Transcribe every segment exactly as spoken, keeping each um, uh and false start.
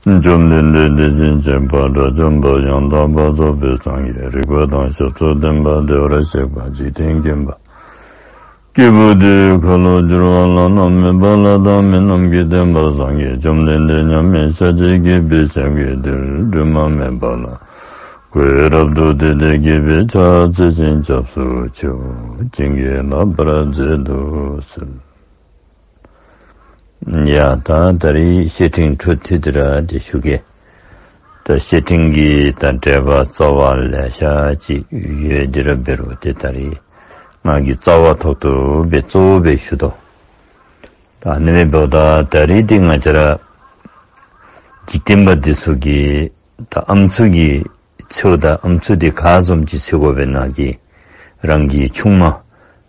བཅོམ་ལྡན་འདས་དེ་བཞིན་གཤེགས་པ་དགྲ་བཅོམ་པ་ཡང་དག་པར་རྫོགས་པའི་སངས་རྒྱས། རིག་པ་དང་ཞབས་ཏོག་ལྡན་པ་བདེ་བར་གཤེགས་པ་འཇིག་རྟེན་མཁྱེན་པ། སྐྱེས་བུ་དེའི་ཁ་ལོ་བསྒྱུར་བ་བླ་ན་མེད་པ་ལྷ་དང་མི་རྣམས་ཀྱི་བསྟན་པ་སངས་རྒྱས། བཅོམ་ལྡན་འདས་མཉམ་མེད་ཤཱཀྱའི་དགེ་བའི་ཞབས་ཀྱིས་འདིར་དྲི་མ་མེད་པ་ལ། གུས་རབ་ཏུ་བཏུད་དེ་དགེ་བའི་ཕྱག་འཚལ་ཞིང་སྐྱབས་སུ་མཆིའོ། བྱིན་གྱིས་བརླབ་པར་མཛད་དུ་གསོལ། ཡ་ད་ད་རིས་བཤེས་སྤྲིང་འཕྲོ་མཐུད་དེ་ར་དེ་ཞུ་གེ། ད་བཤེས་སྤྲིང་གི་ད་འགྲེལ་པ་རྩ་བ་ལེ་ཤ་ཅིག་ཡོད་དེ་ར་འབད་རུང་དེ་ད་རིས་ང་གིས་རྩ་བ་ཐོག་ཏུ་སྦེ་གཙོ་བོ་སྦེ་ཞུ་དོ། ད་ཨ་ནི་འབདཝ་ད་ད་རིས་དེ་ང་བཅས་ར་འཇིག་རྟེན་པ་འདི་ཚུ་གིས་ད་ཨམ་སྲུ་གི་ཚེའུ་དང་ཨམ་སྲུ་དེ་ག་བཟུམ་ཅིག་འཚོལ་དགོ་པས་ན་གི་རང་གི་ཆུང་མ་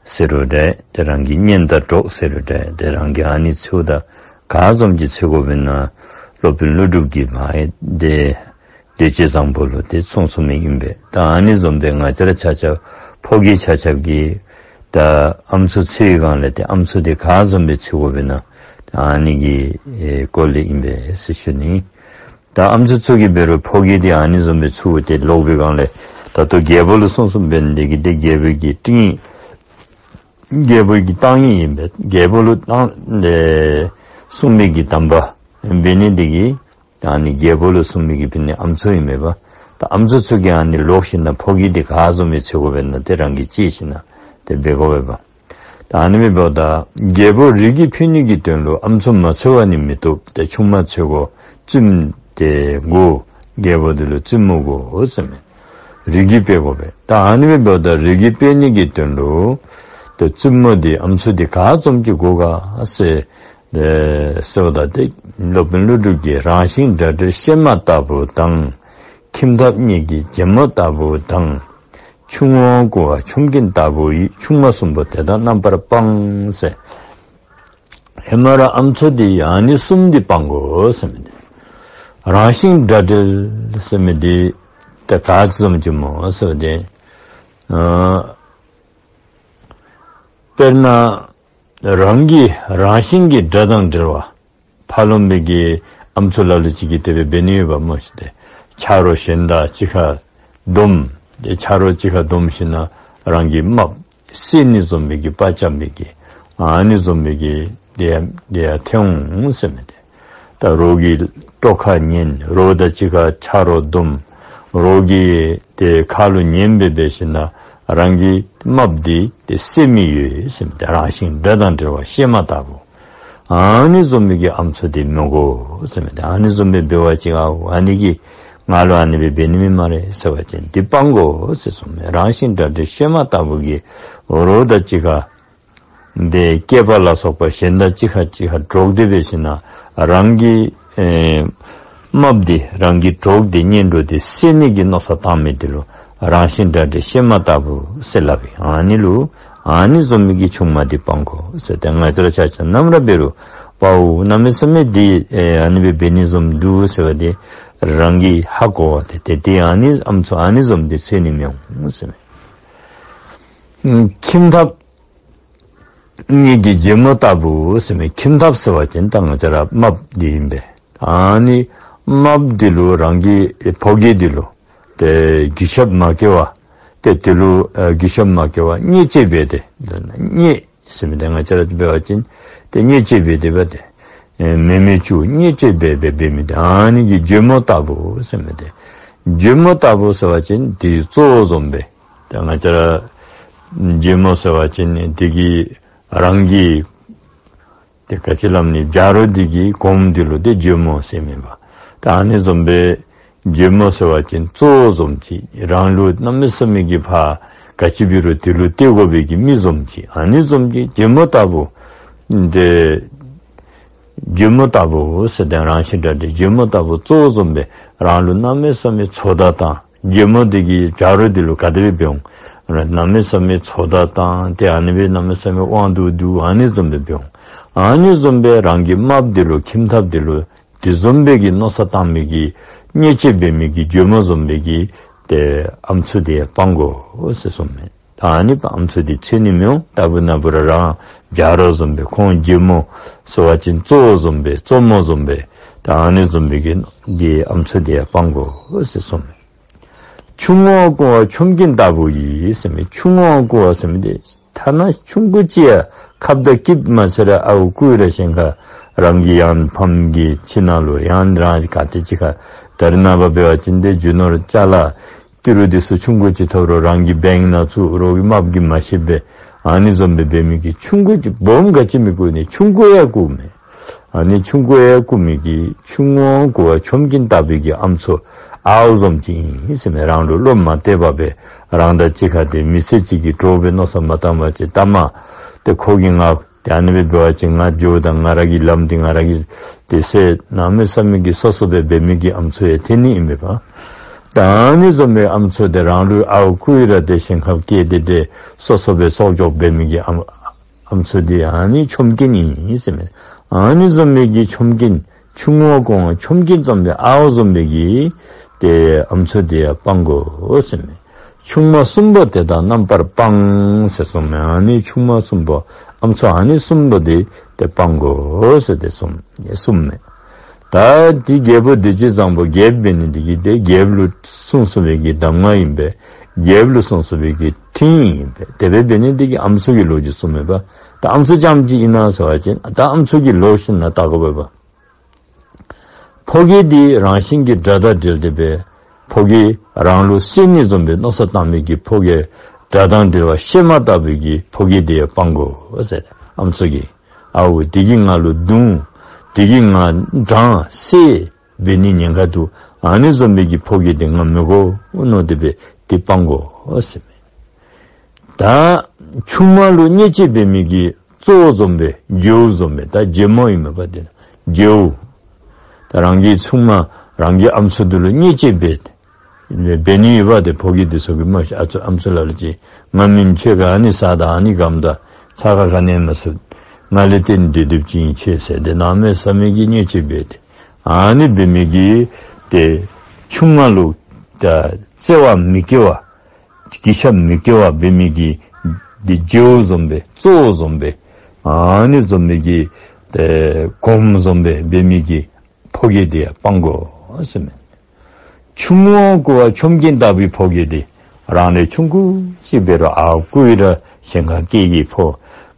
ཟེར་རུང་འདྲ། དེ་རང་གི་གཉེན་དང་གྲོགས་ཟེར་རུང་འདྲ། དེ་རང་གི་ཨ་ནི་ཚེའུ་དང་ག་བཟུམ་ཅིག་འཚོལ་དགོ་པས་ན་སློབ་དཔོན་ཀླུ་སྒྲུབ་ཀྱིས་མ་ཨེ་དེ་འདོད་སྤྱོད་བཟང་པོ་ལུ་དེ་གསུངས་གསུངསམ་ཨིན་པས། ད་ཨ་ནི་བཟུམ་སྦེ་ང་བཅས་ར་ཆ་ཁྱབ་ཕོ་སྐྱེས་ཆ་ཁྱབ་ཀྱིས་ད་ཨམ་སྲུ་འཚོལ་བའི་སྒང་ལས་དེ་ཨམ་སྲུ་དེ་ག་བཟུམ་སྦེ་འཚོལ་དགོ་པས་ན་ད་ཨ་ནི་གི་ཨེ་སྐོར་ལས་ཨིན་པས་ཟེར་ཞུ་ནི། ད་ཨམ་སྲུ་ཚུ་གིས་འབད་རུང་ཕོ་སྐྱེས་དེ་ཨ་ནི་བཟུམ་སྦེ་འཚོལ་ཏེ་ལོག་པའི་སྒང་ལས་ད་ལྟོ་རྒྱལ་པོ་ལུ་གསུངས་གསུངསམ་འབད་ནི་དེ་གིས་དེ་རྒྱལ་པོ་གི་སྤྲིང་རྒྱལ་པོ་གི་གཏང་ཡིག་ཨིན་པས། རྒྱལ་པོ་ལུ་གཏང་ཨེ་གསུངས་མི་གི་གདམས་པ་འབད་ནི་དེ་གིས་ད་ཨ་ནི་རྒྱལ་པོ་ལུ་གསུངས་མི་གི་འབད་ནི་ཨམ་སྲུ་ཨིན་མས་པ། ད་ཨམ་སྲུ་ཚུ་གིས་ཨ་ནི་ལོག་ཞིནམ་ལས་ཕོ་སྐྱེས་དེ་ག་བཟུམ་སྦེ་འཚོལ་དགོ་པས་ན་དེ་རང་གིས་དཔྱད་ཞིནམ་ལས་དེ་འབད་དགོ་པས་པ། ད་ཨ་ནི་འབདཝ་ད་རྒྱལ་པོ་རིགས་ཀྱི་ཕུལ་ནི་གི་དོན་ལུ་ཨམ་སྲུ་མ་འཚོལ་བ་ནི་མི་བཏུབ། ཏེ་ཆུང་མ་འཚོལ་དགོ། བཙུནམོ་དེ་དགོ། རྒྱལ་པོ་དེ་ལུ་བཙུནམོ་དགོ་ཟེར་མས། རིགས་ཀྱི་དཔལ་དགོ་པས། ད་ཨ་ནི་འབདཝ་ད་རིགས་ཀྱི་དཔལ་ནི་གི་དོན་ལུ་ཏེ་བཙུནམོ་དེ་ཨམ་སྲུ་དེ་ག་བཟུམ་ཅིག་དགོ་ག་ཟེར་ཨེ་ཟེརཝ་ད་ཏེ་སློབ་དཔོན་ཀླུ་སྒྲུབ་ཀྱིས་རང་བཞིན་དགྲ་འདྲེ་གཤེད་མ་ལྟ་བུ་དང་། ཁྱིམ་ཐབ་གཉིས་ཀྱི་རྗེ་མོ་ལྟ་བུ་དང་། ཆུང་བ་ཀུ་བ་ཆུང་ཀུན་ལྟ་བུ་ཡི། ཆུང་མ་གསུམ་པོ་དེ་དག་རྣམ་པར་སྤང་ཟེར། ཧེ་མ་ར་ཨམ་སྲུ་དེ་ཨ་ནི་གསུམ་དེ་སྤང་དགོ་ཟེར་མི་དེ། རང་བཞིན་དགྲ་འདྲེ་ཟེར་མི་དེ་ཏེ་ག་བཟུམ་ཅིག་སྨོ་ཟེར་བ་དེ། ཨ་དཔེར་ན་རང་གི་རང་བཞིན་གྱི་དགྲ་དང་འབྲེལ་བ། ཕ་རོལ་མི་གི་ཨམ་སྲུ་ལ་ལུ་ཅིག་གིས་དེ་སྦེ་འབད་ནི་ཡོདཔ་སྨོ་ཤིག་ཏེ། ཆ་རོགས་གཞན་དང་གཅིག་ཁར་བསྡོམས། ཏེ་ཆ་རོགས་གཅིག་ཁར་བསྡོམས་ཞིནམ་ལས་རང་གི་རྨགཔ་བསད་ནི་བཟུམ་མའི་གི་དཔའ་རྐྱབ་མི་གི་ཨ་ནི་བཟུམ་མའི་གི་དེ་ཡང་དེ་ཡང་ཐལ་འོང་ཟེར་མི་དེ། ད་རོགས་ཀྱི་དཀྲོག་ཁར་ཉན། རོགས་དང་གཅིག་ཁར་ཆ་རོགས་བསྡོམས། རོགས་ཀྱི་དེ་ཁ་ལུ་ཉན་སྦེ་འབད་ཞིནམ་ལས་རང་གི་རྨགཔ་དེ་དེ་བསད་མི་ཡོད་ཟེར་མི་དེ། རང་བཞིན་དགྲ་དང་འབྲེལ་བ་གཤེད་མ་ལྟ་བུ། ཨ་ནི་བཟུམ་མའི་གི་ཨམ་སྲུ་དེ་མི་དགོ་ཟེར་མི་དེ། ཨ་ནི་བཟུམ་སྦེ་འབད་བ་ཅིན་ཨ་ཨ་ནི་གིས་ང་ལུ་ཨ་ནི་སྦེ་འབད་ནི་མས་སྨ་རེ་ཟེར་བ་ཅིན་དེ་སྤང་དགོ་ཟེར་གསུངས་མས། རང་བཞིན་དགྲ་འདྲེ་གཤེད་མ་ལྟ་བུ་གི་རོགས་དང་གཅིག་ཁར་དེ་སྐྱེས་པ་ལ་སོགས་པ་གཞན་དང་གཅིག་ཁར་གཅིག་ཁར་འགྲོགས་ཏེ་འབད་ཞིནམ་ལས་རང་གི་ཨེ་རྨགཔ་དེ་རང་གི་གྲོགས་དེ་གཉེན་གྲོགས་དེ་བསད་ནི་གི་མནོ་བསམ་བཏང་མི་དེ་ལུ་རང་བཞིན་དགྲ་འདྲེ་གཤེད་མ་ལྟ་བུ་ཟེར་སླབ་ཨིན། ཨ་ནི་ལུ་ཨ་ནི་བཟུམ་མའི་གི་ཆུང་མ་དེ་སྤང་དགོ་ཟེར། ཏེ་ང་བཅས་ར་ཆ་ཁྱབ་ནམ་ར་འབད་རུང་དཔའ་བོ་གནམ་མེད་ས་མེད་དེ་ཨེ་ཨ་ནི་སྦེ་འབད་ནི་བཟུམ་འདུག་ཟེར་བ་དེ་རང་གིས་ཧ་གོ་བ་དེ། དེ་དེ་ཨ་ནི་ཨམ་སྲུ་ཨ་ནི་བཟུམ་དེ་འཚོལ་ནི་མི་འོང་ཟེར་མས། ཁྱིམ་ཐབ་གཉིས་ཀྱི་རྗེ་མོ་ལྟ་བུ་ཟེར་མི། ཁྱིམ་ཐབ་ཟེར་བ་ཅིན་ད་ང་བཅས་ར་རྨགཔ་དེ་ཨིན་པས། ཨ་ནི་རྨགཔ་དེ་ལུ་རང་གི་ཕོ་སྐྱེས་དེ་ལུ་ཏེ་གུས་ཞབས་མ་བསྐྱེད་པར་ཏེ་དེ་ལུ་ཨ་གུས་ཞབས་མ་བསྐྱེད་པར་བརྙས་བཅོས་འབད་དེ། བརྙས་ཟེར་མི་དེ་ང་བཅས་ར་འབད་བ་ཅིན་ཏེ་བརྙས་བཅོས་འབད་དེ་འབད་དེ་ཨེ་མེ་མེ་ཅུ་བརྙས་བཅོས་འབད་འབད་འབད་མི་དེ། ཨ་ནི་གི་རྗེ་མོ་ལྟ་བུ་ཟེར་མི་དེ། རྗེ་མོ་ལྟ་བུ་ཟེར་བ་ཅིན་དེ་གཙོ་བོ་བཟུམ་སྦེ། ཏེ་ང་བཅས་ར་རྗེ་མོ་ཟེར་བ་ཅིན་དེ་གིས་རང་གི་ཏེ་ག་ཅི་སླབ་ནི་བྱ་རོག་དེ་གིས་གོངམ་དེ་ལུ་ཏེ་རྗེ་མོ་ཟེར་མས་པ། ད་ཨ་ནི་བཟུམ་སྦེ་རྗེ་མོ་ཟེར་བ་ཅིན་གཙོ་བོ་བཟུམ་ཅིག་རང་ལུ་གནམ་མེད་ས་མེད་ཀྱི་ཕར་ག་ཅི་འབད་རུང་དེ་ལུ་གཏད་དགོ་པའི་གི་མི་བཟུམ་ཅིག་ཨ་ནི་བཟུམ་ཅིག་རྗེ་མོ་ལྟ་བུ། ཏེ་རྗེ་མོ་ལྟ་བུ་ཟེར་ཏེ་རང་བཞིན་དགྲ་འདྲེ་རྗེ་མོ་ལྟ་བུ་གཙོ་བོ་བཟུམ་སྦེ་རང་ལུ་གནམ་མེད་ས་མེད་ཚོད་ལྟ་བཏང་། རྗེ་མོ་དེ་གིས་བྱ་རོག་དེ་ལུ་ག་དེ་སྦེ་འབད་འོང་། གནམ་མེད་ས་མེད་ཚོད་ལྟ་བཏང་། ཏེ་ཨ་ནི་སྦེ་གནམ་མེད་ས་མེད་དབང་དུ་བསྡུ། ཨ་ནི་བཟུམ་སྦེ་འབད་འོང་། ཨ་ནི་བཟུམ་སྦེ་རང་གི་རྨགཔ་དེ་ལུ་ཁྱིམ་ཐབ་དེ་ལུ་དེ་བཟུམ་སྦེ་གི་མནོ་བསམ་བཏང་མི་གི་བརྙས་བཅོས་འབད་མི་གི་རྗེ་མོ་བཟུམ་སྦེ་གི་ཏེ་ཨམ་སྲུ་དེ་སྤང་དགོ་ཟེར་གསུངས་མས། ད་ཨ་ནི་ཨམ་སྲུ་དེ་འཚོལ་ནི་མི་འོང་། ལྟ་བུ་ན་བུ་ར་རང་བྱ་རོག་བཟུམ་སྦེ་ཁོང་རྗེ་མོ་ཟེར་བ་ཅིན་གཙོ་བོ་བཟུམ་སྦེ་གཙོ་མོ་བཟུམ་སྦེ་ ད་ཨ་ནི་བཟུམ་སྦེ་གི་འདི་ཨམ་སྲུ་འདི་ཡང་སྤང་དགོ་ཟེར་གསུངས་མས། ཆུང་ངུ་བ་བཀུར་བ་ཆོམ་རྐུན་ལྟ་བུ་ཡིས་ཟེར་མི། ཆུང་ངུ་བ་བཀུར་བ་ཟེར་མི་འདི་ཐ་ན་ཆུང་ཀུ་ཅིག་ཡང་ཁབ་དང་སྐེདཔ་མ་ཚད་ར་ཨརཝ་བརྐུ་ར་ཞིནམ་ཁར་རང་གི་ཡང་ཕམ་གྱི་ཁྱིམ་ནང་ལུ་ཡང་རང་ག་ཏེ་ཅིག་ཁར་ད་རེས་ནངས་པ་འབད་བ་ཅིན་ཏེ་རྒྱུ་ནོར་ཅ་ལ་ཏི་རུ་འདི་ཚུ་ཆུང་ཀུ་ཅིག་ཐོབ་རུང་རང་གི་བེངཀ་ནང་བཙུགས་རོགས་ཀྱི་རྨགཔ་གིས་མ་ཤེས་པས། ཨ་ནི་བཟུམ་སྦེ་འབད་མི་གི་ཆུང་ཀུ་ཅིག་སྦོམ་ག་ཅི་མི་བརྐུ་ནི་ཆུང་ཀུ་ཡང་བརྐུ་མས། ཨ་ནི་ཆུང་ཀུ་ཡང་བརྐུ་མི་གི་ཆུང་ངུ་བ་བཀུར་བ་ཆོམ་རྐུན་ལྟ་བུའི་གི་ཨམ་སྲུ་ཨརཝ་བཟུམ་ཅིག་ཨིན་ཟེར་མས། རང་ལུ་བློ་མ་གཏད་པར་སྦེ་རང་དང་གཅིག་ཁར་ཏེ་མི་ཚེ་གཅིག་གི་གྲོགས་སྦེ་མནོ་བསམ་མ་བཏང་བ་ཅིན་ལྟ་མ་ཏེ་ཁོ་གིས་ང་ཏེ་ཨ་ནི་སྦེ་འབད་བ་ཅིན་ང་འགྱོཝ་ད་ང་ར་གི་ལམ་འདི་ང་ར་གིས་ཏེ་སེལ་གནམ་མེད་ས་མེད་ཀྱི་སོ་སོ་སྦེ་འབད་མི་གི་ཨམ་སྲུ་ཡང་ཐོན་ནི་ཨིན་མས་པ། ད་ཨ་ནི་བཟུམ་མའི་ཨམ་སྲུ་འདི་རང་ལུ་ཨརཝ་བརྐུ་ར་ཏེ་ཞིང་ཁར་བསྐྱལ་ཏེ་ཏེ་སོ་སོ་སྦེ་སྲོག་སྐྱོབ་འབད་མི་གི་ཨམ་ཨམ་སྲུ་འདི་ཨ་ནི་ཆོམ་རྐུན་ཨིན་ཟེར་མས། ཨ་ནི་བཟུམ་མའི་གི་ཆོམ་རྐུན་ཆུང་ངུ་བ་བཀུར་བ་ཆོམ་རྐུན་བཟུམ་སྦེ་ཨརཝ་བཟུམ་མའི་གི་ཏེ་ཨམ་སྲུ་འདི་ཡང་སྤང་དགོ་ཟེར་མས། ཆུང་མ་གསུམ་པོ་དེ་དག་རྣམ་པར་སྤང་ཟེར་གསུངས་མས། ཨ་ནི་ཆུང་མ་གསུམ་པོ་ཨམ་སྲུ་ཨ་ནི་གསུམ་པོ་འདི་ཏེ་སྤང་དགོ་ཟེར་ཏེ་གསུངས་གསུངས་མས། ད་འདི་རྒྱལ་པོ་བདེ་སྤྱོད་བཟང་པོ་རྒྱལཔོ་འབད་ནི་འདི་གིས་ཏེ་རྒྱལཔོ་ལུ་གསུངས་གསུངས་པའི་གི་གདམས་ངག་ཨིན་པས། རྒྱལཔོ་ལུ་གསུངས་གསུངས་པའི་གི་ཁྲིམས་ཨིན་པས། དེ་སྦེ་འབད་ནི་འདི་གིས་ཨམ་སྲུ་གི་ལོ་རྒྱུས་གསུངས་མས་པ། ད་ཨམ་སྲུ་རྐྱངམ་ཅིག་ཨིན་ན་ཟེར་བ་ཅིན་ད་ཨམ་སྲུ་གི་ལོ་ཤུལ་ནང་བལྟ་དགོ་པས་པ། ཕོ་རྒྱས་འདི་རང་བཞིན་གྱིས་དགྲ་དང་འབྲེལ་ཏེ་སྦེ་ཕོ་རྒྱས་རང་ལུ་བསད་ནི་བཟུམ་སྦེ་མནོ་བསམ་བཏང་མི་གི་ཕོ་རྒྱས་དགྲ་དང་འབྲེལ་བ་གཤེད་མ་ལྟ་བུའི་གི་ཕོ་རྒྱས་འདི་ཡང་སྤང་དགོ་ཟེར། ཨམ་སྲུ་གིས་ཨའུ་འདི་གིས་ང་ལུ་བརྡུང་འདི་གིས་ང་དྲང་བསད་འབད་ནི་ཉེན་ཁ་འདུག། ཨ་ནི་བཟུམ་མའི་གི་ཕོ་རྒྱས་འདི་ང་མི་དགོ་མནོ་སྟེ་སྦེ་འདི་སྤང་དགོ་ཟེར་མས། ད་ཆུང་མ་ལུ་བརྙས་བཅོས་འབད་མི་གི་གཙོ་བོ་བཟུམ་སྦེ་རྒྱལཔོ་བཟུམ་སྦེ་ད་རྒྱལ་མོ་ཨིན་མས་པ་འདི་ན་རྒྱལཔོ། ད་རང་གི་ཆུང་མ་རང་གི་ཨམ་སྲུ་འདི་ལུ་བརྙས་བཅོས་འབད་འབད་ནི་ཡོད་པ་ཏེ་ཕོ་རྒྱས་འདི་ཚུ་གིས་མ་ཤེས། ཨ་ཚུ་ཨམ་སྲུ་ལ་ལུ་ཅིག་ང་མེན་ཁྱོད་ཀྱིས་ཨ་ནི་ཟ་དང་ཨ་ནི་སྐམ་དང་ཚ་ཁ་ག་ནི་ཡང་མ་ཟ། ང་ལས་བརྟེན་ཏེ་སྡོད་སྡོདཔ་ཅིག་ཨིན་ཁྱོད་ཟེར་ཏེ་གནམ་མེད་ས་མེད་ཀྱི་བརྙས་བཅོས་འབད་དེ་ཨ་ནི་འབད་མི་གི་ཏེ་ཆུང་མ་ལུ་ད་བརྩེ་བ་མི་སྐྱེ་བ་གུས་ཞབས་མི་སྐྱེ་བ་འབད་མི་གི་འདི་རྒྱལཔོ་བཟུམ་སྦེ་གཙོ་བོ་བཟུམ་སྦེ་ཨ་ནི་བཟུམ་མའི་གི་ཏེ་གོངམ་བཟུམ་སྦེ་འབད་མི་གི་ཕོ་རྒྱས་འདི་ཡང་སྤང་དགོ་ཟེར་མས། ཆུང་ངུ་བ་བཀུར་བ་ཆོམ་རྐུན་ལྟ་བུའི་ཕོ་རྒྱས་འདི་རང་ལས་ཆུང་ཀུ་ཅིག་འབད་རུང་ཨརཝ་བརྐུ་ར་ཞིང་ཁར་བསྐྱལ་གྱི་ཕོ་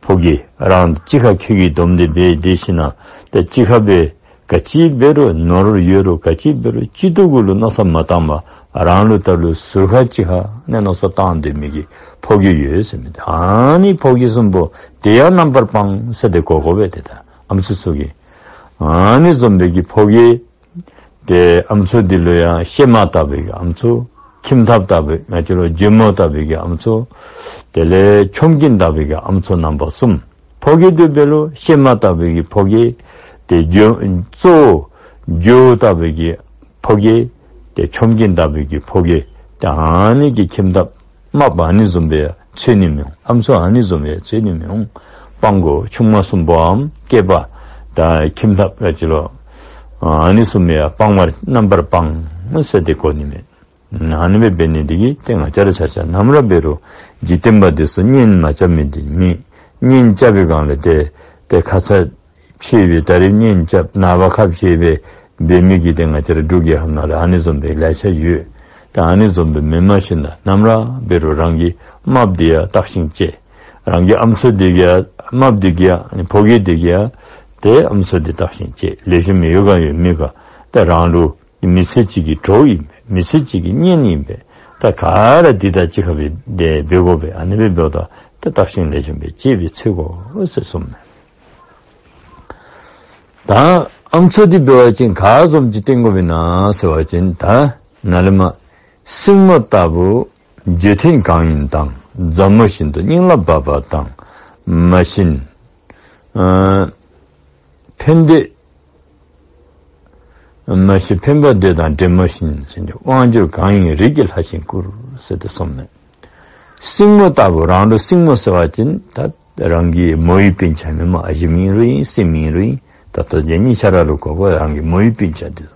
ཕོ་རྒྱས་རང་གཅིག་ཁར་ཁྱོད་ཀྱིས་བསྡོམས་ཏེ་འབད་དེ་ཞིནམ་ལས་ད་གཅིག་ཁར་སྦེ་ག་ཅི་འབད་རུང་ནོར་ཡོད་རུང་ག་ཅི་འབད་རུང་སྤྱི་ཏོག་གུ་ལུ་མནོ་བསམ་མ་བཏང་པར་རང་ལུ་ད་ལུ་ཟུར་ཁ་ཅིག་ཁར་ནི་མནོ་བསམ་བཏང་སྡོད་མི་གི་ཕོ་རྒྱས་ཡོད་ཟེར་མི་འདི་ཨ་ནི་ཕོ་རྒྱས་གསུམ་པོ་དེ་ཡང་རྣམ་པར་སྤང་ཟེར་ཏེ་གོ་དགོ་པས། ཏེ་ད་ཨམ་སྲུ་ཚུ་གིས་ཨ་ནི་བཟུམ་མའི་གི་ཕོ་རྒྱས་ཏེ་ཨམ་སྲུ་འདི་ལུ་ཡང་གཤེད་མ་ལྟ་བུའི་གི་ཨམ་སྲུ། ཁྱིམ་ཐབ་ལྟ་བུའི་ང་བཅས་ར་རྒྱལ་མོ་ལྟ་བུའི་གི་ཨམ་སྲུ། དེ་ལས་ཆོམ་རྐུན་ལྟ་བུའི་གི་ཨམ་སྲུ་རྣམ་པ་གསུམ། ཕོ་རྒྱས་འདི་འབད་རུང་གཤེད་མ་ལྟ་བུའི་གི་ཕོ་རྒྱས། ཏེ་རྒྱལ་གཙོ་བོ་རྒྱལཔོ་ལྟ་བུའི་གི་ཕོ་རྒྱས། ཏེ་ཆོམ་རྐུན་ལྟ་བུའི་གི་ཕོ་རྒྱས། ཏེ་ཨ་ནི་གི་ཁྱིམ་ཐབ་རྨགཔ་ཨ་ནི་བཟུམ་སྦེ་འཚོལ་ནི་མི་འོང་། ཨམ་སྲུ་ཨ་ནི་བཟུམ་སྦེ་འཚོལ་ནི་མི་འོང་། སྤང་དགོ། ཆུང་མ་གསུམ་པོའམ་སྐྱེས་པ་དང་ཁྱིམ་ཐབ་ང་བཅས་ར་ཨ་ནི་གསུམ་ཡང་སྤང་བར་རྣམ་པར་སྤང་ཟེར་ཏེ་གོ་ནི་མས། ཨ་ནི་སྦེ་འབད་ནི་འདི་གིས་ཏེ་ང་བཅས་ར་ཆ་ཁྱབ་ནམ་ར་འབད་རུང་འཇིག་རྟེན་པ་འདི་ཚུ་གཉེན་མ་རྐྱབ་མི་འདི་མེད། གཉེན་རྐྱབ་པའི་སྒང་ལས་ཏེ་ཏེ་ཁ་ཚ་ཆེ་བའི་ད་རིས་གཉེན་རྐྱབ་ནངས་པ་ཁ་བཤད་སྦེ་འབད་མི་གི་ཏེ་ང་བཅས་ར་འབྲུག་རྒྱལ་ཁབ་ནང་ལུ་ཨ་ནི་བཟུམ་སྦེ་ལེ་ཤ་ཡོད། ད་ཨ་ནི་བཟུམ་སྦེ་མེན་མ་ཤེས་ན་ནམ་ར་འབད་རུང་རང་གི་རྨགཔ་འདི་ཡང་བརྟག་ཞིབ་དཔྱད། རང་གི་ཨམ་སྲུ་འདི་གིས་ཡང་རྨགཔ་འདི་གིས་ཡང་ཕོ་རྒྱས་འདི་གིས་ཡང་ཏེ་ཨམ་སྲུ་འདི་བརྟག་ཞིབ་དཔྱད། ལེགས་ཤོམ་ཡོད་ག་ཡོད་མེད་ག། ཏེ་རང་ལུ་མི་ཚེ་གཅིག་གི་གྲོགས་ཨིན་པས། མི་ཚེ་གཅིག་གི་གཉེན་ཨིན་པས། ད་ག་ར་འདི་དང་གཅིག་ཁར་སྦེ་འབད་དགོ་པས། ཨ་ནི་སྦེ་འབདཝ་ད་ད་བརྟག་ཞིབ་ལེགས་ཤོམ་སྦེ་དཔྱད་སྦེ་འཚོལ་དགོ་ཟེར་གསུངས་མས། ད་ཨམ་སྲུ་འདི་འབད་བ་ཅིན་ག་བཟུམ་ཅིག་བསྟེན་དགོཔ་ཨིན་ན་ཟེར་བ་ཅིན་ད་ནཱ་ལས་མར་སྲིང་མོ་ལྟ་བུ་བརྗོད་ཐེངས་གང་ཡིན་དང་། མཛའ་མོ་བཞིན་དུ་སྙིང་ལ་འབབ་པ་དང་། མ་བཞིན་ཨ་ཕན་བདེ་མ་ཤེས་ཕན་པ་འདོད་དང་འདྲེ་མོ་བཞིན་ཟེར་ཏེ། དབང་བསྒྱུར་གང་ཡིན་རིགས་ཀྱི་ལྷ་བཞིན་བཀུར་ཟེར་ཏེ་གསུངས་མས། སྲིང་མོ་ལྟ་བུ་རང་ལུ་སྲིང་མོ་ཟེར་བ་ཅིན་ད་རང་གི་མོ་ཡི་སྤུན་ཆ་མེན་མས། ཨ་ཞེམོ་ཨིན་རུང་ཨིན་སྲིངམོ་ཨིན་རུང་ཨིན། ད་ལྟོ་ཅིག་གཉིས་ཆ་ར་ལུ་གོ་དགོ། རང་གི་མོ་ཡི་སྤུན་ཆ་འདི་ཚུ།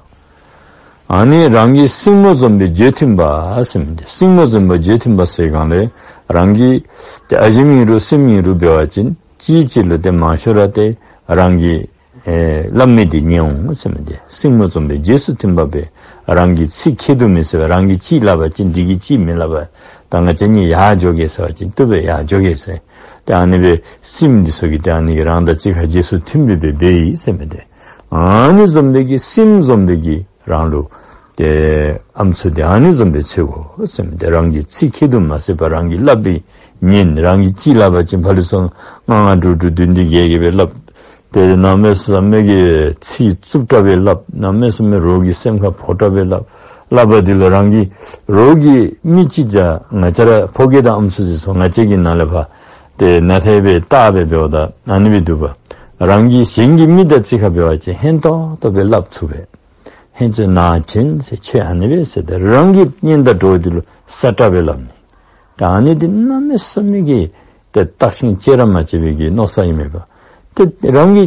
ཨ་ནི་རང་གི་སྲིང་མོ་བཟུམ་སྦེ་བརྗོད་མཐུན་པ་ཟེར་མི་འདི། སྲིང་མོ་བཟུམ་སྦེ་བརྗོད་མཐུན་པ་ཟེར་སྒང་ལས་རང་གི་ཏེ་ཨ་ཞེམོ་ཨིན་རུང་སྲིངམོ་ཨིན་རུང་འབད་བ་ཅིན་གཅིག་གཅིག་ལུ་ཏེ་མང་ཤོས་ར་ཏེ་རང་གི་ ཨེ་སླབ་མི་འདི་ཉན་འོང་ཟེར་མི་འདི། སྲིང་མོ་བཟུམ་སྦེ་རྗེས་སུ་མཐུན་པ་སྦེ་རང་གི་ཚིག་ཁེ་དུ་མི་ཟེར་བ་རང་གིས་ཅིག་སླབ་པ་ཅིན་འདི་གིས་ཅིག་མི་སླབ་པ། ད་ང་བཅས་གཉིས་ཡར་འགྱོ་གེ་ཟེར་བ་ཅིན་བཏུབ་པས་ཡར་འགྱོ་གེ་ཟེར། ཏེ་ཨ་ནི་སྦེ་སྲིངམོ་འདི་ཚུ་གིས་ཏེ་ཨ་ནི་གིས་རང་དང་གཅིག་ཁར་རྗེས་སུ་མཐུན་པའི་སྦེ་འབད་ཡི་ཟེར་མི་འདི། ཨ་ནི་བཟུམ་སྦེ་གི་སྲིངམོ་བཟུམ་སྦེ་གི་རང་ལུ་ཏེ་ཨམ་སྲུ་འདི་ཨ་ནི་བཟུམ་སྦེ་འཚོལ་དགོ་ཟེར་མི་འདི། རང་གི་ཚིག་ཁེ་དུ་མ་ཟེར་བ་རང་གིས་སླབ་པའི་ཉན། རང་གིས་ཅིག་སླབ་པ་ཅིན་ཕར་ལས་ཚུར་ང་ང་འབྲུག་འབྲུག་བདུན་བདུན་བརྒྱད་བརྒྱད་སྦེ་སླབ། ཏེ་གནམ་མེད་ས་མེད་ཀྱི་ཚིག་རྩུབ་དྲགས་སྦེ་སླབ། གནམ་མེད་ས་མེད་རོགས་ཀྱི་སེམས་ཁར་ཕོག་དྲགས་སྦེ་སླབ། སླབ་པ་འདི་ལུ་རང་གི་རོགས་ཀྱི་མི་ཅིག་ད་ང་བཅས་ར་ཕོ་སྐྱེས་དང་ཨམ་སྲུ་འདི་ཚུ་ང་བཅས་ཀྱི་ནང་ལས་ཕར་ཏེ་ནང་ཐད་སྦེ་བལྟ་སྦེ་འབདཝ་ད་ཨ་ནི་སྦེ་འདུག་པ། རང་གིས་གཞན་གྱི་མི་དང་གཅིག་ཁར་འབད་བ་ཅིན་ཧན་ཏོང་ཏོ་སྦེ་སླབ་ཚུགས་པས། ཧན་ཚོད་ནང་བྱོན་ཟེར་ཁྱོད་ཨ་ནི་སྦེ་ཟེར་ཏེ་རང་གི་གཉེན་དང་གྲོགས་འདི་ལུ་སྲ་དྲགས་སྦེ་སླབ་ནི། ད་ཨ་ནི་འདི་གནམ་མེད་ས་མེད་ཀྱི་ཏེ་བརྟག་ཞིབ་བཅས་ར་མ་བྱས་པའི་གི་མནོ་བསམ་ཨིན་མས་པ། ཏེ་རང་གི་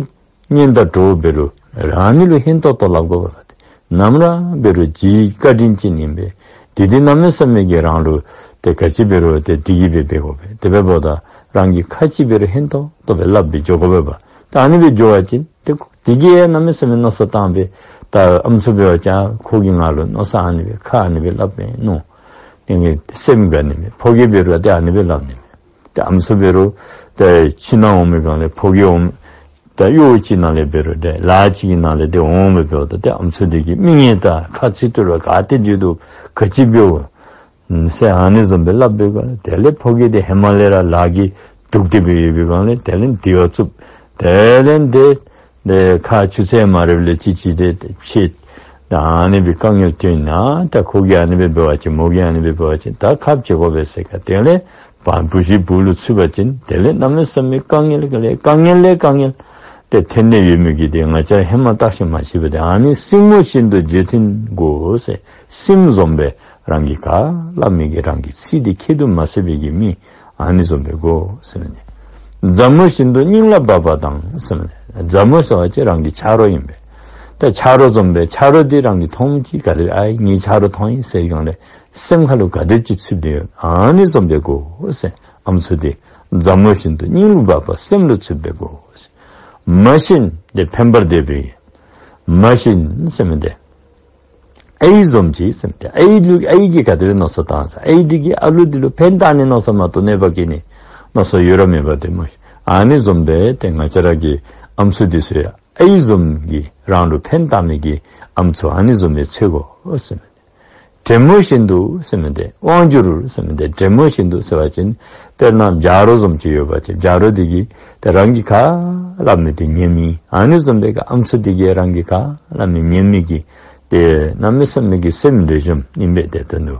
གཉེན་དང་གྲོགས་འབད་རུང་རང་ཨ་ནི་ལུ་ཧན་ཏོང་ཏོ་སླབ་དགོ་པས་པ། ཏེ་ནམ་ར་འབད་རུང་ཇི་བཀའ་དྲིན་ཅན་ཨིན་པས། དེ་འདི་གནམ་མེད་ས་མེད་ཀྱི་རང་ལུ་ཏེ་ག་ཅི་འབད་རུང་ཏེ་བདེ་སྐྱིད་སྦེ་འབད་དགོ་པས། དེ་འབདཝ་ད་རང་གིས་ཁ་ཅིག་འབད་རུང་ཧན་ཏོང་ཏོ་སྦེ་སླབ་སྦེ་འགྱོ་དགོ་པས་པ། ད་ཨ་ནི་སྦེ་འགྱོ་བ་ཅིན་ཏེ་དེ་གིས་ཡང་གནམ་མེད་ས་མེད་མནོ་བསམ་བཏང་སྦེ་ད་ཨམ་སྲུ་འབད་བ་ཅིན་ཁོ་གིས་ང་ལུ་མནོ་བསམ་ཨ་ནི་སྦེ་ཁ་ཨ་ནི་སྦེ་སླབ་པས་མནོ། ཏེ་སེམས་དགའ་ནི་མས། ཕོ་སྐྱེས་འབད་རུང་ཏེ་ཨ་ནི་སྦེ་སླབ་ནི་མས། ཏེ་ཨམ་སྲུ་འབད་རུང་ཏེ་ཁྱིམ་ནང་འོང་མི་སྒང་ལས་ཕོ་སྐྱེས་འོང་ད་གཡོག་ཅིག་ནང་ལས་འབད་རུང་ཏེ་ལཱ་ཅིག་གི་ནང་ལས་ཏེ་འོང་མི་འབདཝ་ད་ཏེ་ཨམ་སྲུ་འདི་གིས་མི་ངན་ད་ཁ་ཚིག་ཏོ་ར་ག་ཏེ་འགྱོ་དོ་ག་ཅི་འབདཝ་ཟེར་ཨ་ནི་བཟུམ་སྦེ་སླབ་པའི་སྒང་ལས་དེ་ལས་ཕོ་སྐྱེས་འདི་ཧེ་མ་ལས་ར་ལཱ་གིས་སྡུག་སྟེ་སྦེ་ཡོད་པའི་སྒང་ལས་དེ་ལས་འདི་བ་རྩུབ། དེ་ལས་འདི་ཏེ་ཁ་ཆུ་ཚོད་མ་རེགཔ་ལས་ཅིག་ཅིག་ཏེ་ཕྱད། ད་ཨ་ནི་སྦེ་དཀའ་ངལ་ཐོན་ན་ད་ཁོ་གིས་ཨ་ནི་སྦེ་འབད་བ་ཅིན་མོ་གིས་ཨ་ནི་སྦེ་འབད་བ་ཅིན་ད་ཁ་བྱེད་དགོ་པས་ཟེར་ག་དེ་ལས་བ་བུ་གཞི་བུ་ལུ་ཚུད་པ་ཅིན་དེ་ལས་གནམ་མེད་ས་མེད་དཀའ་ངལ་ག་ལས་དཀའ་ངལ་ལས་དཀའ་ངལ་ཏེ་ཐོན་ནི་ཡོད་མི་གི་དེ་ང་བཅས་ཧེ་མ་བརྟག་ཞིབ་མ་ཞིབ་པ་དེ་ཨ་ནི་སྲིང་མོ་བཞིན་དུ་རྗེས་མཐུན་དགོ་ཟེར། སྲིངམོ་བཟུམ་སྦེ་རང་གིས་ག་སླབ་མི་གི་རང་གི་ཚིག་འདི་ཁེ་དུ་མ་ཟེར་བའི་གི་མི་ཨ་ནི་བཟུམ་སྦེ་དགོ་ཟེར་མི་ནི། མཛའ་མོ་བཞིན་དུ་སྙིང་ལ་འབབ་པ་དང་ཟེར་མི་ནི། མཛའ་མོ་ཟེར་བ་ཅིན་རང་གི་ཆ་རོགས་ཨིན་པས། ད་ཆ་རོགས་བཟུམ་སྦེ་ཆ་རོགས་འདི་རང་གིས་མཐོངམ་ཅིག་ག་དེ་ཨའི་ངེའི་ཆ་རོགས་མཐོང་ཡི་ཟེར་སྒང་ལས་སེམས་ཁ་ལུ་ག་དེ་ཅིག་ཚུད་དེ་ཡོད་ཨ་ནི་བཟུམ་སྦེ་དགོ་ཟེར། ཨམ་སྲུ་འདི་མཛའ་མོ་བཞིན་དུ་སྙིང་ལུ་འབབ་པ་སེམས་ལུ་ཚུད་པའི་དགོ་ཟེར། མ་བཞིན་ཏེ་ཕན་པར་འདོད་པའི་མ་བཞིན་ཟེར་མི་འདི་ཨའི་བཟུམ་ཅིག་ཟེར་མི་འདི་ཨའི་ལུ་ཨའི་གིས་ག་དེ་སྦེ་མནོ་བསམ་བཏང་ཟེར་ཨའི་འདི་གིས་ཨ་ལུ་འདི་ལུ་ཕན་བཏགས་ནི་མནོ་བསམ་མ་གཏོགས་གནོད་པ་བསྐྱལ་ནི་མནོ་བསམ་ཡོད་ར་མེད་པ་དེ་མོ། ཨ་ནི་བཟུམ་སྦེ་ཏེ་ང་བཅས་ར་གི་ཨམ་སྲུ་འདི་ཚུ་ཡང་ཨའི་བཟུམ་གྱི་རང་ལུ་ཕན་བཏགས་མི་གི་ཨམ་སྲུ་ཨ་ནི་བཟུམ་སྦེ་འཚོལ་དགོ་ཟེར་མི་འདི། བྲན་མོ་བཞིན་དུ་ཟེར་མི་འདི་དབང་བསྒྱུར་ཟེར་མི་འདི་བྲན་མོ་བཞིན་དུ་ཟེར་བ་ཅིན་དཔེར་ན་བྱ་རོགས་བཟུམ་ཅིག་ཡོད་པ་ཅིན་བྱ་རོགས་འདི་གིས་ཏེ་རང་གིས་ག་སླབ་མི་འདི་ཉན་མི་ཨ་ནི་བཟུམ་སྦེ་ག་ཨམ་སྲུ་འདི་གིས་རང་གིས་ག་སླབ་མི་ཉན་མི་གི་ཏེ་གནམ་མེད་ས་མེད་ཀྱི་སེམས་འདོད་བཅོམ་ཨིན་པས། ཏེ་དོན་དུ་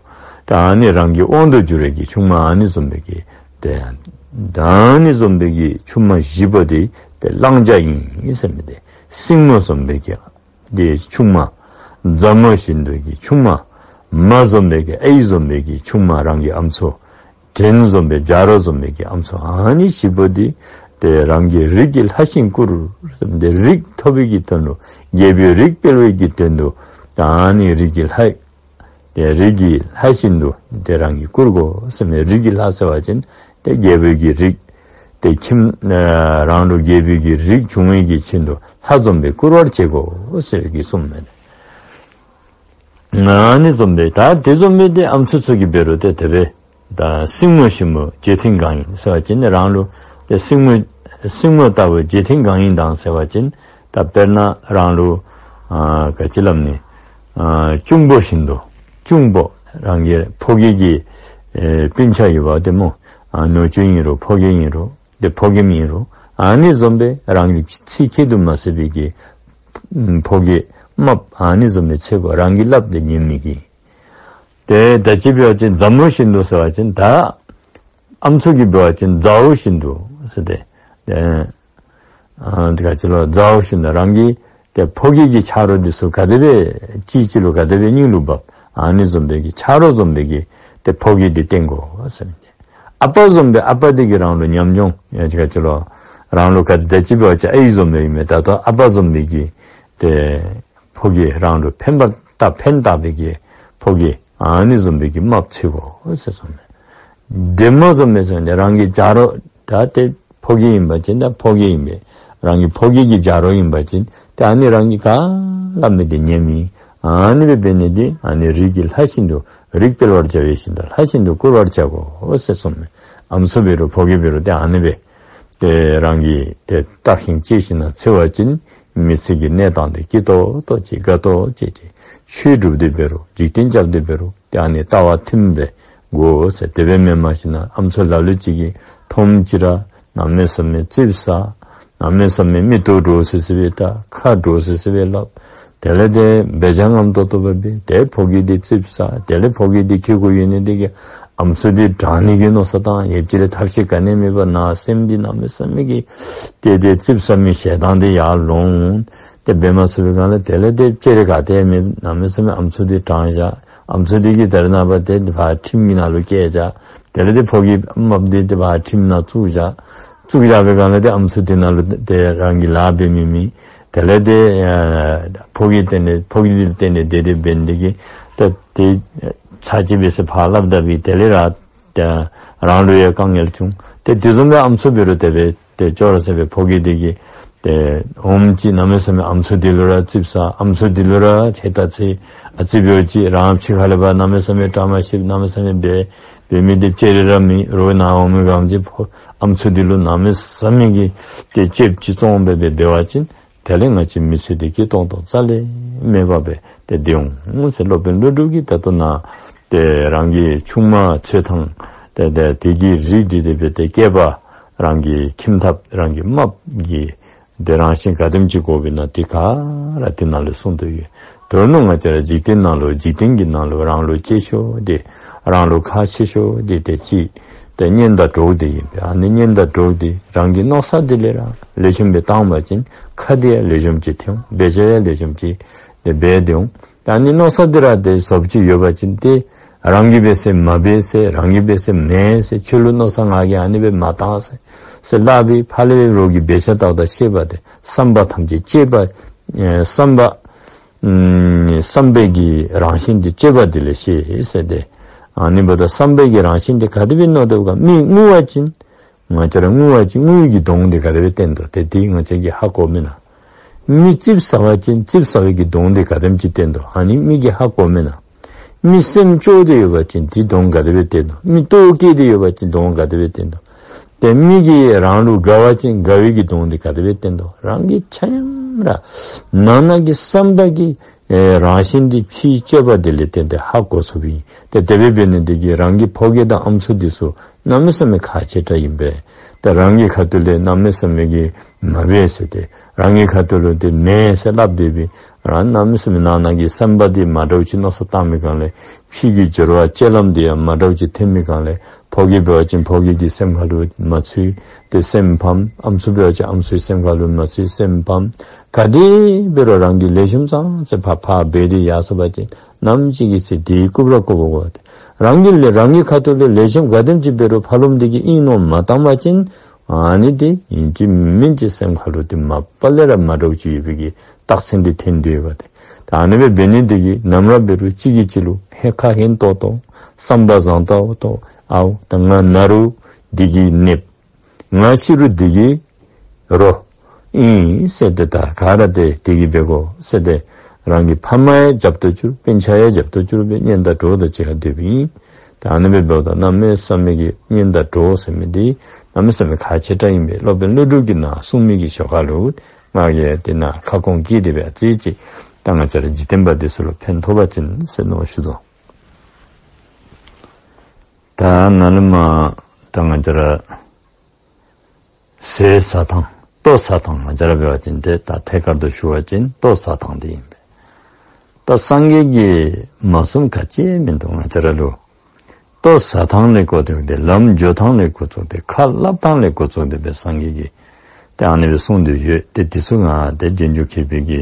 ད་ཨ་ནི་རང་གི་དབང་དུ་བསྒྱུར་བའི་གི་ཆུང་མ་ཨ་ནི་བཟུམ་སྦེ་གི་ཏེ་ད་ཨ་ནི་བཟུམ་སྦེ་གི་ཆུང་མ་བཞི་པོ་འདི་ཏེ་གླང་བྱ་ཨིན་ཟེར་མི་འདི་སྲིང་མོ་བཟུམ་སྦེ་གི་འདི་ཆུང་མ། མཛའ་མོ་བཞིན་དུ་གི་ཆུང་མ། མ་བཟུམ་སྦེ་གི་ཨའི་བཟུམ་སྦེ་གི་ཆུང་མ་རང་གི་ཨམ་སྲུ། བྲན་བཟུམ་སྦེ་བྱ་རོགས་བཟུམ་སྦེ་གི་ཨམ་སྲུ་ཨ་ནི་བཞི་པོ་འདི་ཏེ་རང་གི་རིགས་ཀྱི་ལྷ་བཞིན་བཀུར་ཟེར་མི་འདི་རིགས་ཐོབ་པའི་གི་དོན་ལུ་རྒྱལ་པོའི་རིགས་སྤེལ་བའི་གི་དོན་ལུ་ད་ཨ་ནི་རིགས་ཀྱི་ལྷ་ཏེ་རིགས་ཀྱི་ལྷ་བཞིན་དུ་ཏེ་རང་གིས་བཀུར་དགོ་ཟེར་མི་རིགས་ཀྱི་ལྷ་ཟེར་བ་ཅིན་ཏེ་རྒྱལ་པོའི་གི་རིགས་ཏེ་ཁྱིམ་ཨ་རང་ལུ་རྒྱལ་པོའི་གི་རིགས་བྱུང་བའི་གི་ཆེད་དུ་ལྷ་བཟུམ་སྦེ་བཀུར་བར་བྱེད་དགོ་ཟེར་བའི་གི་གསུངམ་མས། ཨ་ནི་བཟུམ་སྦེ་ད་དེ་བཟུམ་སྦེ་ཏེ་ཨམ་སྲུ་ཚུ་གིས་འབད་རུང་ཏེ་དེ་སྦེ་ད་སྲིང་མོ་བཞིན་དུ་རྗེས་མཐུན་གང་ཡིན་ཟེར་བ་ཅིན་རང་ལུ་ཏེ་སྲིང་མོ་སྲིང་མོ་ལྟ་བུ་རྗེས་མཐུན་གང་ཡིན་དང་ཟེར་བ་ཅིན་ད་དཔེར་ན་རང་ལུ་ཨ་ག་ཅི་སླབ་ནི་ཨ་གཅུང་པོ་བཞིན་དུ་གཅུང་པོ་རང་གི་ཕོ་སྐྱེས་ཀྱི་ཨེ་སྤུན་ཆ་ཡོད་པ་དེ་མོ་ཨ་ནུ་གཅུང་ཨིན་རུང་ཕོ་སྐྱེས་ཨིན་རུང་ཏེ་ཕོ་རྒནམ་ཨིན་རུང་ཨ་ནི་བཟུམ་སྦེ་རང་གི་ཚིག་ཁྱད་དུ་མ་བསད་པའི་གི་ཕོ་སྐྱེས་རྨགཔ་ཨ་ནི་བཟུམ་སྦེ་འཚོལ་དགོ། རང་གིས་སླབ་སྟེ་ཉན་མི་གི། ཏེ་ད་ཅི་འབད་བ་ཅིན་མཛའ་མོ་བཞིན་དུ་ཟེར་བ་ཅིན་ད་ཨམ་སྲུ་གིས་འབད་བ་ཅིན་མཛའ་བོ་བཞིན་དུ་ཟེར་ཏེ་ཏེ་ཨ་དེ་ག་ཅི་ལོ་མཛའ་བོ་བཞིན་དུ་རང་གི་ཏེ་ཕོ་སྐྱེས་ཀྱི་ཆ་རོགས་འདི་ཚུ་ག་དེ་སྦེ་གཅིག་གཅིག་ལུ་ག་དེ་སྦེ་སྙིང་ལུ་འབབ་ཨ་ནི་བཟུམ་སྦེ་གི་ཆ་རོགས་བཟུམ་སྦེ་གི་ཏེ་ཕོ་སྐྱེས་འདི་བསྟེན་དགོ་ཟེར་མི་འདི། ཨ་པ་བཟུམ་སྦེ་ཨ་པ་འདི་གིས་རང་ལུ་ཉམས་མྱོང་ཡང་ཅིག་ག་ཅི་ལོ་རང་ལུ་ག་དེ་ཅིག་འབད་བ་ཅིན་ཨའི་བཟུམ་སྦེ་ཨིན་མས། ད་ལྟོ་ཨ་པ་བཟུམ་སྦེ་གི་ཏེ་ཕོ་སྐྱེས་རང་ལུ་ཕན་པ་ད་ཕན་བཏགས་པའི་གི་ཕོ་སྐྱེས་ཨ་ནི་བཟུམ་སྦེ་གི་རྨགཔ་འཚོལ་དགོ་ཟེར་གསུངམ་མས། བྲན་མོ་བཟུམ་སྦེ་ཟེར་ནི་རང་གི་བྱ་རོགས་ད་ཏེ་ཕོ་སྐྱེས་ཨིན་པ་ཅིན་ད་ཕོ་སྐྱེས་ཨིན་པས། རང་གི་ཕོ་རྒྱས་ཀྱི་བྱ་རོག་ཨིན་པ་ཅིན་ཏེ་ཨ་ནི་རང་གིས་ག་སླབ་མི་འདི་ཉནམ་ཨིན། ཨ་ནི་སྦེ་འབད་ནི་འདི་ཨ་ནི་རིགས་ཀྱི་ལྷ་བཞིན་དུ་རིགས་སྤེལ་བར་བྱ་བའི་ཞིང་དང་ལྷ་བཞིན་དུ་བཀུར་བར་བྱ་དགོ་ཟེར་གསུངས་མས། ཨམ་སྲུ་འབད་རུང་ཕོ་རྒྱས་འབད་རུང་ཏེ་ཨ་ནི་སྦེ་ཏེ་རང་གིས་ཏེ་བརྟག་ཤིང་དཔྱད་ཞིནམ་ལས་འཚོལ་བ་ཅིན་མི་ཚེ་གི་གནས་སྟངས་འདི་སྐྱིད་ཏོག་ཏོ་ཅིག་དགའ་ཏོག་ཅིག་ཅིག་ཆོས་སྒྲུབ་སྟེ་འབད་རུང་འཇིག་རྟེན་རྐྱབ་སྟེ་འབད་རུང་ཏེ་ཨ་ནི་ལྟ་བ་མཐུནམ་སྦེ་དགོ་ཟེར། དེ་སྦེ་མེན་པ་ཞིནམ་ལས་ཨམ་སྲུ་ལ་ལུ་ཅིག་གིས་མཐོངམ་ཅིག་ར་གནམ་མེད་ས་མེད་ཙིགཔ་ཟ། གནམ་མེད་ས་མེད་མིག་ཏོ་འདྲོག་སི་སི་སྦེ་ལྟ། ཁ་འདྲོག་སི་སི་སྦེ་སླབ། དེ་ལས་ཏེ་འབད་བྱ་ངན་ཏོག་ཏོ་སྦེ་འབད། ཏེ་ཕོ་རྒྱས་འདི་ཙིགཔ་ཟ། དེ་ལས་ཕོ་རྒྱས་འདི་ཁེ་གུ་ཡོད་ནི་འདི་གིས་ཨམ་སྲུ་འདི་དྲང་ནི་གི་མནོ་བསམ་བཏང་། ཡོདཔ་ཅིག་ལས་ཐབས་ཤེས་ག་ནི་མེད་པར་ནང་སེམས་འདི་གནམ་མེད་ས་མེད་ཀྱི་ཏེ་ཏེ་ཙིགཔ་ཟ་མི་ཞེ་སྡང་འདི་ཡར་ལོང་། ཏེ་འབད་མ་ཚུགས་པའི་སྒང་ལས་དེ་ལས་ཏེ་ཅེ་རེ་ག་ཏེ་མེད་གནམ་མེད་ས་མེད་ཨམ་སྲུ་འདི་དྲང་བཞག། ཨམ་སྲུ་འདི་གིས་ད་རེས་ནངས་པ་ཏེ་ཕར་ཁྲིམས་ཀྱི་ནང་ལུ་བསྐྱལ་བཞག། དེ་ལས་ཏེ་ཕོ་རྒྱས་རྨགཔ་འདི་ཏེ་ཕར་ཁྲིམས་ནང་བཙུགས་བཞག། བཙུགས་བཞག་པའི་སྒང་ལས་ཏེ་ཨམ་སྲུ་འདི་ནང་ལུ་ཏེ་རང་གི་ལཱ་འབད་མི་མེད། དེ་ལས་ཏེ་ཨ་ཕོ་རྒྱས་བརྟེན་ནས་ཕོ་རྒྱས་འདི་ལུ་བརྟེན་ནས་དེ་དེ་འབད་ནི་འདི་གིས་ཏེ་ཏེ་ཚར་གཅིག་འབད་ཟེར་ཕར་སླབ་ད་འབད་དེ་ལས་ར་ཏེ་རང་ལུ་ཡང་དཀའ་ངལ་བྱུང་། ཏེ་དེ་བཟུམ་སྦེ་ཨམ་སྲུ་འབད་རུང་དེ་སྦེ་ཏེ་ཅོག་ར་འཐདཔ་སྦེ་ཕོ་རྒྱས་འདི་གིས་ཏེ་འོངམ་ཅིག་གནམ་མེད་ས་མེད་ཨམ་སྲུ་འདི་ལུ་ར་ཙིགཔ་ཟ། ཨམ་སྲུ་འདི་ལུ་ར་ཆེ་ད་ཚེ་ཨ་ཙི་འབད་ཅི། རང་ཕྱི་ཁ་ལས་ཕར་གནམ་མེད་ས་མེད་བཀྲ་མ་ཤིསཔ་གནམ་མེད་ས་མེད་འབད་འབད་མི་འདི་ཅེ་རེ་ར་མེད། རོགས་ནཱ་འོང་མི་ག་ཅི་ཕོ་ཨམ་སྲུ་འདི་ལུ་གནམ་མེད་ས་མེད་ཀྱི་ཏེ་ལྕེབ་ཅིག་བཙོང་འབད་འབད་བ་ཅིན་དེ་ལས་ང་བཅས་མི་ཚེ་འདི་སྐྱིད་ཏོང་ཏོ་རྩ་ལས་མེད་པ་སྦེ་ཏེ་སྡོད་འོང་ཟེར། སློབ་དཔོན་ཀླུ་སྒྲུབ་ཀྱིས་ད་ལྟོ་ནཱ་ཏེ་རང་གི་ཆུང་མ་འཚོལ་ཐངས་ཏེ་ཏེ་དེ་གི་རིགས་འདི་དེ་སྦེ་ཏེ་སྐྱེས་པ་རང་གི་ཁྱིམ་ཐབ་རང་གི་རྨགཔ་གི་ཏེ་རང་བཞིན་ག་དེམ་ཅིག་དགོ་པས་ན་དེ་ག་ར་དེ་ནང་ལུ་གསུངས་ཏེ་ཡོད། མདོར་ན་ང་བཅས་ར་འཇིག་རྟེན་ནང་ལུ་འཇིག་རྟེན་གྱི་ནང་ལུ་རང་ལུ་གཅེས་ཤོས་འདི་རང་ལུ་ཁག་ཆེ་ཤོས་འདི་ཏེ་གཅིག་ཏེ་གཉེན་དང་གྲོགས་འདི་ཨིན་པས། ཨ་ནི་གཉེན་དང་གྲོགས་འདི་རང་གི་མནོ་བསམ་འདི་ལས་ར་ལེགས་ཤོམ་སྦེ་བཏང་བ་ཅིན་ཁ་འདི་ཡང་ལེགས་ཤོམ་ཅིག་ཐོན་འོང་། འབད་བྱ་ཡང་ལེགས་ཤོམ་ཅིག་ཏེ་འབད་དེ་འོང་། ཨ་ནི་མནོ་བསམ་འདི་ར་ཏེ་བཟོཔ་ཅིག་ཡོད་པ་ཅིན་ཏེ་རང་གིས་འབད་ཟེར་མ་འབད་ཟེར་རང་གིས་འབད་ཟེར་མེན་ཟེར་ཁྱོད་ལུ་མནོ་བསམ་ང་གིས་ཨ་ནི་སྦེ་མ་བཏང་ཟེར་ཟེར་སླབ་པའི་ཕར་ལས་རོགས་ཀྱིས་འབད་བྱ་བཏང་ད་ཤེས་པ་ཏེ་བསམ་པ་ཐམས་ཅད་གཅེས་པ་ཨེ་བསམ་པ་ཨམ་བསམ་པའི་གི་རང་བཞིན་འདི་གཅེས་པ་འདི་ལས་ཤེས་ཟེར་ཏེ། ཨ་ནི་འབདཝ་ད་བསམ་པའི་གི་རང་བཞིན་འདི་ག་དེ་སྦེ་མནོ་དོ་ག། མི་ངུ་བ་ཅིན་ང་བཅས་ར་ངུ་བ་ཅིན་ངུ་བའི་གི་གདོང་འདི་ག་དེ་སྦེ་སྟོན་དོ། ཏེ་འདི་ང་བཅས་ཀྱིས་ཧ་གོ་མེན་ན། མི་ཙིགཔ་ཟ་བ་ཅིན་ཙིགཔ་ཟ་བའི་གི་གདོང་འདི་ག་དེམ་ཅིག་སྟོན་དོ། ཨ་ནི་མི་གིས་ཧ་གོ་མེན་ན། མི་སེམས་སྐྱོ་སྟེ་ཡོད་པ་ཅིན་དེ་གདོང་ག་དེ་སྦེ་སྟོན་དོ། མི་ལྟོཝ་བཀྱེས་ཏེ་ཡོད་པ་ཅིན་གདོང་ག་དེ་སྦེ་སྟོན་དོ། ཏེ་མི་གིས་རང་ལུ་དགའ་བ་ཅིན་དགའ་བའི་གི་གདོང་འདི་ག་དེ་སྦེ་སྟོན་དོ། རང་གིས་ཆ་མཉམ་ར་ནང་ན་གི་བསམ་པ་གི་ཨེ་རང་བཞིན་འདི་ཕྱིའི་དཔྱད་པ་འདི་ལས་བརྟེན་ཏེ་ཧ་གོ་ཚུགསཔ་ཨིན། ཏེ་དེ་སྦེ་འབད་ནི་འདི་གིས་རང་གི་ཕོ་རྒྱས་དང་ཨམ་སྲུ་འདི་ཚུ་གནམ་མེད་ས་མེད་ཁག་ཆེ་དྲགས་ཨིན་པས། ཏེ་རང་གི་ཁ་ཐུག་ལས་གནམ་མེད་ས་མེད་ཀྱི་མ་འབད་ཟེར་ཏེ་རང་གི་ཁ་ཐུག་ལུ་ཏེ་མེན་ཟེར་སླབ་སྡོད་པའི་རང་གནམ་མེད་ས་མེད་ནང་ན་གི་བསམ་པ་འདི་མ་འདྲཝ་ཅིག་མནོ་བསམ་བཏང་མི་སྒང་ལས་ཕྱི་གི་སྦྱོར་བ་སྤྱོད་ལམ་འདི་ཡང་མ་འདྲཝ་ཅིག་ཐོན་མི་སྒང་ལས་ཕོ་རྒྱས་འབད་བ་ཅིན་ཕོ་རྒྱས་ཀྱི་སེམས་ཁ་ལུ་མ་ཚུད། ཏེ་སེམས་ཕམ། ཨམ་སྲུ་འབད་བ་ཅིན་ཨམ་སྲུའི་སེམས་ཁ་ལུ་མ་ཚུད་སེམས་ཕམ། ག་དེ་འབད་རུང་རང་གིས་ལེགས་ཤོམ་ཙང་ཙ་ཕར་ཕར་འབད་དེ་ཡར་སོང་པ་ཅིན་ནམ་ཅིག་གི་ཚེ་དེའི་རྐུབ་ར་རྐུ་དགོ་གོ། རང་གིས་ལེགས་རང་གི་ཁ་ཐུག་ལས་ལེགས་ཤོམ་ག་དེམ་ཅིག་འབད་རུང་ཕ་རོལ་པོ་འདི་གིས་ཨིན་མནོ་མ་བཏང་པ་ཅིན་ཨ་ནི་འདི་ཨིན་ཅི་མིན་ཅི་སེམས་ཁ་ལུ་ཏེ་མ་པ་ལས་ར་མ་འདྲཝ་ཅིག་ཡོད་པའི་གི་རྟགས་མཚན་འདི་ཐོན་ཏེ་ཡོདཔ་ཏེ། ད་ཨ་ནི་སྦེ་འབད་ནི་འདི་གིས་ནམ་ར་འབད་རུང་གཅིག་གིས་གཅིག་ལུ་ཧེ་ཁ་ཧན་ཏོག་ཏོ་བསམ་པ་བཟང་ཏོག་ཏོ་ཨའོ་ད་ང་ན་རུང་འདི་གིས་ནདཔ། ང་ཤི་རུང་འདི་གིས་རོ་ཨིན་ཟེར་ཏེ་ད་ག་ར་ཏེ་འདི་གིས་འབད་དགོ་ཟེར་ཏེ་རང་གི་ཕམ་ཡང་རྒྱབ་ཏུ་བསྐྱུར་སྤུན་ཆ་ཡང་རྒྱབ་ཏུ་བསྐྱུར་སྦེ་གཉེན་དང་གྲོགས་དང་གཅིག་ཁར་སྡོདཔ་ཨིན། ད་ཨ་ནི་སྦེ་འབདཝ་ད་གནམ་མེད་ས་མེད་ཀྱི་གཉེན་དང་གྲོགས་ཟེར་མི་འདི་གནམ་མེད་ས་མེད་ཁག་ཆེ་དྲགས་ཨིན་པས། སློབ་དཔོན་ཀླུ་སྒྲུབ་ཀྱིས་ནཱ་གསུངས་མི་གི་ཞོར་ཁ་ལུ་ང་གིས་ཏེ་ནཱ་ཁ་སྐོང་བཀོད་དེ་སྦེ་ཨ་ཙི་ཅིག་ད་ང་བཅས་ར་འཇིག་རྟེན་པ་འདི་ཚུ་ལུ་ཕན་ཐོགས་པ་ཅིན་ཟེར་མནོ་ཞུ་དོ། ད་ནཱ་ལས་མར་ད་ང་བཅས་ར་ཟས་ཟ་ཐངས་ལྟོ་ཟ་ཐངས་ང་བཅས་ར་འབད་བ་ཅིན་ཏེ་ད་ཐད་ཀར་དུ་ཞུ་བ་ཅིན་ལྟོ་ཟ་ཐངས་འདི་ཨིན་པས། ད་སངས་རྒྱས་ཀྱིས་མ་གསུངམ་ག་ཅི་མིན་འདུག། ང་བཅས་ར་ལུ་ལྟོ་ཟ་ཐངས་ལས་འགོ་བཙུགས་ཏེ་ལམ་འགྱོ་ཐངས་ལས་འགོ་བཙུགས་ཏེ་ཁ་སླབ་ཐངས་ལས་འགོ་བཙུགས་ཏེ་སྦེ་སངས་རྒྱས་ཀྱིས་ཏེ་ཨ་ནི་སྦེ་གསུངས་ཏེ་ཡོད། ཏེ་འདི་ཚུ་ང་ཏེ་རྗེས་འཇུག་མཁས་པའི་གི་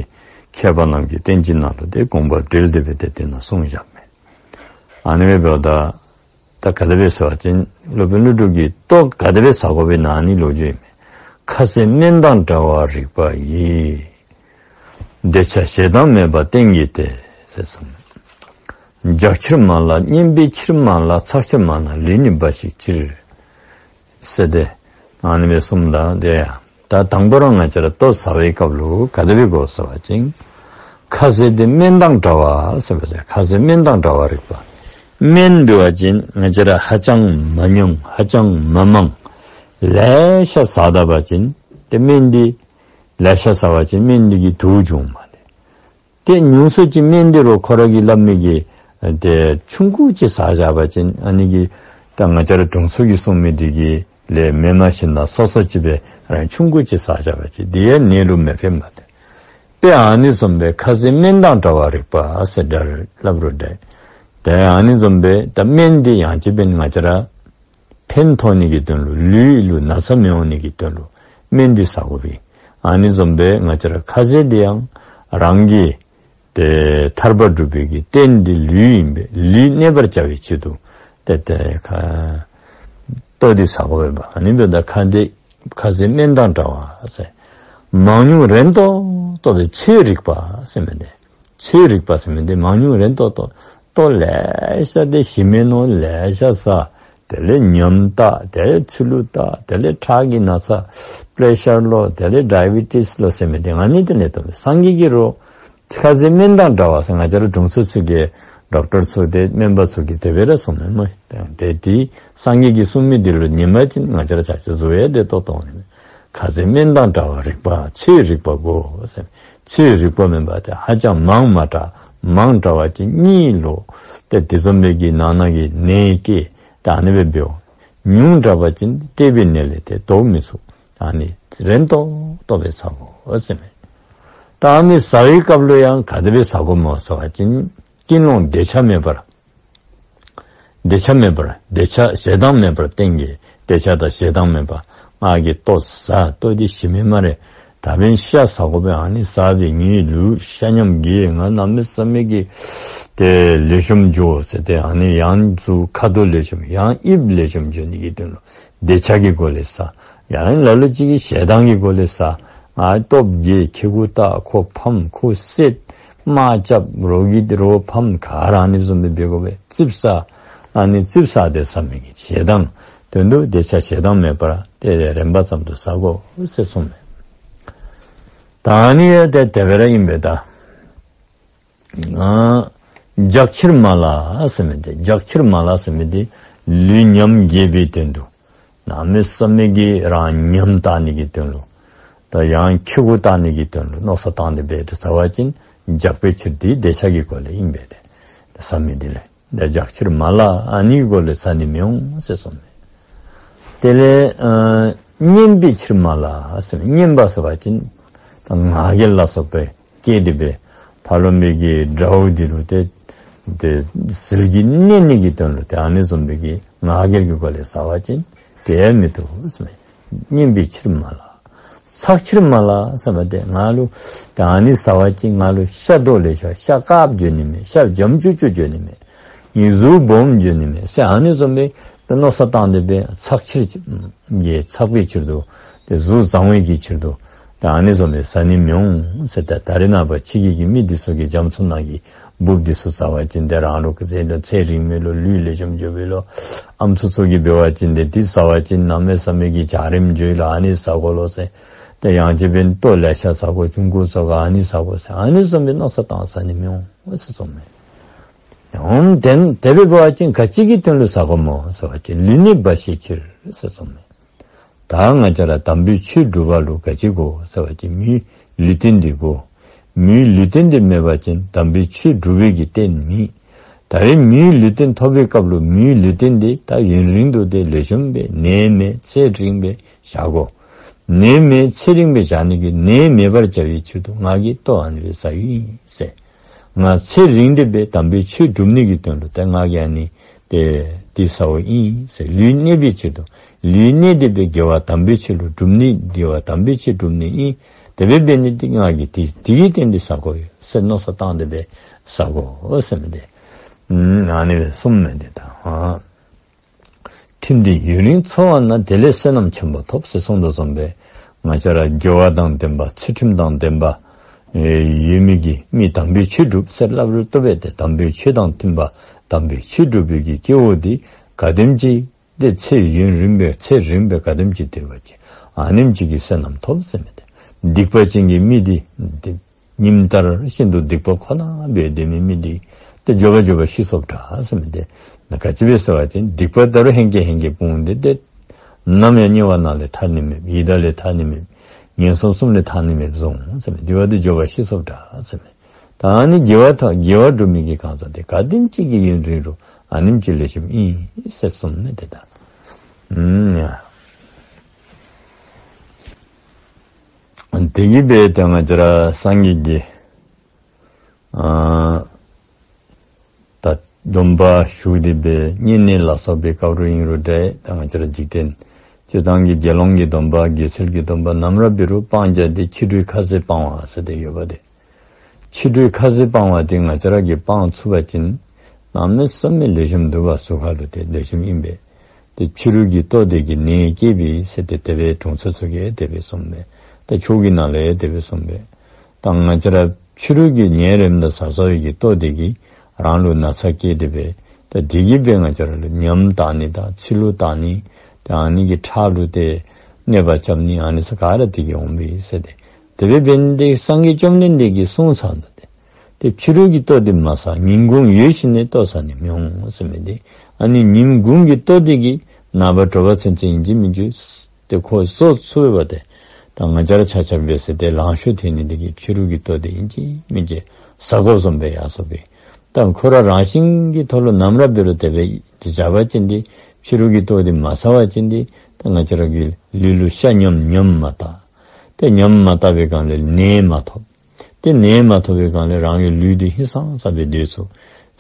མཁས་པ་རྣམས་ཀྱི་བསྟན་བཅོས་ནང་ལུ་ཏེ་དགོངས་པ་འགྲེལ་ཏེ་སྦེ་ཏེ་དེ་ནང་གསུངས་བཞག་མས། ཨ་ནི་སྦེ་འབདཝ་ད་ད་ག་དེ་སྦེ་ཟེར་བ་ཅིན་སློབ་དཔོན་ཀླུ་སྒྲུབ་ཀྱིས་ལྟོ་ག་དེ་སྦེ་ཟ་དགོ་པས་ན་ཨ་ནི་ལོ་རྒྱུས་ཨིན་མས། ཁ་ཟས་སྨན་དང་འདྲ་བར་རིག་པ་ཡིས། འདོད་ཆགས་ཞེ་སྡང་མེད་པ་བསྟེན་གྱིས་ཏེ། ཟེར་གསུངས། འཇག་ཕྱིར་མ་ལགས་སྙན་པའི་ཕྱིར་མ་ལགས། ཚགས་ཕྱིར་མ་ལགས་ལུས་ནི་འབའ་ཞིག་ཕྱིར། ཟེར་ཏེ་ཨ་ནི་སྦེ་གསུངམ་ད་དེ་ཡང་ ད་དང་པོ་ར་ང་བཅས་ར་ལྟོ་ཟ་བའི་སྐབས་ལུ་ག་དེ་སྦེ་དགོ་ཟེར་བ་ཅིན་ཁ་ཟས་དེ་སྨན་དང་འདྲ་བ་ཟེར་བ་ཅིན་ཁ་ཟས་སྨན་དང་འདྲ་བར་རིག་པ། སྨན་འབད་བ་ཅིན་ང་བཅས་ར་ཧ་ཅང་མ་ཉུང་ཧ་ཅང་མ་མང་ལེ་ཤ་ཟ་ད་པ་ཅིན་ཏེ་སྨན་འདི་ལེ་ཤ་ཟ་བ་ཅིན་སྨན་འདི་གིས་དུག་འབྱུངམ་མས། ཏེ་ཉུང་སུ་ཅིག་སྨན་འདི་རུང་ཁོ་ར་གིས་སླབ་མི་གི་ཏེ་ཆུང་ཀུ་ཅིག་ཟ་བཞག་པ་ཅིན་ཨ་ནི་གིས་ད་ང་བཅས་ར་དྲུང་འཚོ་གིས་གསུང་མི་འདི་གི་ལས་མེནམ་བཞིན་ལ་སོ་སོ་ཅིག་སྦེ་རང་ཆུང་ཀུ་ཅིག་ཟ་བཞག་པ་ཅིན་དེ་ཡང་ནད་ལུ་མི་ཕནམ་མས། ཏེ་ཨ་ནི་བཟུམ་སྦེ་ཁ་ཟས་སྨན་དང་འདྲ་བར་རིག་པ་ཟེར་སླབ་རུང་འདྲ། ཏེ་ཨ་ནི་བཟུམ་སྦེ་ད་སྨན་འདི་ཡང་ཅིན་ང་བཅས་ར་ཕན་ཐོགས་ནི་གི་དོན་ལུ་ལུས་ལུ་ན་ཚ་མི་འོང་ནི་གི་དོན་ལུ་སྨན་འདི་ཟ་དགོ་པས། ཨ་ནི་བཟུམ་སྦེ་ང་བཅས་ར་ཁ་ཟས་འདི་ཡང་རང་གི་ཏེ་ཐར་པ་སྒྲུབ་པའི་གི་རྟེན་འདི་ལུས་ཨིན་པས། ལུས་གནས་པར་བྱ་བའི་ཆེད་དུ་ཏེ་ཏེ་ཁ་ལྟོ་འདི་ཟ་དགོ་པས། ཨ་ནི་འབདཝ་ད་ཁ་འདི་ཁ་ཟས་སྨན་དང་འདྲ་བ་ཟེར། མང་ཉུང་རན་ཏོག་ཏོ་སྦེ་ཚོད་རིག་པ་ཟེར་མི་འདི། ཚོད་རིག་པ་ཟེར་མི་འདི་མང་ཉུང་རན་ཏོག་ཏོ། ལྟོ་ལེ་ཤ་དེ་ཞིམ་མི་ནོར་ལེ་ཤ་ཟ། དེ་ལས་ཉམས་བཏགས། དེ་ལས་ཚུ་ལུ་བཏགས། དེ་ལས་ཁྲག་གི་ན་ཚ་པེ་རེ་ཤར་ལོ། དེ་ལས་ཌའི་བི་ཊིས་ལོ་ཟེར་མི་འདི་ཨ་ནི་དེ་ལས་ཏོ་སངས་རྒྱས་ཀྱིས་རུང་ཁ་ཟས་སྨན་དང་འདྲ་བ་ཟེར་ང་བཅས་ར་དྲུང་འཚོ་ཚུ་གིས་ཌོག་ཊར་ཚུ་ཏེ་སྨན་པ་ཚུ་གིས་དེ་སྦེ་ར་གསུངམ་མས་སྨོ། ཏེ་དེ་སངས་རྒྱས་ཀྱིས་གསུངས་མི་འདི་ལུ་ཉན་པ་ཅིན་ང་བཅས་ར་ཆ་ཁྱབ་གཟུགས་ཡང་བདེ་ཏོག་ཏོ་འོང་ནི་མས། ཁ་ཟས་སྨན་དང་འདྲ་བར་རིག་པ། ཚོད་རིག་པ་དགོ་ཟེར། ཚོད་རིག་པ་མེན་པ་ཏེ་ཧ་ཅང་མང་མ་དྲགས། མང་དྲགས་པ་ཅིན་གཉིད་ལོག། ཏེ་དེ་བཟུམ་སྦེ་གི་ནང་ན་གི་ནད་སྐྱེ། ད་ཨ་ནི་སྦེ་འབདཝ། ཉུང་དྲགས་པ་ཅིན་ལྟེ་བའི་ནད་ལས་ཏེ་ལྡོག་མི་ཚུགས། ཨ་ནི་རན་ཏོག་ཏོ་སྦེ་ཟ་དགོ་ཟེར་མས། ད་ཨ་ནི་ཟ་བའི་སྐབས་ལུ་ཡང་ག་དེ་སྦེ་ཟ་དགོ་སྨོ་ཟེར་བ་ཅིན་ཀུན་སློང་འདོད་ཆགས་མེད་པར། འདོད་ཆགས་མེད་པར། འདོད་ཆགས་ཞེ་སྡང་མེད་པར་བསྟེན་གེ། འདོད་ཆགས་དང་ཞེ་སྡང་མེད་པར། ང་གིས་ལྟོ་ཟ། ལྟོ་འདི་ཞིམ་མི་སྨ་རེ། ད་འབདན་ཤ་ཟ་དགོ་པས། ཨ་ནི་ཟ་སྦེ་ངེའི་ལུས་ཤ་ཉམས་རྒྱས། ང་གནམ་མེད་ས་མེད་ཀྱི་ཏེ་ལེགས་ཤོམ་འགྱོ་ཟེར་ཏེ་ཨ་ནི་ཡང་གཟུགས་ཁ་དོག་ལེགས་ཤོམ་ཡང་དབྱིབས་ལེགས་ཤོམ་འགྱོ་ནི་གི་དོན་ལུ་འདོད་ཆགས་ཀྱི་སྒོ་ལས་ཟ། ཡང་ལ་ལུ་ཅིག་གིས་ཞེ་སྡང་གི་སྒོ་ལས་ཟ། ང་སྟོབས་རྒྱས། ཁེ་གུ་བཏགས། ཁོ་ཕམ། ཁོ་བསད། དམག་རྐྱབ། རོགས་ཀྱི་རོགས་ཕམ། ག་ར་ཨ་ནི་བཟུམ་སྦེ་འབད་དགོ་པས། རྩིགཔ་ཟ། ཨ་ནི་རྩིགཔ་ཟ་སྟེ་ཟ་མི་གི་ཞེ་སྡང་དོན་དུ་འདོད་ཆགས་ཞེ་སྡང་མེད་པར་ཏེ་རན་པ་ཙམ་དུ་ཟ་དགོ་ཟེར་གསུངས་མས། ད་ཨ་ནི་ཡང་ཏེ་དེ་སྦེ་ར་ཨིན་པས་ད། ཨ་ལྗགས་ཕྱིར་མ་ལ་ཟེར་མི་འདི། ལྗགས་ཕྱིར་མ་ལ་ཟེར་མི་འདི་ལུས་ཉམས་རྒྱས་པའི་དོན་དུ། གནམ་མེད་ས་མེད་ཀྱི་རང་ཉམས་བཏགས་ནི་གི་དོན་ལུ། ད་ཡང་ཁེ་གུ་བཏགས་ནི་གི་དོན་ལུ་མནོ་བསམ་བཏང་སྟེ་འབད་དེ་ཟ་བ་ཅིན་ལྗགས་པའི་ཕྱིར་འདི་འདོད་ཆགས་ཀྱི་སྒོ་ལས་ཨིན་པས་ཏེ། ཟ་མི་འདི་ལས། ད་ལྗགས་ཕྱིར་མ་ལ་ཨ་ནི་གི་སྒོ་ལས་ཟ་ནི་མི་འོང་ཟེར་གསུངས་མས། དེ་ལས་ཨ་སྙེམས་པའི་ཕྱིར་མ་ལ་ཟེར། སྙེམས་པ་ཟེར་བ་ཅིན་ད་ང་རྒྱལ་ལ་སོགས་པའི་སྐྱེས་ཏེ་སྦེ་ཕ་རོལ་མི་གི་དགྲ་བོ་འདི་ལུ་ཏེ་ཏེ་ཟིལ་གྱིས་གནོན་ནི་གི་དོན་ལུ་ཏེ་ཨ་ནི་བཟུམ་སྦེ་གི་ང་རྒྱལ་གྱི་སྒོ་ལས་ཟ་བ་ཅིན་དེ་མི་བཏུབ་ཟེར་མས། སྙེམས་པའི་ཕྱིར་མ་ལ། ཚགས་ཕྱིར་མ་ལ་ཟེར་བ་ཏེ་ང་ལུ་ད་ཨ་ནི་ཟ་བ་ཅིན་ང་ལུ་ཤ་མདོག་ལེགས་ཤོམ་ཤ་དཀརཔོ་འགྱོ་ནི་མས། ཤ་འཇམ་ཅུག་ཅུ་འགྱོ་ནི་མས། ངེའི་གཟུགས་སྦོམ་འགྱོ་ནི་མས་ཟེར་ཨ་ནི་བཟུམ་སྦེ་ཏེ་མནོ་བསམ་བཏང་སྟེ་སྦེ་ཚགས་ཕྱིར་གྱི་ཚགས་པའི་ཕྱིར་དུ་ཏེ་གཟུགས་བཟང་བའི་གི་ཕྱིར་དུ་ད་ཨ་ནི་བཟུམ་སྦེ་ཟ་ནི་མི་འོང་ཟེར། ད་ད་རེས་ནངས་པ་ཕྱི་རྒྱལ་གྱི་མི་འདི་ཚུ་གིས་རྒྱ་མཚོ་ནང་གི་འབུཔ་འདི་ཚུ་ཟ་བ་ཅིན་ཏེ་རང་ལུ་གི་ཚེ་ལུ་ཚེ་རིང་མི་ལོ་ལུས་ལེགས་ཤོམ་འགྱོ་བའི་ལོ་ཨམ་སྲུ་ཚུ་གིས་འབད་བ་ཅིན་ཏེ་འདི་ཟ་བ་ཅིན་གནམ་མེད་ས་མེད་ཀྱི་འཇའ་རིསམོ་འགྱོ་བའི་ལོ་ཨ་ནི་ཟ་དགོ་ལོ་ཟེར། ཏེ་ཡང་ཅིན་འབདན་ལྟོ་ལེ་ཤ་ཟ་དགོ། ཆུང་ཀུ་ཟ་དགོ། ཨ་ནི་ཟ་དགོ་ཟེར་ཨ་ནི་བཟུམ་སྦེ་མནོ་བསམ་བཏང་ཟ་ནི་མི་འོང་ཟེར་གསུངས་མས། འོང་དེ་དེ་སྦེ་འབད་བ་ཅིན་ག་ཅི་གི་དོན་ལུ་ཟ་དགོ་སྨོ་ཟེར་བ་ཅིན་ལུས་གནས་འབའ་ཞིག་ཕྱིར་ཟེར་གསུངས་མས། ད་ང་བཅས་ར་དམ་པའི་ཆོས་སྒྲུབ་པ་ལུ་ག་ཅི་དགོ་ཟེར་བ་ཅིན་མིའི་ལུས་རྟེན་འདི་དགོ། མིའི་ལུས་རྟེན་འདི་མེད་པ་ཅིན་དམ་པའི་ཆོས་སྒྲུབ་པའི་གི་རྟེན་མེད། ད་རེས་མིའི་ལུས་རྟེན་ཐོབ་པའི་སྐབས་ལུ་མིའི་ལུས་རྟེན་འདི་ད་ཡུན་རིང་དུ་ཏེ་ལེགས་ཤོམ་སྦེ་ནད་མེད་ཚེ་རིང་སྦེ་བཞག་དགོ། ནད་མེད་ཚེ་རིང་སྦེ་བཞག་ནི་གི་ནད་མེད་པར་བྱ་བའི་ཕྱིར་དུ་ང་གིས་ལྟོ་ཨ་ནི་སྦེ་ཟ་ཡི་ཟེར། ང་ཚེ་རིང་སྟེ་སྦེ་དམ་པའི་ཆོས་སྒྲུབ་ནི་གི་དོན་ལུ་ཏེ་ང་གིས་ཨ་ནི་ཏེ་འདི་ཟཝ་ཨིན་ཟེར། ལུས་གནས་པའི་ཕྱིར་དུ། ལུས་གནས་ཏེ་སྦེ་དགེ་བ་དམ་པའི་ཆོས་ལུ་སྒྲུབ་ནི་དགེ་བ་དམ་པའི་ཆོས་སྒྲུབ་ནི་ཨིན། དེ་སྦེ་འབད་ནི་འདི་ང་གིས་འདི་འདི་གི་རྟེན་འདི་ཟ་དགོ་ཡོད་ཟེར་མནོ་བསམ་བཏང་སྟེ་སྦེ་ཟ་དགོ་ཟེར་མི་འདི། ཨ་ནི་སྦེ་གསུངས་མི་འདི་ད། ཁྲིམས་འདི་ཡུན་རིང་འཚོ་བ་ན། དེ་ལས་བསོད་ནམས་ཆེན་པོ་ཐོབ་ཟེར་གསུངས་དོ་བཟུམ་སྦེ་ང་བཅས་ར་དགེ་བ་དང་ལྡན་པ་ཚུལ་ཁྲིམས་དང་ལྡན་པ་ཨེ་ཡོད་མི་གི་མི་དམ་པའི་ཆོས་སྒྲུབ་ཟེར་སླབ་རུང་བཏུབ་པས་ཏེ། དམ་པའི་ཆོས་དང་མཐུན་པ་དམ་པའི་ཆོས་སྒྲུབ་པའི་གི་སྐྱེ་བོ་འདི་ག་དེམ་ཅིག་ཏེ་ཚེ་ཡུན་རིང་སྦེ་ཚེ་རིང་སྦེ་ག་དེམ་ཅིག་སྡོད་པ་ཅིན་ ཨ་ནེམ་ཅིག་གི་བསོད་ནམས་ཐོབ་ཟེར་མི་འདི། སྡིག་པ་ཅན་གྱི་མི་འདི་འདི་ཉིན་ལྟར་བཞིན་དུ་སྡིག་པ་ཁོ་ན་འབད་སྡོད་མི་མི་འདི་ཏེ་མགྱོགས་པ་མགྱོགས་པ་ཤི་སོཔ་འདྲ་ཟེར་མི་འདི། ན་ག་ཅི་སྦེ་ཟེར་བ་ཅིན་སྡིག་པ་ད་རུང་ཧེང་སྐལ་ཧེང་སྐལ་སྤོང་སྟེ་ཏེ་ནམ་ཡང་དམྱལ་བ་ནང་ལས་ཐར་ནི་མེད། ཡི་དྭགས་ལས་ཐར་ནི་མེད། ངན་སོང་གསུམ་ལས་ཐར་ནི་མེདཔ་བཟུམ་ཟེར་མི་འདི་བ་འདི་མགྱོགས་པ་ཤི་སོཔ་འདྲ་ཟེར་མི། ད་ཨ་ནི་དགེ་བ་ཐ་དགེ་བ་སྒྲུབ་མི་གི་གང་ཟག་དེ་ག་དེམ་ཅིག་གི་ཡུན་རིང་རུང་ཨ་ནེམ་ཅིག་ལེགས་ཤོམ་ཨིན་ཟེར་གསུངས་མི་དེ་ད། ཨུམ་ཡ། དེ་གིས་འབད་ཏེ་ང་བཅས་ར་སངས་རྒྱས་ཀྱི་ཨ་ད་སྡོམ་པ་ཞུ་སྟེ་འབད་བསྙེན་གནས་ལ་སོགས་པའི་སྐབས་རུ་ཨིན་རུང་འདྲ། ད་ང་བཅས་ར་འཇིག་རྟེན་སྤྱིར་བཏང་གི་དགེ་སློང་གི་སྡོམ་པ་དགེ་ཚུལ་གྱི་སྡོམ་པ་ནམ་ར་འབད་རུང་སྤང་བྱ་དེ་ཕྱི་རོལ་ཁ་ཟས་སྤང་བ་ཟེར་ཏེ་ཡོདཔ་དེ། ཕྱི་རོལ་ཁ་ཟས་སྤང་བ་དེ་ང་བཅས་ར་གིས་སྤང་ཚུགས་པ་ཅིན་གནམ་མེད་ས་མེད་ལེགས་ཤོམ་འདུག་པ། གཟུགས་ཁ་ལུ་དེ་ལེགས་ཤོམ་ཨིན་པས། དེ་ཕྱི་རོལ་གྱི་ལྟོ་དེ་གིས་ནད་སྐྱེད་པས་ཟེར་ཏེ་དེ་སྦེ་དྲུང་འཚོ་ཚུ་གིས་དེ་སྦེ་གསུངས་པས། ད་ཆོས་ཀྱི་ནང་ལས་དེ་སྦེ་གསུངས་པས། ད་ང་བཅས་ར་ཕྱི་རོལ་གྱི་ཉིན་རེ་ལ་ཟ་ཟ་བའི་གི་ལྟོ་དེ་གིས་རང་ལུ་ན་ཚ་སྐྱེད་དེ་འབད། ད་དེ་གིས་འབད་ང་བཅས་ར་ལུ་ཉམས་བཏགས་ནི་དང་ཚིལ་ལུ་བཏགས་ནི་དང་ཨ་ནི་གི་ཁྲག་ལུ་ཏེ་གནོད་པ་རྐྱབ་ནི་ཨ་ནི་ཚུ་ག་ར་དེ་གིས་འོང་པས་ཟེར་ཏེ། དེ་སྦེ་འབད་ནི་དེ་གིས་སངས་རྒྱས་བཅོམ་ལྡན་འདས་ཀྱིས་གསུངས་ཚར་ནུག་ཏེ། ཏེ་ཕྱི་རོལ་གྱི་ལྟོ་དེ་མ་ཟ། ཉིན་གུང་ཡོད་བཞིན་ནས་ལྟོ་ཟ་ནི་མི་འོང་ཟེར་མི་དེ། ཨ་ནི་ཉིན་གུང་གི་ལྟོ་དེ་གིས་ནངས་པ་དྲོ་པ་ཚུན་ཚོད་ཨིན་ཅི་མིན་ཅི་ཏེ་ཁོ་གསོ་ཚུགས་པས་པ་ཏེ། ད་ང་བཅས་ར་ཆ་ཁྱབ་འབད་ཟེར་ཏེ་ལང་ཤོར་ཐལ་ནི་དེ་གིས་ཕྱི་རོལ་གྱི་ལྟོ་དེ་ཨིན་ཅི་མིན་ཅི་ཟ་དགོཔ་བཟུམ་སྦེ་ཡར་སོང་པས། ད་ཁོ་ར་རང་བཞིན་གྱི་ཐོག་ལུ་ནམ་ར་འབད་རུང་དེ་སྦེ་དེ་བཞག་པ་ཅིན་དེ་ཕྱི་རོལ་གྱི་ལྟོ་དེ་མ་ཟ་བ་ཅིན་དེ་ད་ང་བཅས་ར་གི་ལུས་ལུ་ཤ་ཉམས་ཉམས་མ་བཏགས། ཏེ་ཉམས་མ་བཏགས་པའི་སྒང་ལས་ནད་མ་ཐོབ། ཏེ་ནད་མ་ཐོབ་པའི་སྒང་ལས་རང་གི་ལུས་འདི་ཧིང་སངས་ས་སྦེ་སྡོད་ཚུགས།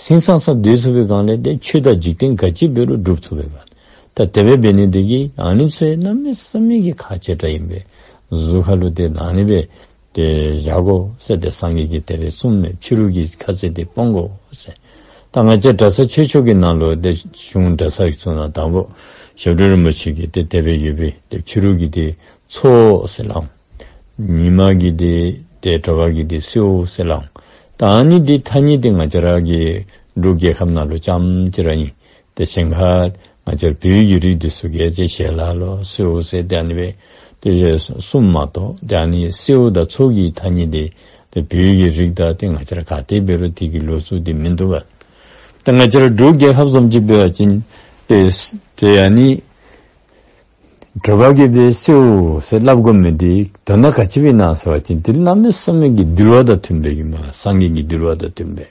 ཧིང་སངས་ས་སྡོད་ཚུགས་པའི་སྒང་ལས་ཏེ་ཆོས་དང་འཇིག་རྟེན་ག་ཅི་འབད་རུང་སྒྲུབ་ཚུགས་པས་པ། ད་དེ་སྦེ་འབད་ནི་དེ་གིས་ཨ་ནི་ཚུ་གནམ་མེད་ས་མེད་ཀྱི་ཁག་ཆེ་དྲགས་ཨིན་པས། གཟུགས་ཁ་ལུ་ཏེ་ཨ་ནི་སྦེ་ཏེ་བཞག་དགོ་ཟེར་ཏེ་སངས་རྒྱས་ཀྱིས་དེ་སྦེ་གསུངས་མས། ཕྱི་རོལ་གྱི་ཁ་ཟས་དེ་སྤང་དགོ་ཟེར། ད་ང་བཅས་གྲྭ་ས་ཆོས་ཕྱོགས་ཀྱི་ནང་ལུ་ཏེ་གཞུང་གྲྭ་ས་ཚུ་ནང་དང་པོ་ཞབས་དྲུང་རིན་པོ་ཆེ་གིས་ཏེ་དེ་སྦེ་ཡོད་པས། ཏེ་ཕྱི་རོལ་གྱི་དེ་འཚོ་ཟེར་སླབ་འོང་། ཉིན་མ་གི་དེ་ཏེ་དྲོ་པ་གི་དེ་བསེཝ་ཟེར་སླབ་འོང་། ད་ཨ་ནི་དེ་ཐ་སྙད་དེ་ང་བཅས་ར་གི་འབྲུག་རྒྱལ་ཁབ་ནང་ལུ་རྐྱངམ་ཅིག་ར་ཨིན། ཏེ་གཞན་ཁར་ང་བཅས་ར་བོད་ཀྱི་རིགས་འདི་ཚུ་གིས་ཏེ་ཞལ་ལག་ལོ་བསེཝ་ཟེར་ཏེ་ཨ་ནི་སྦེ་ཏེ་གསུངམ་མ་གཏོགས་ཏེ་ཨ་ནི་བསེཝ་དང་འཚོ་གི་ཐ་སྙད་དེ་ཏེ་བོད་ཀྱི་རིགས་དང་ཏེ་ང་བཅས་ར་ག་ཏེ་འབད་རུང་དེ་གི་ལོ་རྒྱུས་དེ་མིན་འདུག་པ། ཏེ་ང་བཅས་ར་འབྲུག་རྒྱལ་ཁབ་བཟུམ་ཅིག་འབད་བ་ཅིན་ཏེ་ཏེ་ཨ་ནི་དྲོ་པ་གི་སྦེ་བསེཝ་ཟེར་སླབ་དགོ་མི་དེ་དོན་དག་ག་ཅི་སྦེ་ཨིན་ན་ཟེར་བ་ཅིན་དེ་གནམ་མེད་ས་མེད་ཀྱི་འདུལ་བ་དང་མཐུན་པའི་གི་མ་སངས་རྒྱས་ཀྱི་འདུལ་བ་དང་མཐུན་པའི།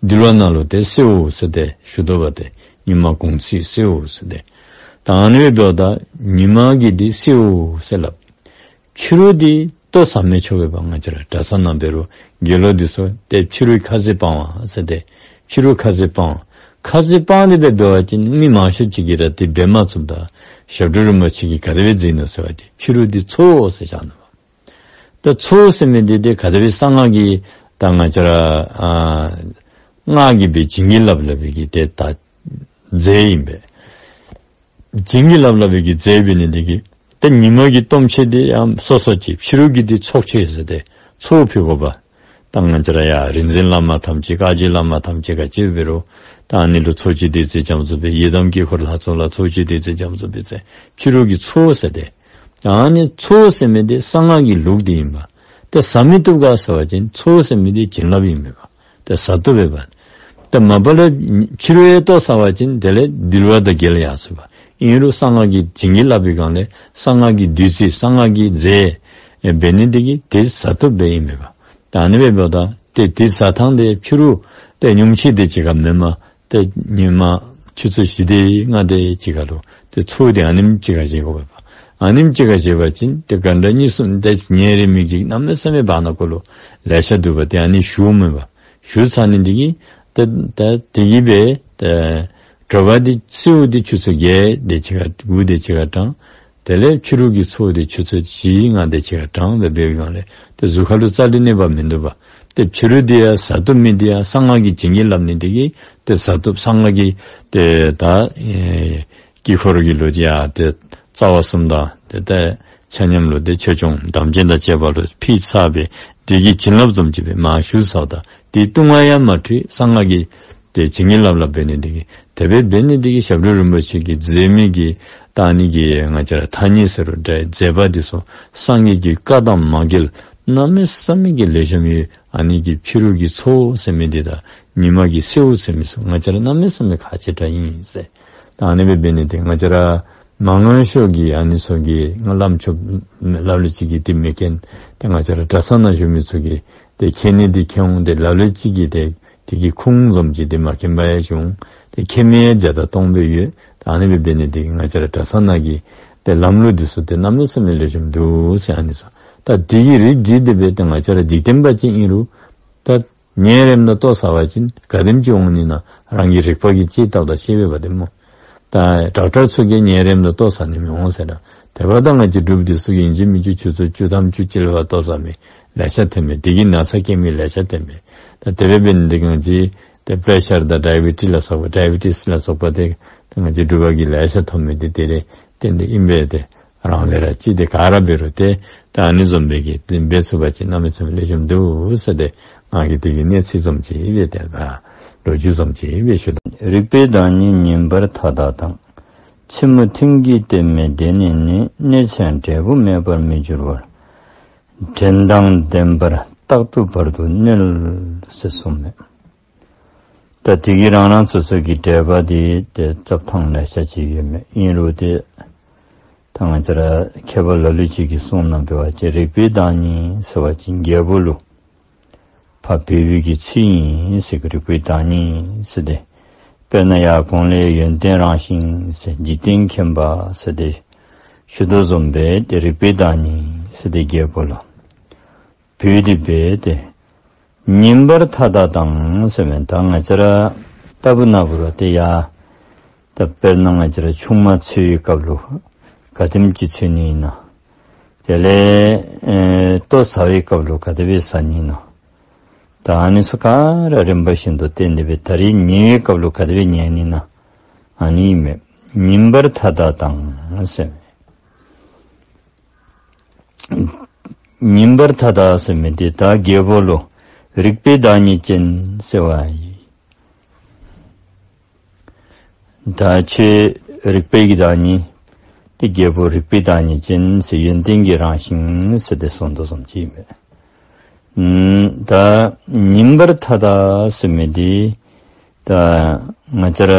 འདུལ་བ་ནང་ལུ་ཏེ་བསེཝ་ཟེར་ཏེ་ཞུ་དོ་བ་ཏེ། ཉིན་མ་གུང་ཚིགས་བསེཝ་ཟེར་ཏེ། ད་ཨ་ནི་སྦེ་འབདཝ་ད་ཉིན་མ་གི་དེ་བསེཝ་ཟེར་སླབ། ཕྱི་རོལ་དེ་ལྟོ་ཟ་མི་ཆོག་པས་པ། ང་བཅས་ར་གྲྭ་ས་ནང་འབད་རུང་དགེ་སློང་འདི་ཚུ་ཏེ་ཕྱི་རོལ་ཁ་ཟས་སྤང་བ་ཟེར་ཏེ་ཕྱི་རོལ་ཁ་ཟས་སྤང་། ཁ་ཟས་སྤང་སྟེ་སྦེ་འབད་བ་ཅིན་མི་མང་ཤོས་ཅིག་གིས་ར་དེ་འབད་མ་ཚུགསཔ་ད་ཞབས་དྲུང་རིན་པོ་ཆེ་གིས་ག་དེ་སྦེ་མཛད་ནུག་ཟེར་བ་ཅིན་ཕྱི་རོལ་དེ་འཚོ་ཟེར་བཞག་ནུག་པ། ད་འཚོ་ཟེར་མི་འདི་ཏེ་ག་དེ་སྦེ་གསང་སྔགས་ཀྱི་ད་ང་བཅས་ར་ཨ་སྔགས་ཀྱི་སྦེ་བྱིན་གྱིས་བརླབས་བརླབས་པའི་གི་ཏེ་ད་རྫས་ཨིན་པས། བྱིན་གྱིས་བརླབས་བརླབས་པའི་གི་རྫས་འབད་ནི་དེ་གིས་ད་ཉིན་མ་གི་གཏོརམ་ཆས་དེ་ཡང་སོ་སོ་ཅིག། ཕྱི་རོལ་གྱི་དེ་ཚོགས་ཆས་ཟེར་ཏེ་ཚོགས་ཕུལ་དགོ་པ། ད་ང་བཅས་ར་ཡ་རིག་འཛིན་བླ་མ་ཐམས་ཅད་བཀའ་བརྒྱུད་བླ་མ་ཐམས་ཅད་ག་ཅི་འབད་རུང་ད་ཨ་ནི་ལུ་ཚོགས་ཀྱི་བདུད་རྩི་རྒྱ་མཚོ་སྦེ་ཡི་དམ་དཀྱིལ་འཁོར་ལྷ་ཚོགས་ལ་ཚོགས་ཀྱི་བདུད་རྩི་རྒྱ་མཚོ་སྦེ་ཟེར་ཕྱི་རོལ་གྱི་ཚོགས་ཟེར་ཏེ། ཨ་ནི་ཚོགས་ཟེར་མི་དེ་གསང་སྔགས་ཀྱི་ལུགས་དེ་ཨིན་པ། ཏེ་ཟ་མི་བཏུབ་ག་ཟེར་བ་ཅིན་ཚོགས་ཟེར་མི་དེ་བྱིན་རླབས་ཨིན་པས་པ། ཏེ་ཟ་བཏུབ་པས་པ། ཏེ་མ་པ་ལས་ཕྱི་རོལ་ཡང་ལྟོ་ཟ་བ་ཅིན་དེ་ལས་འདུལ་བ་དང་འགལ་ཡར་སོང་པ། ཨིན་རུང་གསང་སྔགས་ཀྱི་བྱིན་གྱིས་བརླབས་པའི་སྒང་ལས་གསང་སྔགས་ཀྱི་བདུད་རྩི་གསང་སྔགས་ཀྱི་རྫས་འབད་ནི་དེ་གིས་དེ་ཟ་བཏུབ་པས་ཨིན་པས་པ། ད་ཨ་ནི་སྦེ་འབདཝ་ད་ཏེ་དེ་ཟ་ཐངས་དེ་ཕྱི་རོལ་ཏེ་སྙུང་གཞི་དེ་ཅིག་ཁར་མེན་པར་ཏེ་ཉིན་མ་ཆུ་ཚོད་བཞི་དེ་ལྔ་དེ་ཅིག་ཁར་ལུ་ཏེ་ཚོགས་དེ་ཨ་ནེམ་ཅིག་ཁར་བཞེས་དགོ་པས་པ། ཨ་ནེམ་ཅིག་ཁར་བཞེས་པ་ཅིན་ཏེ་ག་འདྲ་གཉིས་གསུམ་ཏེ་ཉིན་རེ་མི་གི་གནམ་མེད་ས་མེད་བར་ན་ཀོ་ལུ་ལེ་ཤ་འདུག་པ། ཏེ་ཨ་ནི་ཞུ་མེན་པ། ཞུ་ཚར་ནི་དེ་གིས་ཏེ་ཏེ་དེ་གིས་སྦེ་ཏེ་དྲོ་པ་དེ་བསེཝ་དེ་ཆུ་ཚོད་བརྒྱད་དེ་ཅིག་ཁར་དགུ་དེ་ཅིག་ཁར་དྲང་། དེ་ལས་ཕྱི་རོལ་གྱི་ཚོགས་དེ་ཆུ་ཚོད་བཞི་ལྔ་དེ་ཅིག་ཁར་དྲང་སྦེ་འབད་བའི་སྒང་ལས་ཏེ་གཟུགས་ཁ་ལུ་རྩ་ལས་གནོད་པ་མིན་འདུག་པ། ཏེ་ཕྱི་རོལ་དེ་ཡང་ཟ་བཏུབ་མི་དེ་ཡང་གསང་སྔགས་ཀྱི་བྱིན་གྱིས་བརླབས་ནི་དེ་གིས་ཏེ་ཟ་བཏུབ། གསང་སྔགས་ཀྱི་ཏེ་ད་ཨེ་དཀྱིལ་འཁོར་གྱི་ལུ་དེ་ཡང་ཏེ་རྩ་བ་གསུམ་དང་ཏེ་ཏེ་ཆ་མཉམ་ལུ་ཏེ་ཆོས་སྐྱོང་དམ་ཅན་དང་བཅས་པ་ལུ་ཕུལ་ཚར་བའི་དེ་གི་བྱིན་རླབས་བཟུམ་ཅིག་སྦེ་མར་ཞུ་ཚརཝ་ད་དེ་ལྟུང་བ་ཡང་མ་འཁྲུལ། གསང་སྔགས་ཀྱི་ ཏེ་བྱིན་གྱིས་བརླབས་བརླབས་འབད་ནི་འདི་གིས། དེ་སྦེ་འབད་ནི་འདི་གིས་ཞབས་དྲུང་རིན་པོ་ཆེ་གིས་མཛད་མི་གི་ད་ཨ་ནི་གི་ང་བཅས་ར་ཐ་སྙད་ཟེར་རུང་འདྲ་མཛད་པ་འདི་ཚུ་སངས་རྒྱས་ཀྱི་བཀའ་དང་མ་འགལ་གནམ་མེད་ས་མེད་ཀྱི་ལེགས་ཤོམ་ཡོད། ཨ་ནི་གི་ཕྱི་རུ་གི་ཚོགས་ཟེར་མི་འདི་དང་ཉི་མ་གི་སེརཝ་ཟེར་མི་ཚུ་ང་བཅས་ར་གནམ་མེད་ས་མེད་ཁག་ཆེ་དྲགས་ཨིན་ཟེར། ད་ཨ་ནི་སྦེ་འབད་ནི་འདི་ང་བཅས་ར་མང་ཤོས་ཀྱིས་ཨ་ནི་ཚུ་གི་ང་བླམ་ཆོསཔ་ལ་ལུ་ཅིག་གིས་འདི་མི་མཁྱེན། ཏེ་ང་བཅས་ར་གྲྭ་ཚང་ནང་བཞུགས་མི་ཚུ་གིས་ཏེ་མཁྱེན་ནི་འདི་མཁྱེན་འོང་། ཏེ་ལ་ལུ་ཅིག་གིས་ཏེ་དེ་གི་ཁུངས་བཟུམ་ཅིག་ཏེ་མ་མཁྱེན་པ་ཡང་བྱུང་། ཏེ་མཁྱེན་མི་ཡང་བརྒྱ་དང་སྟོང་སྦེ་ཡོད། ད་ཨ་ནི་སྦེ་འབད་ནི་འདི་ང་བཅས་ར་གྲྭ་ཚང་ནང་གི་ཏེ་ལམ་ལུགས་འདི་ཚུ་ཏེ་གནམ་མེད་ས་མེད་ལེགས་ཤོམ་འདུག་ཟེར། ཨ་ནི་ཚུ་ད་འདི་གི་རིགས་བསྒྲིལ་ཏེ་སྦེ་ཏེ་ང་བཅས་ར་འཇིག་རྟེན་པ་ཅིག་ཨིན་རུང་ད་ཉན་རནམ་ད་ལྟོ་ཟ་བ་ཅིན་ག་དེམ་ཅིག་འོང་ནི་ན་རང་གི་རིག་པ་གིས་དཔྱད་བལྟཝ་ད་ཤེས་པས་པ་ཏེ་སྨོ། ད་ཌོག་ཊར་ཚུ་གིས་ཉན་རནམ་ད་ལྟོ་ཟ་ནི་མི་འོང་ཟེར་ན། དེ་འབདཝ་ད་ང་བཅས་འབྲུགཔ་འདི་ཚུ་གིས་ཨིན་ཅི་མིན་ཅི་ཆུ་ཚོད་བཅུ་ཐམ་བཅུ་གཅིག་ལུ་ལྟོ་ཟ་མི་ལེ་ཤ་ཐོན་མས། དེ་གིས་ན་ཚ་སྐྱེ་མི་ལེ་ཤ་ཐོན་མས། ད་དེ་སྦེ་འབད་ནི་འདི་གིས་ང་བཅས་ཏེ་པྲེ་ཤར་དང་ཌའི་བི་ཊི་ལ་སོགས་པ་ཌའི་བི་ཊིས་ལ་སོགས་པ་ཏེ་ང་བཅས་འབྲུག་པ་གིས་ལེ་ཤ་ཐོན་མི་འདི་དེ་ར་བརྟེན་ཏེ་ཨིན་པས། ཏེ་རང་ལས་ར་ཅིག་ཏེ་ག་ར་འབད་རུང་ཏེ་ད་ཨ་ནི་བཟུམ་སྦེ་གི་ཏེ་འབད་ཚུགས་པ་ཅིན་གནམ་མེད་ས་མེད་ལེགས་ཤོམ་འདུག་ཟེར་ཏེ་ང་གིས་དེ་གི་གནས་ཚུལ་བཟུམ་ཅིག་སྦེ་ཏེ་ད་ལོ་རྒྱུས་བཟུམ་ཅིག་སྦེ་ཞུ་དོ། རིག་པའི་བདག་ཉིད་ཉིན་པར་མཐའ་དག་དང་། མཚན་མོ་ཐུན་གྱིས་བསྟན་མེད་བདེ་གནས་ནི། གནས་ཆགས་འབྲས་བུ་མེད་པར་མི་འགྱུར་བར། དྲན་དང་ལྡན་པར་རྟག་ཏུ་བར་དུ་གནས། ཟེར་གསུངས་མས། ད་དེ་གི་རང་རང་སོ་སོ་གི་འགྲེལ་པ་འདི་ཏེ་རྩ་བ་ཐང་ལེ་ཤ་ཅིག་ཡོད་མས། ཨིན་རུང་ཏེ་ད་ང་བཅས་ར་མཁས་པ་ལ་ལུ་ཅིག་གིས་གསུངས་ནི་འབད་བ་ཅིན་རིག་པའི་བདག་ཉིད་ཟེར་བ་ཅིན་རྒྱལ་པོ་ལུ་ཕར་འབོད་པའི་གི་ཚིག་ཨིན་ཟེར་གི། རིག་པའི་བདག་ཉིད་ཟེར་ཏེ་དཔེར་ན་ཡར་གོང་ལས་ཡོན་ཏན་རང་བཞིན་ཟེར་འཇིག་རྟེན་མཁྱེན་པ་ཟེར་ཏེ་ཞུ་དོ་བཟུམ་སྦེ་ཏེ་རིག་པའི་བདག་ཉིད་ཟེར་ཏེ་རྒྱལ་པོ་ལུ་འབོད་དེ་སྦེ་ཏེ་ཉིན་པར་མཐའ་དག་དང་ཟེར་མས། ད་ང་བཅས་ར་ལྟ་བུ་ན་འབད་རུང་ཏེ་ཡ་ད་དཔེར་ན་ང་བཅས་ར་ཆུང་མ་འཚོལ་བའི་སྐབས་ལུ་ག་དེམ་ཅིག་འཚོལ་ནི་ཨིན་ན། དེ་ལས་ཨེ་ལྟོ་ཟ་བའི་སྐབས་ལུ་ག་དེ་སྦེ་ཟ་ནི་ཨིན་ན། ད་ཨ་ནི་ཚུ་ག་ར་རིམ་པ་བཞིན་དུ་བསྟན་ཏེ་སྦེ་ད་རིས་ཉལ་བའི་སྐབས་ལུ་ག་དེ་སྦེ་ཉལ་ནི་ཨིན་ན། ཨ་ནི་ཨིན་མས། ཉིན་པར་མཐའ་དག་དང་ཟེར་མས། ཉིན་པར་མཐའ་དག་ཟེར་མི་འདི་ད་རྒྱལ་པོ་ལུ་རིག་པའི་བདག་ཉིད་ཅན་ཟེར་བ་ཨིན། ད་ཁྱོད་རིག་པའི་གི་བདག་ཉིད་ཏེ་རྒྱལ་པོ་རིག་པའི་བདག་ཉིད་ཅན་ཟེར་ཡོན་ཏན་གྱི་རང་བཞིན་ཟེར་ཏེ་གསུངས་དོ་བཟུམ་ཅིག་ཨིན་པས། ཨམ་ད་ཉིན་པར་མཐའ་དག་ཟེར་མི་འདི་ད་ང་བཅས་ར་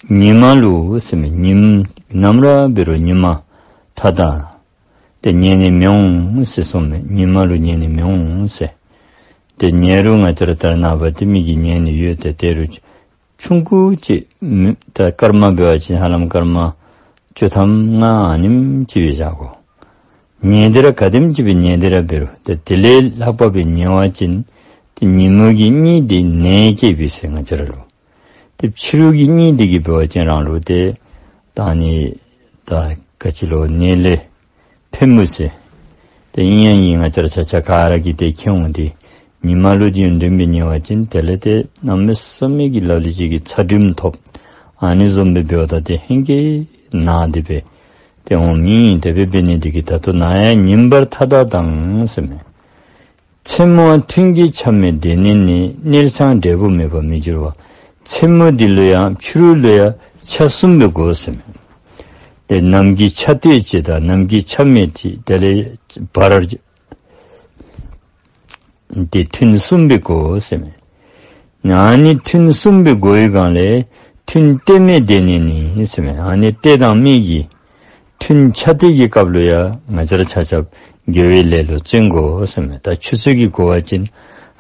ཉིན་མ་ལུ་ཟེར་མི་ཉིནམ་ནམ་ར་འབད་རུང་ཉིན་མ་མཐའ་དག་ཏེ་ཉལ་ནི་མི་འོང་ཟེར་གསུངས་མས། ཉིན་མ་ལུ་ཉལ་ནི་མི་འོང་ཟེར། ཏེ་ཉལ་རུང་ང་བཅས་ར་ད་རེས་ནངས་པ་ཏེ་མི་གིས་ཉལ་ནི་ཡོད། ཏེ་དེ་རུང་ཆུང་ཀུ་ཅིག་མི་ད་སྐར་མ་འབད་བ་ཅིན་ཧ་ལམ་སྐར་མ་བཅུ་ཐམ་ལྔ་ཨ་ནེམ་ཅིག་སྦེ་བཞག་དགོ། ཉལ་ཏེ་ར་ག་དེམ་ཅིག་སྦེ་ཉལ་ཏེ་ར་འབད་རུང་ཏེ་དེ་ལས་ལྷག་པ་སྦེ་ཉལ་བ་ཅིན་ཏེ་ཉིན་མོ་གི་གཉིད་འདི་ནད་སྐྱེད་པས་ཟེར་ང་བཅས་ར་ལུ། ཏེ་ཕྱི་རུ་གི་གཉིད་འདི་གིས་འབད་བ་ཅིན་རང་ལུ་ཏེ་ད་ཨ་ནི་ད་ག་ཅི་ལོ་ནད་ལས་ཕན་མི་ཟེར། ཏེ་ཨིན་ཡང་ཨིན་ང་བཅས་ར་ཆ་ཁྱབ་ག་ར་གིས་ཏེ་མཁྱེན་འོང་། ཏེ་ཉིན་མ་ལུ་ཏེ་ཡུན་རིངམོ་སྦེ་ཉལ་བ་ཅིན་དེ་ལས་ཏེ་གནམ་མེད་ས་མེད་ཀྱི་ལ་ལུ་ཅིག་གིས་ཚ་གྲིམ་ཐོབ། ཨ་ནི་བཟུམ་སྦེ་འབདཝ་ད་ཏེ་ཧེང་སྐལ་ན་སྟེ་སྦེ་ཏེ་འོང་མི་ཨིན། དེ་སྦེ་འབད་ནི་འདི་གིས་ད་ལྟོ་ནངས་ཡང་ཉིན་པར་མཐའ་དག་དང་ཟེར་མས། མཚན་མོ་ཐུན་གྱིས་ཆ་མེད་བདེ་གནས་ནི། གནས་ཆགས་འབྲས་བུ་མེད་པར་མི་འགྱུར་བ། མཚན་མོ་འདི་ལུ་ཡང་ཕྱི་རུ་ལུ་ཡང་ཆ་གསུམ་སྦེ་བགོ་ཟེར་མས། ཏེ་ནམ་གྱི་ཆ་སྟོད་ཅིག་དང་ནམ་གྱི་ཆ་སྨད་ཅིག་དེ་ལས་བར་ཏེ་ཐུན་གསུམ་སྦེ་བགོ་ཟེར་མས། ཨ་ནི་ཐུན་གསུམ་སྦེ་བགོ་བའི་སྒང་ལས་ཐུན་སྟོད་སྨད་བདེ་གནས་ནི་ཟེར་མས། ཨ་ནི་སྟོད་དང་སྨད་ཀྱི་ཐུན་ཆ་སྟོད་ཀྱི་སྐབས་ལུ་ཡང་ང་བཅས་ར་ཆ་ཁྱབ་དགེ་བའི་ལས་ལུ་བརྩོན་དགོ་ཟེར་མས། ད་ཆུ་ཚོད་ཀྱིས་བགོ་བ་ཅིན་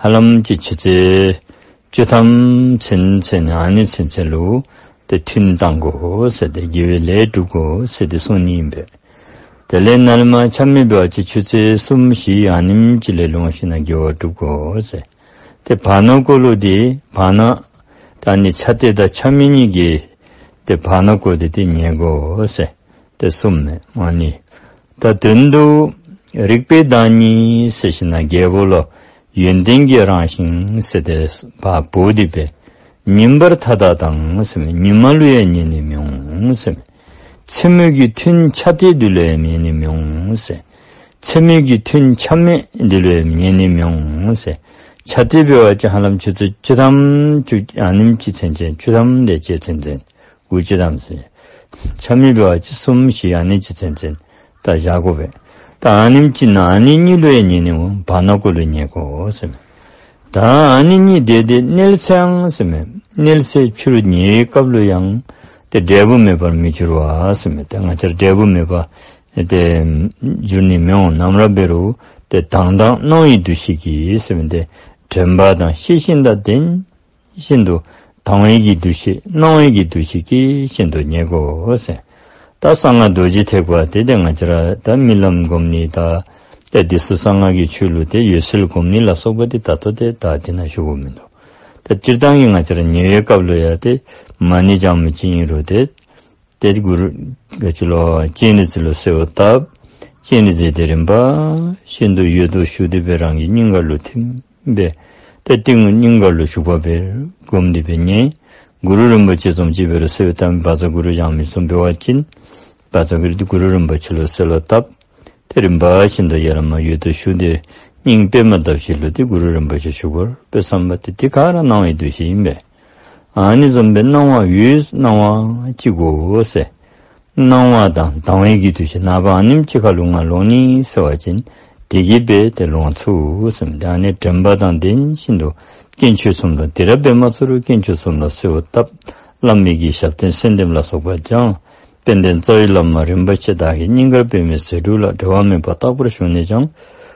ཧ་ལམ་ཅིག་ཆུ་ཚོད་བཅུ་ཐམ་ཚུན་ཚོད་ནི་ཨ་ནི་ཚུན་ཚོད་ལུ་ཏེ་ཐུན་བཏང་དགོ་ཟེར་ཏེ་དགེ་བའི་ལས་སྒྲུབ་དགོ་ཟེར་ཏེ་གསུངས་ནི་ཨིན་པས། དེ་ལས་ནཱ་ལས་མར་ཆ་སྨད་འབད་བ་ཅིན་ཆུ་ཚོད་གསུམ་བཞི་ཨ་ནེམ་ཅིག་ལས་ལོངས་ཤིག་ན་དགེ་བ་སྒྲུབ་དགོ་ཟེར། ཏེ་བར་ན་ཀོ་ལུ་འདི་བར་ན་ད་ནི་ཆ་སྟོད་དང་ཆ་སྨད་གཉིས་ཀྱི་ཏེ་བར་ན་ཀོ་འདི་ཏེ་ཉལ་དགོ་ཟེར་ཏེ་གསུངས་མས། ཨ་ནི་ད་དོན་དུ་རིག་པའི་བདག་ཉིད་ཟེར་ཞིན་ན་རྒྱལ་པོ་ལུ་ཡོན་ཏན་གྱི་རང་བཞིན་ཟེར་ཏེ་བ་བོ་འདི་སྦེ་ཉིན་པར་མཐའ་དག་དང་ཟེར་མས། ཉིན་མ་ལུ་ཡང་ཉལ་ནི་མི་འོང་ཟེར་མས། མཚན་མོ་གི་ཐུན་ཆ་སྟོད་འདི་ལུ་ཡང་ཉལ་ནི་མི་འོང་ཟེར། མཚན་མོ་གི་ཐུན་ཆ་སྨད་འདི་ལུ་ཡང་ཉལ་ནི་མི་འོང་ཟེར། ཆ་སྟེ་འབད་བ་ཅིན་ཧ་ལམ་ཆུ་ཚོད་བཅུ་ཐམ་ཅིག་ཨ་ནེམ་ཅིག་ཚུན་ཚོད་བཅུ་ཐམ་དེ་ཅིག་ཚུན་ཚོད་དགུ་བཅུ་ཐམ་ཟེར། ཆ་མེད་འབད་བ་ཅིན་གསུམ་བཞི་ཨ་ནེམ་ཅིག་ཚུན་ཚོད་ད་བཞག་དགོ་པས། ད་ཨ་ནེམ་ཅིག་ནང་ཨ་ནི་གཉིས་ལུ་ཡང་ཉལ་ནི་འོང་བར་ན་གུ་ལུ་ཉལ་དགོ་ཟེར་མས། ད་ཨ་ནི་གཉིས་དེ་དེ་མནལ་ཚེའང་ཟེར་མས། མནལ་ཚེ་ཕྱི་རུ་ཉལ་བའི་སྐབས་ལུ་ཡང་ཏེ་འབྲས་བུ་མེད་པར་མི་འགྱུར་བ་ཟེར་མས། ཏེ་ང་བཅས་ར་འབྲས་བུ་མེད་པ་ཏེ་འགྱུར་ནི་མི་འོང་། ནམ་ར་འབད་རུང་ཏེ་དྭངས་དྭངས་སྣང་བའི་འདུ་ཤེས་ཀྱིས་ཟེར་མས། ཏེ་དྲན་པ་དང་ཤེས་བཞིན་དང་ལྡན་བཞིན་དུ་དྭངས་བའི་གི་འདུ་ཤེས་སྣང་བའི་གི་འདུ་ཤེས་སྐྱེ་བཞིན་དུ་ཉལ་དགོ་ཟེར། ད་གསང་སྔགས་རྡོ་རྗེ་ཐེག་པ་དེ་ཏེ་ང་བཅས་ར་ད་རྨི་ལམ་སྒོམ་ནི་ད་ཏེ་འདི་ཚུ་གསང་སྔགས་ཀྱི་ཆོས་ལུགས་ཏེ་འོད་གསལ་སྒོམ་ནི་ལ་སོགས་པ་དེ་ད་ལྟོ་ཏེ་ད་དེ་ནང་ཞུ་དགོཔ་མིན་འདུག། ད་སྤྱིར་བཏང་གི་ང་བཅས་ར་ཉལ་བའི་སྐབས་ལུ་ཡང་ཏེ་མ་ཎི་རྐྱངམ་ཅིག་ཨིན་རུང་ཏེ་ཏེ་གུ་རུ་ག་ཅི་ལོ་སྤྱན་རས་གཟིགས་ལུ་གསོལ་བ་བཏབ། སྤྱན་རས་གཟིགས་དེ་རིམ་པ་བཞིན་དུ་འོད་དུ་ཞུ་སྟེ་སྦེ་རང་གི་སྙིང་ག་ལུ་ཐིམ་སྦེ་ཏེ་ཏིང་ངེ་སྙིང་ག་ལུ་བཞུགས་པ་སྦེ་སྒོམ་སྟེ་སྦེ་ཉལ། གུ་རུ་རིན་པོ་ཆེ་བཟུམ་ཅིག་འབད་རུང་གསོལ་བ་བཏབ་བཛྲ་གུ་རུ་ཡང་མི་བཟུམ་འབད་བ་ཅིན་བཛྲ་གུ་རུ་གུ་རུ་རིན་པོ་ཆེ་ལུ་གསོལ་བ་བཏབ། ཏེ་རིམ་པ་བཞིན་དུ་ཡར་མར་འོད་དུ་ཞུ་སྟེ་སྙིང་པདྨ་འདབ་བཞི་ལུ་ཏེ་གུ་རུ་རིན་པོ་ཆེ་བཞུགས་པར་སྦེ་བསམ་པ་ཏེ་དེ་ག་ར་སྣང་བའི་འདུ་ཤེས་ཨིན་པས། ཨ་ནི་བཟུམ་སྦེ་སྣང་བ་འོད་སྣང་བ་ཅིག་དགོ་ཟེར། སྣང་བ་དང་དྭངས་བའི་གི་འདུ་ཤེས་ནངས་པ་ཨ་ནེམ་ཅིག་ཁར་ལུ་ང་ལོང་ནི་ཟེར་བ་ཅིན་དེ་གིས་སྦེ་ཏེ་ལོང་ཚུགས་ཟེར་མས། ཏེ་ཨ་ནི་དྲན་པ་དང་ལྡན་བཞིན་དུ་དཀོན་མཆོག་གསུམ་ལུ་དེ་ར་འབད་མ་ཚུགས་རུང་དཀོན་མཆོག་གསུམ་ལུ་གསོལ་བ་བཏབ། བླ་མའི་གི་ཞབས་བརྟན་གསོལ་འདེབས་ལ་སོགས་པ་བགྱང་། དཔལ་ལྡན་རྩ་བའི་བླ་མ་རིན་པོ་ཆེ་བདག་གི་སྙིང་གར་པདྨའི་ཟེའུ་འབྲུ་ལ། འབྲལ་བ་མེད་པར་རྟག་པར་བཞུགས་ནས་ཀྱང་།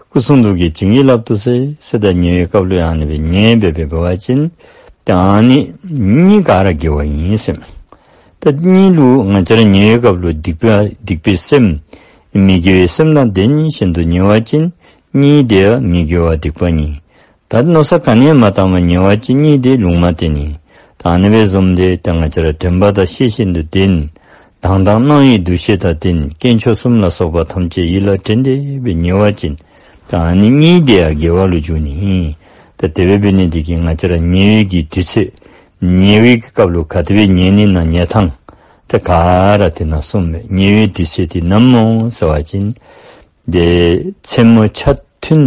སྐུ་གསུང་ཐུགས་ཀྱི་བྱིན་གྱིས་བརླབ་ཏུ་གསོལ་ཟེར། ད་ཉལ་བའི་སྐབས་ལུ་ཡང་ཨ་ནི་སྦེ་ཉལ་སྦེ་འབད་བ་ཅིན་ཏེ་ཨ་ནི་གཉིད་ག་ར་དགེ་བ་ཨིན་ཟེར་མས། ད་གཉིད་ལུ་ང་བཅས་ར་ཉལ་བའི་སྐབས་ལུ་སྡིག་པ་སྡིག་པའི་སེམས་མི་དགེ་བའི་སེམས་དང་ལྡན་བཞིན་དུ་ཉལ་བ་ཅིན་གཉིད་དེ་ཡང་མི་དགེ་བ་སྡིག་པ་གཉིད། ད་མནོ་བསམ་ག་ནི་ཡང་མ་བཏང་བར་ཉལ་བ་ཅིན་གཉིད་དེ་ལུང་མ་བསྟན་ནི། ད་ཨ་ནི་སྦེ་བཟུམ་སྦེ་ཏེ་ང་བཅས་ར་དྲན་པ་དང་ཤེས་བཞིན་དུ་ལྡན། དྭངས་དྭངས་སྣང་བའི་འདུ་ཤེས་དང་ལྡན། དཀོན་མཆོག་གསུམ་ལ་སོགས་པ་ཐམས་ཅད་ཡིད་ལ་དྲན་ཏེ་སྦེ་ཉལ་བ་ཅིན་ད་ཨ་ནི་གཉིད་དེ་ཡང་དགེ་བ་ལུ་འགྱུར་ནི། ད་དེ་སྦེ་འབད་ནི་དེ་གིས་ང་བཅས་ར་ཉལ་བའི་གི་དུས་ཚོད་ཉལ་བའི་གི་སྐབས་ལུ་ག་དེ་སྦེ་ཉལ་ནི་ན་ཉལ་ཐངས་ཏེ་ག་ར་དེ་ནང་གསུངས་མས། ཉལ་བའི་དུས་ཚོད་དེ་ནམ་སྨོ་ཟེར་བ་ཅིན་ཏེ་མཚན་མོ་ཆ་ཐུན་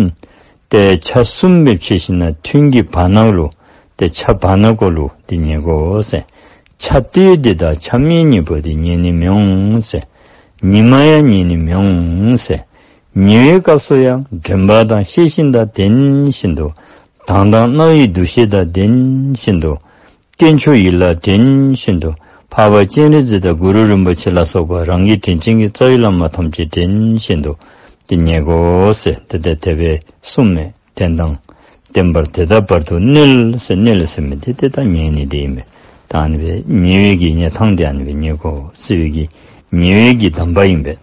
ཏེ་ཆ་གསུམ་སྦེ་ཕྱེ་ཞིན་ན་ཐུན་གྱི་བར་ན་ལུ་ཏེ་ཆ་བར་ན་གུ་ལུ་ཏེ་ཉལ་དགོ་ཟེར། ཆ་སྟོད་དེ་དང་ཆ་སྨད་གཉིས་པོ་དེ་ཉལ་ནི་མི་འོང་ཟེར། ཉི་མ་ཡང་ཉལ་ནི་མི་འོང་ཟེར། ཉལ་བའི་སྐབས་སུ་ཡང་དྲན་པ་དང་ཤེས་བཞིན་དང་ལྡན་བཞིན་དུ་དྭངས་དྭངས་སྣང་བའི་འདུ་ཤེས་དང་ལྡན་བཞིན་དུ་དཀོན་མཆོག་ཡིད་ལ་དྲན་བཞིན་དུ་འཕགས་པ་སྤྱན་རས་གཟིགས་དང་གུ་རུ་རིན་པོ་ཆེ་ལ་སོགས་པ་རང་གི་དྲིན་ཅན་གྱི་རྩ་བའི་བླ་མ་ཐམས་ཅད་དྲན་བཞིན་དུ་ཏེ་ཉལ་དགོ་ཟེར་ཏེ་ཏེ་དེ་སྦེ་གསུངས་མས། བསྟན་དང་བསྟན་པར་དེ་ལྟ་བར་དུ་གནས་ཟེར་གནས་ཟེར་མི་དེ་ཏེ་ད་ཉལ་ནི་དེ་ཨིན་པས། ད་ཨ་ནི་སྦེ་ཉལ་བའི་གི་ཉལ་ཐངས་དེ་ཨ་ནི་སྦེ་ཉལ་དགོ་ཟེར་བའི་གི་ཉལ་བའི་གི་གདམས་པ་ཨིན་པས།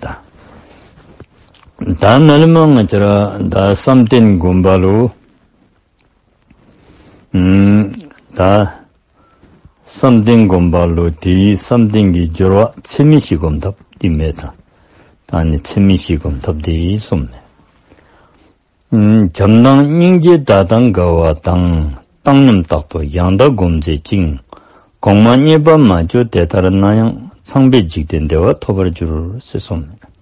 ད་ད་ནཱ་ལས་མར་ང་བཅས་ར་ད་བསམ་གཏན་སྒོམ་པ་ལུ་ཨམ་ད་བསམ་གཏན་སྒོམ་པ་ལུ་དེའི་བསམ་གཏན་གྱི་སྦྱོར་བ་ཚད་མེད་བཞི་སྒོམ་ཐབས་དེ་མས། ད་ད་ནི་ཚད་མེད་བཞི་སྒོམ་ཐབས་དེ་གསུངས་མས། ཨམ་བྱམས་དང་སྙིང་རྗེ་དགའ་དང་དགའ་བ་དང་། བཏང་སྙོམས་རྟག་ཏུ་ཡང་དག་སྒོམ་མཛད་ཅིང་། གོང་མ་མཉེས་པ་མ་བྱོ་དེ་ལྟར་ན་ཡང་། ཚངས་པའི་འཇིག་རྟེན་བདེ་བ་ཐོབ་པར་འགྱུར་ཟེར་གསུངས་མས།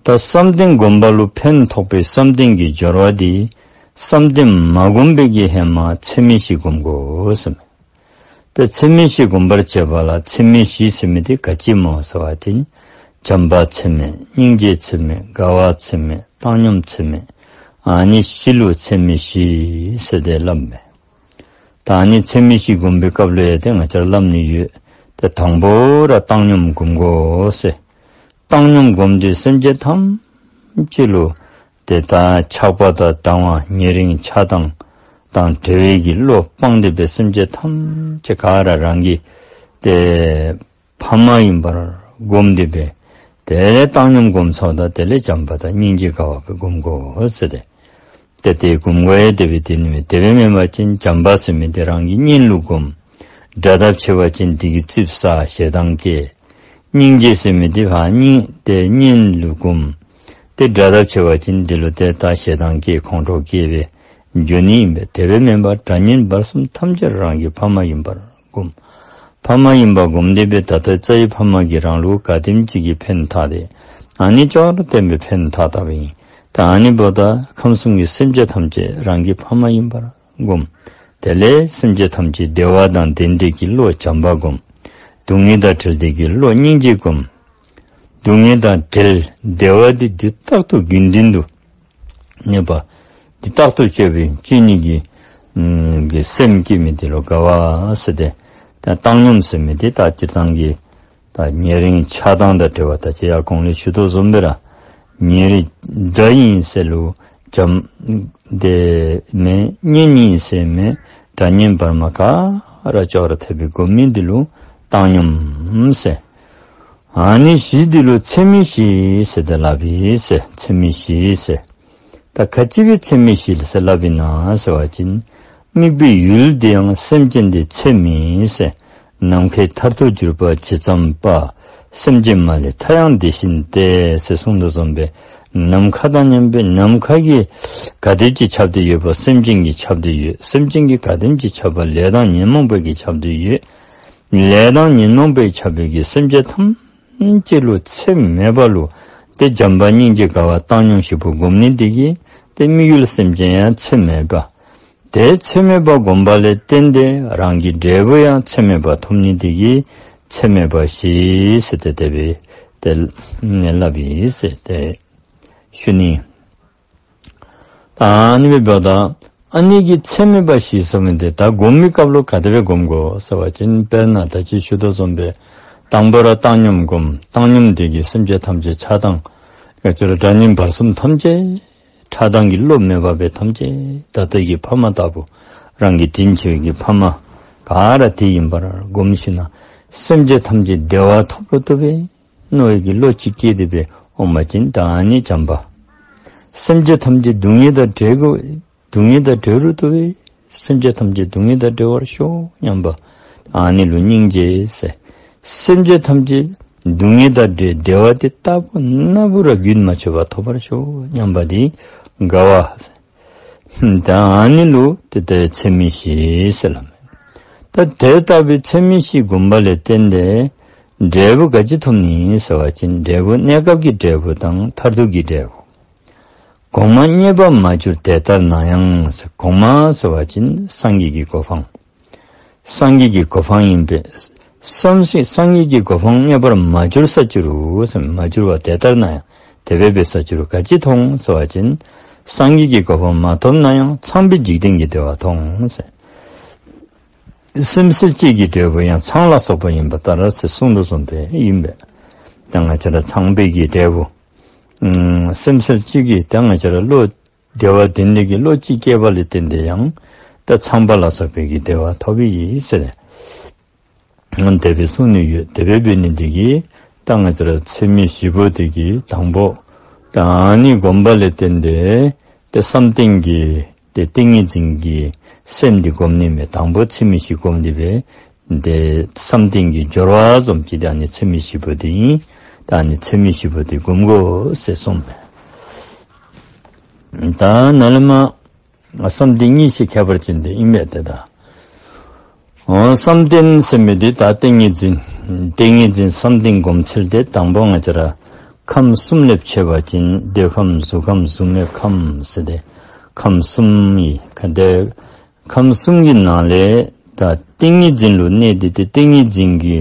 ད་བསམ་གཏན་སྒོམ་པ་ལུ་ཕན་ཐོགས་པའི་བསམ་གཏན་གྱི་སྦྱོར་བ་འདི་བསམ་གཏན་མ་བསྒོམ་པའི་གི་ཧེ་མ་ཚད་མེད་བཞི་སྒོམ་དགོ་ཟེར་མས། ཏེ་ཚད་མེད་བཞི་སྒོམ་པར་བྱེད་པ་ལ་ཚད་མེད་བཞི་ཟེར་མི་འདི་ག་ཅི་སྨོ་ཟེར་བ་ཅིན་བྱམས་པ་ཚད་མེད་སྙིང་རྗེ་ཚད་མེད་དགའ་བ་ཚད་མེད་བཏང་སྙོམས་ཚད་མེད་ཨ་ནི་བཞི་ལུ་ཚད་མེད་བཞི་ཟེར་ཏེ་སླབ་མས། ད་ཨ་ནི་ཚད་མེད་བཞི་སྒོམ་པའི་སྐབས་ལུ་ཡང་ཏེ་ང་བཅས་ར་སླབ་ནི་ཡོད། ཏེ་དང་པོ་ར་བཏང་སྙོམས་སྒོམ་དགོ་ཟེར། བཏང་སྙོམས་སྒོམ་སྟེ་སེམས་ཅན་ཐམས་ཅད་ལུ་ཏེ་ད་ཆགས་པ་དང་སྡང་བ་ཉེ་རིང་ཆགས་སྡང་དང་བྲལ་བའི་གི་བློ་སྤངས་ཏེ་སྦེ་སེམས་ཅན་ཐམས་ཅད་ག་ར་རང་གི་ཏེ་ཕ་མ་ཨིན་པར་སྒོམ་སྟེ་སྦེ་དེ་ལས་བཏང་སྙོམས་སྒོམ་ཚརཝ་ད་དེ་ལས་བྱམས་པ་དང་སྙིང་རྗེ་དགའ་བ་སྦེ་སྒོམ་དགོ་ཟེར་ཏེ། ཏེ་དེ་སྒོམ་དགོ་ཡང་དེ་སྦེ་དེ་ནི་མེད། དེ་སྦེ་མེན་པ་ཅིན་བྱམས་པ་ཟེར་མི་དེ་རང་གི་གཉེན་ལུ་སྒོམ། དགྲ་དང་ཕྱད་པ་ཅིན་དེ་གིས་ཙིགཔ་ཟ་ཞེ་སྡང་སྐྱེ། སྙིང་རྗེ་ཟེར་མི་དེ་ཕར་གཉེན་དེ་གཉེན་ལུ་སྒོམ། ཏེ་དགྲ་དང་ཕྱད་པ་ཅིན་དེ་ལུ་ཏེ་ད་ཞེ་སྡང་སྐྱེ་ཁོང་ཁྲོ་སྐྱེ་སྦེ་འགྱོ་ནི་ཨིན་པས། དེ་སྦེ་མེན་པར་དགྲ་གཉེན་བར་གསུམ་ཐམས་ཅད་རང་གི་ཕ་མ་ཨིན་པར་སྒོམ། ཕ་མ་ཨིན་པར་སྒོམ་སྟེ་སྦེ་ད་ལྟོ་རྩ་བའི་ཕ་མ་གིས་རང་ལུ་ག་དེམ་ཅིག་གི་ཕན་ཐོགས་ཏེ་ཨ་ནི་ཅོག་ར་བསྟན་པའི་ཕན་ཐོགས་ད་པའི་ཨིན། ད་ ད་ཨ་ནི་འབདཝ་ད་ཁམས་གསུམ་གྱི་སེམས་ཅན་ཐམས་ཅད་རང་གི་ཕ་མ་ཡིན་པར་བསྒོམ། དེ་ལས་སེམས་ཅན་ཐམས་ཅད་བདེ་བ་དང་ལྡན་ཏེ་གི་བློ་བྱམས་པ་བསྒོམ། སྡུག་བསྔལ་དང་བྲལ་ཏེ་གི་བློ་སྙིང་རྗེ་བསྒོམ། སྡུག་བསྔལ་དང་བྲལ་བདེ་བ་འདི་དུས་རྟག་ཏུ་རྒྱུན་ལྡན་དུ་གནས་པ། དུས་རྟག་ཏུ་སྤྱོད་པའི་སྤྱོད་ནི་གི་ཨམ་གི་སེམས་བསྐྱེད་མི་དེ་ལུ་དགའ་བ་ཟེར་ཏེ། ད་བཏང་སྙོམས་ཟེར་མི་དེ་ད་སྤྱིར་བཏང་གི་ད་ཉེ་རིང་ཆགས་སྡང་དང་བྲལ་བ། ད་ཅི་ཡང་གོང་ལས་ཞུ་དོ་བཟུམ་སྦེ་ར་ཉེ་རིང་དགྲ་ཨིན་ཟེར་ལུ་བྱམས་ཏེ་མེད། གཉེན་ཨིན་ཟེར་མེད། དགྲ་གཉེན་བར་མ་ག་ར་ཅོག་ར་འཐདཔ་སྦེ་བསྒོམ་མི་དེ་ལུ་བཏང་སྙོམས་ཟེར། ཨ་ནི་གཞི་དེ་ལུ་ཚད་མེད་གཞི་ཟེར་ཏེ་སླབ་ཨིན་ཟེར། ཚད་མེད་གཞི་ཟེར། ད་ག་ཅི་སྦེ་ཚད་མེད་གཞི་ཟེར་སླབ་ཨིན་ན་ཟེར་བ་ཅིན། དམིགས་པའི་ཡུལ་དེ་ཡང་སེམས་ཅན་དེ་ཚད་མེད་ཟེར། ནམ་མཁའི་མཐར་ཐུག་གྱུར་པ་ཇི་ཙམ་པ། སེམས་ཅན་མ་ལུས་མཐའ་ཡང་དེ་བཞིན་ཏེ་ཟེར་གསུངས་དོ་བཟུམ་སྦེ། ནམ་མཁའ་དང་མཉམ་པའི་ནམ་མཁའ་གིས་ག་དེམ་ཅིག་ཁྱབ་སྟེ་ཡོད་པ་སེམས་ཅན་གྱིས་ཁྱབ་སྟེ་ཡོད། སེམས་ཅན་གྱིས་ག་དེམ་ཅིག་ཁྱབ་པ་ལས་དང་ཉོན་མོངས་པ་གིས་ཁྱབ་སྟེ་ཡོད། ལས་དང་ཉོན་མོངས་པས་ཁྱབ་པའི་གི་སེམས་ཅན་ཐམས་ཅད་ལུ་ཚད་མེད་པ་ལུ་ཏེ་བྱམས་པ་སྙིང་རྗེ་དགའ་བ་བཏང་སྙོམས་བཞི་པོ་བསྒོམ་ནི་དེ་གིས་ཏེ་དམིགས་ཡུལ་སེམས་ཅན་ཡང་ཚད་མེད་པ། ཏེ་ཚད་མེད་པ་བསྒོམ་པ་ལས་བརྟེན་ཏེ་རང་གི་འབྲས་བུ་ཡང་ཚད་མེད་པ་ཐོབ་ནི་དེ་གིས་ཚད་མེད་པ་གཞི་ཟེར་ཏེ་དེ་སྦེ་ཏེ་སླབ་ཨིན་ཟེར་ཏེ་ཞུ་ནི། ད་ཨ་ནི་སྦེ་འབདཝ་ད་ཨ་ནི་གི་ཚད་མེད་པ་གཞི་ཟེར་མི་དེ་ད་སྒོམ་མི་སྐབས་ལུ་ག་དེ་སྦེ་སྒོམ་དགོ་ཟེར་བ་ཅིན། དཔེར་ན་ད་ཅི་ཞུ་དོ་བཟུམ་སྦེ་དང་པོ་ར་བཏང་སྙོམས་སྒོམ། བཏང་སྙོམས་དེ་གིས་སེམས་ཅན་ཐམས་ཅད་ཆགས་སྡང་ག་ཅི་ར་དགྲ་གཉེན་བར་གསུམ་ཐམས་ཅད་ཆགས་སྡང་གི་བློ་མེད་པ་སྦེ་ཐམས་ཅད་ད་ལྟ་གི་ཕ་མ་ལྟ་བུ་རང་གི་དྲིན་ཆེ་བའི་གི་ཕ་མ་ག་ར་དེ་ཡིན་པར་སྒོམ་ཞིནམ་ལས་སེམས་ཅན་ཐམས་ཅད་བདེ་བ་ཐོབ་རུང་བཏུབ་པས། མནོ་བའི་གི་བློ་ཅིག་སྐྱེས་ཏེ་སྦེ་འོང་པ་ཅིན་ད་ཨ་ནི་བྱམས་པ། སེམས་ཅན་ཐམས་ཅད་སྡུག་བསྔལ་དང་བྲལ་དགོ། སྡུག་བསྔལ་དང་བྲལ་རུང་བཏུབ་པས། སེམས་ཅན་ཐམས་ཅད་སྡུག་བསྔལ་དང་བྲལ་བར་ཤོག་སྙམ་པ། ཨ་ནི་ལུ་སྙིང་རྗེ་ཟེར། སེམས་ཅན་ཐམས་ཅད་སྡུག་བསྔལ་དང་བྲལ་བདེ་བ་དེ་རྟག་བུ་ན་བུ་ར་རྒྱུན་མ་ཆད་པར་ཐོབ་པར་ཤོག་སྙམ་པ་དེ་དགའ་བ་ཟེར། ད་ཨ་ནི་ལུ་ཏེ་ཏེ་ཚད་མེད་གཞི་ཟེར་སླབ་མས། ད་དེ་ལྟ་བུའི་ཚད་མེད་གཞི་བསྒོམ་པ་ལས་བརྟེན་ཏེ་འབྲས་བུ་ག་ཅི་ཐོབ་ནི་ཟེར་བ་ཅིན། འབྲས་བུ་གནས་སྐབས་ཀྱི་འབྲས་བུ་དང་མཐར་ཐུག་གི་འབྲས་བུ། གོང་མ་རྙེད་པར་མ་གྱུར་དེ་ལྟར་ན་ཡང་ཟེར། གོང་མ་ཟེར་བ་ཅིན་སངས་རྒྱས་ཀྱི་གོ་འཕང་། སངས་རྒྱས་ཀྱི་གོ་འཕང་ཨིན་པས། བསམ་སྲིད་སངས་རྒྱས་ཀྱི་གོ་འཕང་རྙེད་པར་མ་གྱུར་ས་ཅི་རུང་ཟེར། མ་གྱུར་བ་དེ་ལྟར་ན་ཡང་དེ་སྦེ་འབད་ས་ཅི་རུང་ག་ཅི་མཐོང་ཟེར་བ་ཅིན། སངས་རྒྱས་ཀྱི་གོ་འཕང་མ་ཐོབ་ན་ཡང་ཚངས་པའི་འཇིག་རྟེན་གྱི་བདེ་བ་མཐོང་ཟེར། སེམས་ཅན་གཅིག་གི་འབྲས་བུ་ཡང་ཚངས་ལ་སོགས་པ་ཡིན་པ་ལྟར་ཟེར་གསུངས་དོ་བཟུམ་སྦེ་ཨིན་པས། ད་ང་བཅས་ར་ཚངས་པའི་གི་འབྲས་བུ་ཨམ་སེམས་ཅན་གཅིག་གིས་ད་ང་བཅས་ར་བློ་བདེ་བ་དེ་འདྲ་གི་བློ་ཅིག་སྐྱེས་པ་ལས་བརྟེན་ཏེ་ཡང་ད་ཚངས་པ་ལ་སོགས་པའི་གི་བདེ་བ་ཐོབ་ཨིན་ཟེར་དེ་སྦེ་གསུངས་ནི་ཡོད། དེ་སྦེ་འབད་ནི་དེ་གིས་ད་ང་བཅས་ར་ཚད་མེད་བཞི་པོ་དེ་གི་དང་པོ་ད་ཨ་ནི་བསྒོམ་པ་ལས་བརྟེན་ཏེ་ཏེ་བསམ་གཏན་གྱི་ཏེ་ཏིང་ངེ་འཛིན་གྱི་སེམས་འདི་བསྒོམ་ནི་མས། དང་པོ་ཚད་མེད་བཞི་བསྒོམ་སྟེ་སྦེ་ཏེ་བསམ་གཏན་གྱི་སྦྱོར་བ་བཟུམ་ཅིག་ད་ཨ་ནི་ཚད་མེད་བཞི་པོ་དེ་ཨིན། ད་ཨ་ནི་ཚད་མེད་བཞི་པོ་དེ་བསྒོམ་དགོ་ཟེར་གསུངས་པས། ད་ནཱ་ལས་མར་བསམ་གཏན་གཉིས་ཤིག་ཁྱད་པར་ཅན་དེ་ཨིན་པས་ཏེ་ད། འོ་བསམ་གཏན་ཟེར་མི་དེ་ད་ཏིང་ངེ་འཛིན། ཏིང་ངེ་འཛིན་བསམ་གཏན་སྒོམ་ཚུལ་དེ་དང་པོ་ང་བཅས་ར་ཁམས་གསུམ་ལས་ཕྱེ་བ་ཅིན་འདོད་ཁམས་གཟུགས་ཁམས་གཟུགས་མེད་ཁམས་ཟེར་ཏེ་ཁམས་གསུམ་ཨིན། ཁ་དེ་ཁམས་གསུམ་གྱི་ནང་ལས་ད་ཏིང་ངེ་འཛིན་ལུ་གནས་ཏེ་ཏེ་ཏིང་ངེ་འཛིན་གྱི་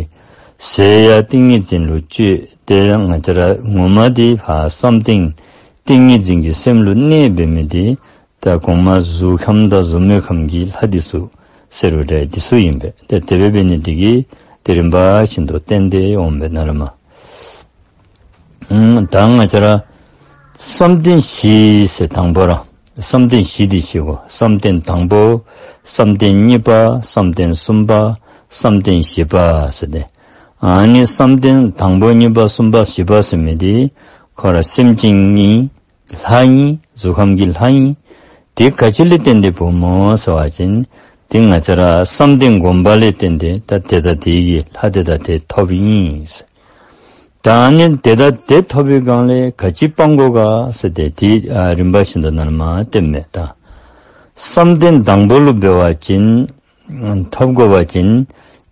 ཟས་ཡང་ཏིང་ངེ་འཛིན་ལུ་སྤྱོད། དེ་ཡང་ང་བཅས་ར་ངོ་མ་དེ་ཕར་བསམ་གཏན་ཏིང་ངེ་འཛིན་གྱི་སེམས་ལུ་གནས་འབད་མི་དེ་ད་གོང་མ་གཟུགས་ཁམས་དང་གཟུགས་མེད་ཁམས་ཀྱི་ལྷ་འདི་ཚུ་ཟེར་རུང་འདྲ་འདི་ཚུ་ཨིན་པས། ཏེ་དེ་སྦེ་འབད་ནི་དེ་གིས་ཏེ་རིམ་པ་བཞིན་དུ་བསྟན་ཏེ་འོང་པས་ནཱ་ལས་མར། ཨམ་ད་ང་བཅས་ར་བསམ་གཏན་བཞི་ཟེར་དང་པོ་ར་བསམ་གཏན་བཞི་འདི་ཤེས་དགོ། བསམ་གཏན་དང་པོ། བསམ་གཏན་གཉིས་པ། བསམ་གཏན་གསུམ་པ། བསམ་གཏན་བཞི་པ་ཟེར་ཏེ། ཨ་ནི་བསམ་གཏན་དང་པོ་གཉིས་པ་གསུམ་པ་བཞི་པ་ཟེར་མི་འདི་ཁོ་ར་སེམས་ཅན་ཨིན། ལྷ་ཨིན། གཟུགས་ཁམས་ཀྱི་ལྷ་ཨིན། དེ་ག་ཅི་ལས་བརྟེན་ཏེ་འབདཝ་སྨོ་ཟེར་བ་ཅིན་དེ་ང་བཅས་ར་བསམ་གཏན་སྒོམ་པ་ལས་བརྟེན་ཏེ་ད་དེ་དང་དེ་གི་ལྷ་དེ་དང་དེ་ཐོབ་ཨིན་ཟེར། ད་ཨ་ནི་དེ་དང་དེ་ཐོབ་པའི་སྒང་ལས་ག་ཅི་སྤང་དགོ་ག་ཟེར་ཏེ་དེ་ཨ་རིམ་པ་བཞིན་དུ་ནཱ་ལས་མར་བསྟནམ་མས། ད་བསམ་གཏན་དང་པོ་ལུ་འབད་བ་ཅིན་ཐོབ་དགོ་པ་ཅིན་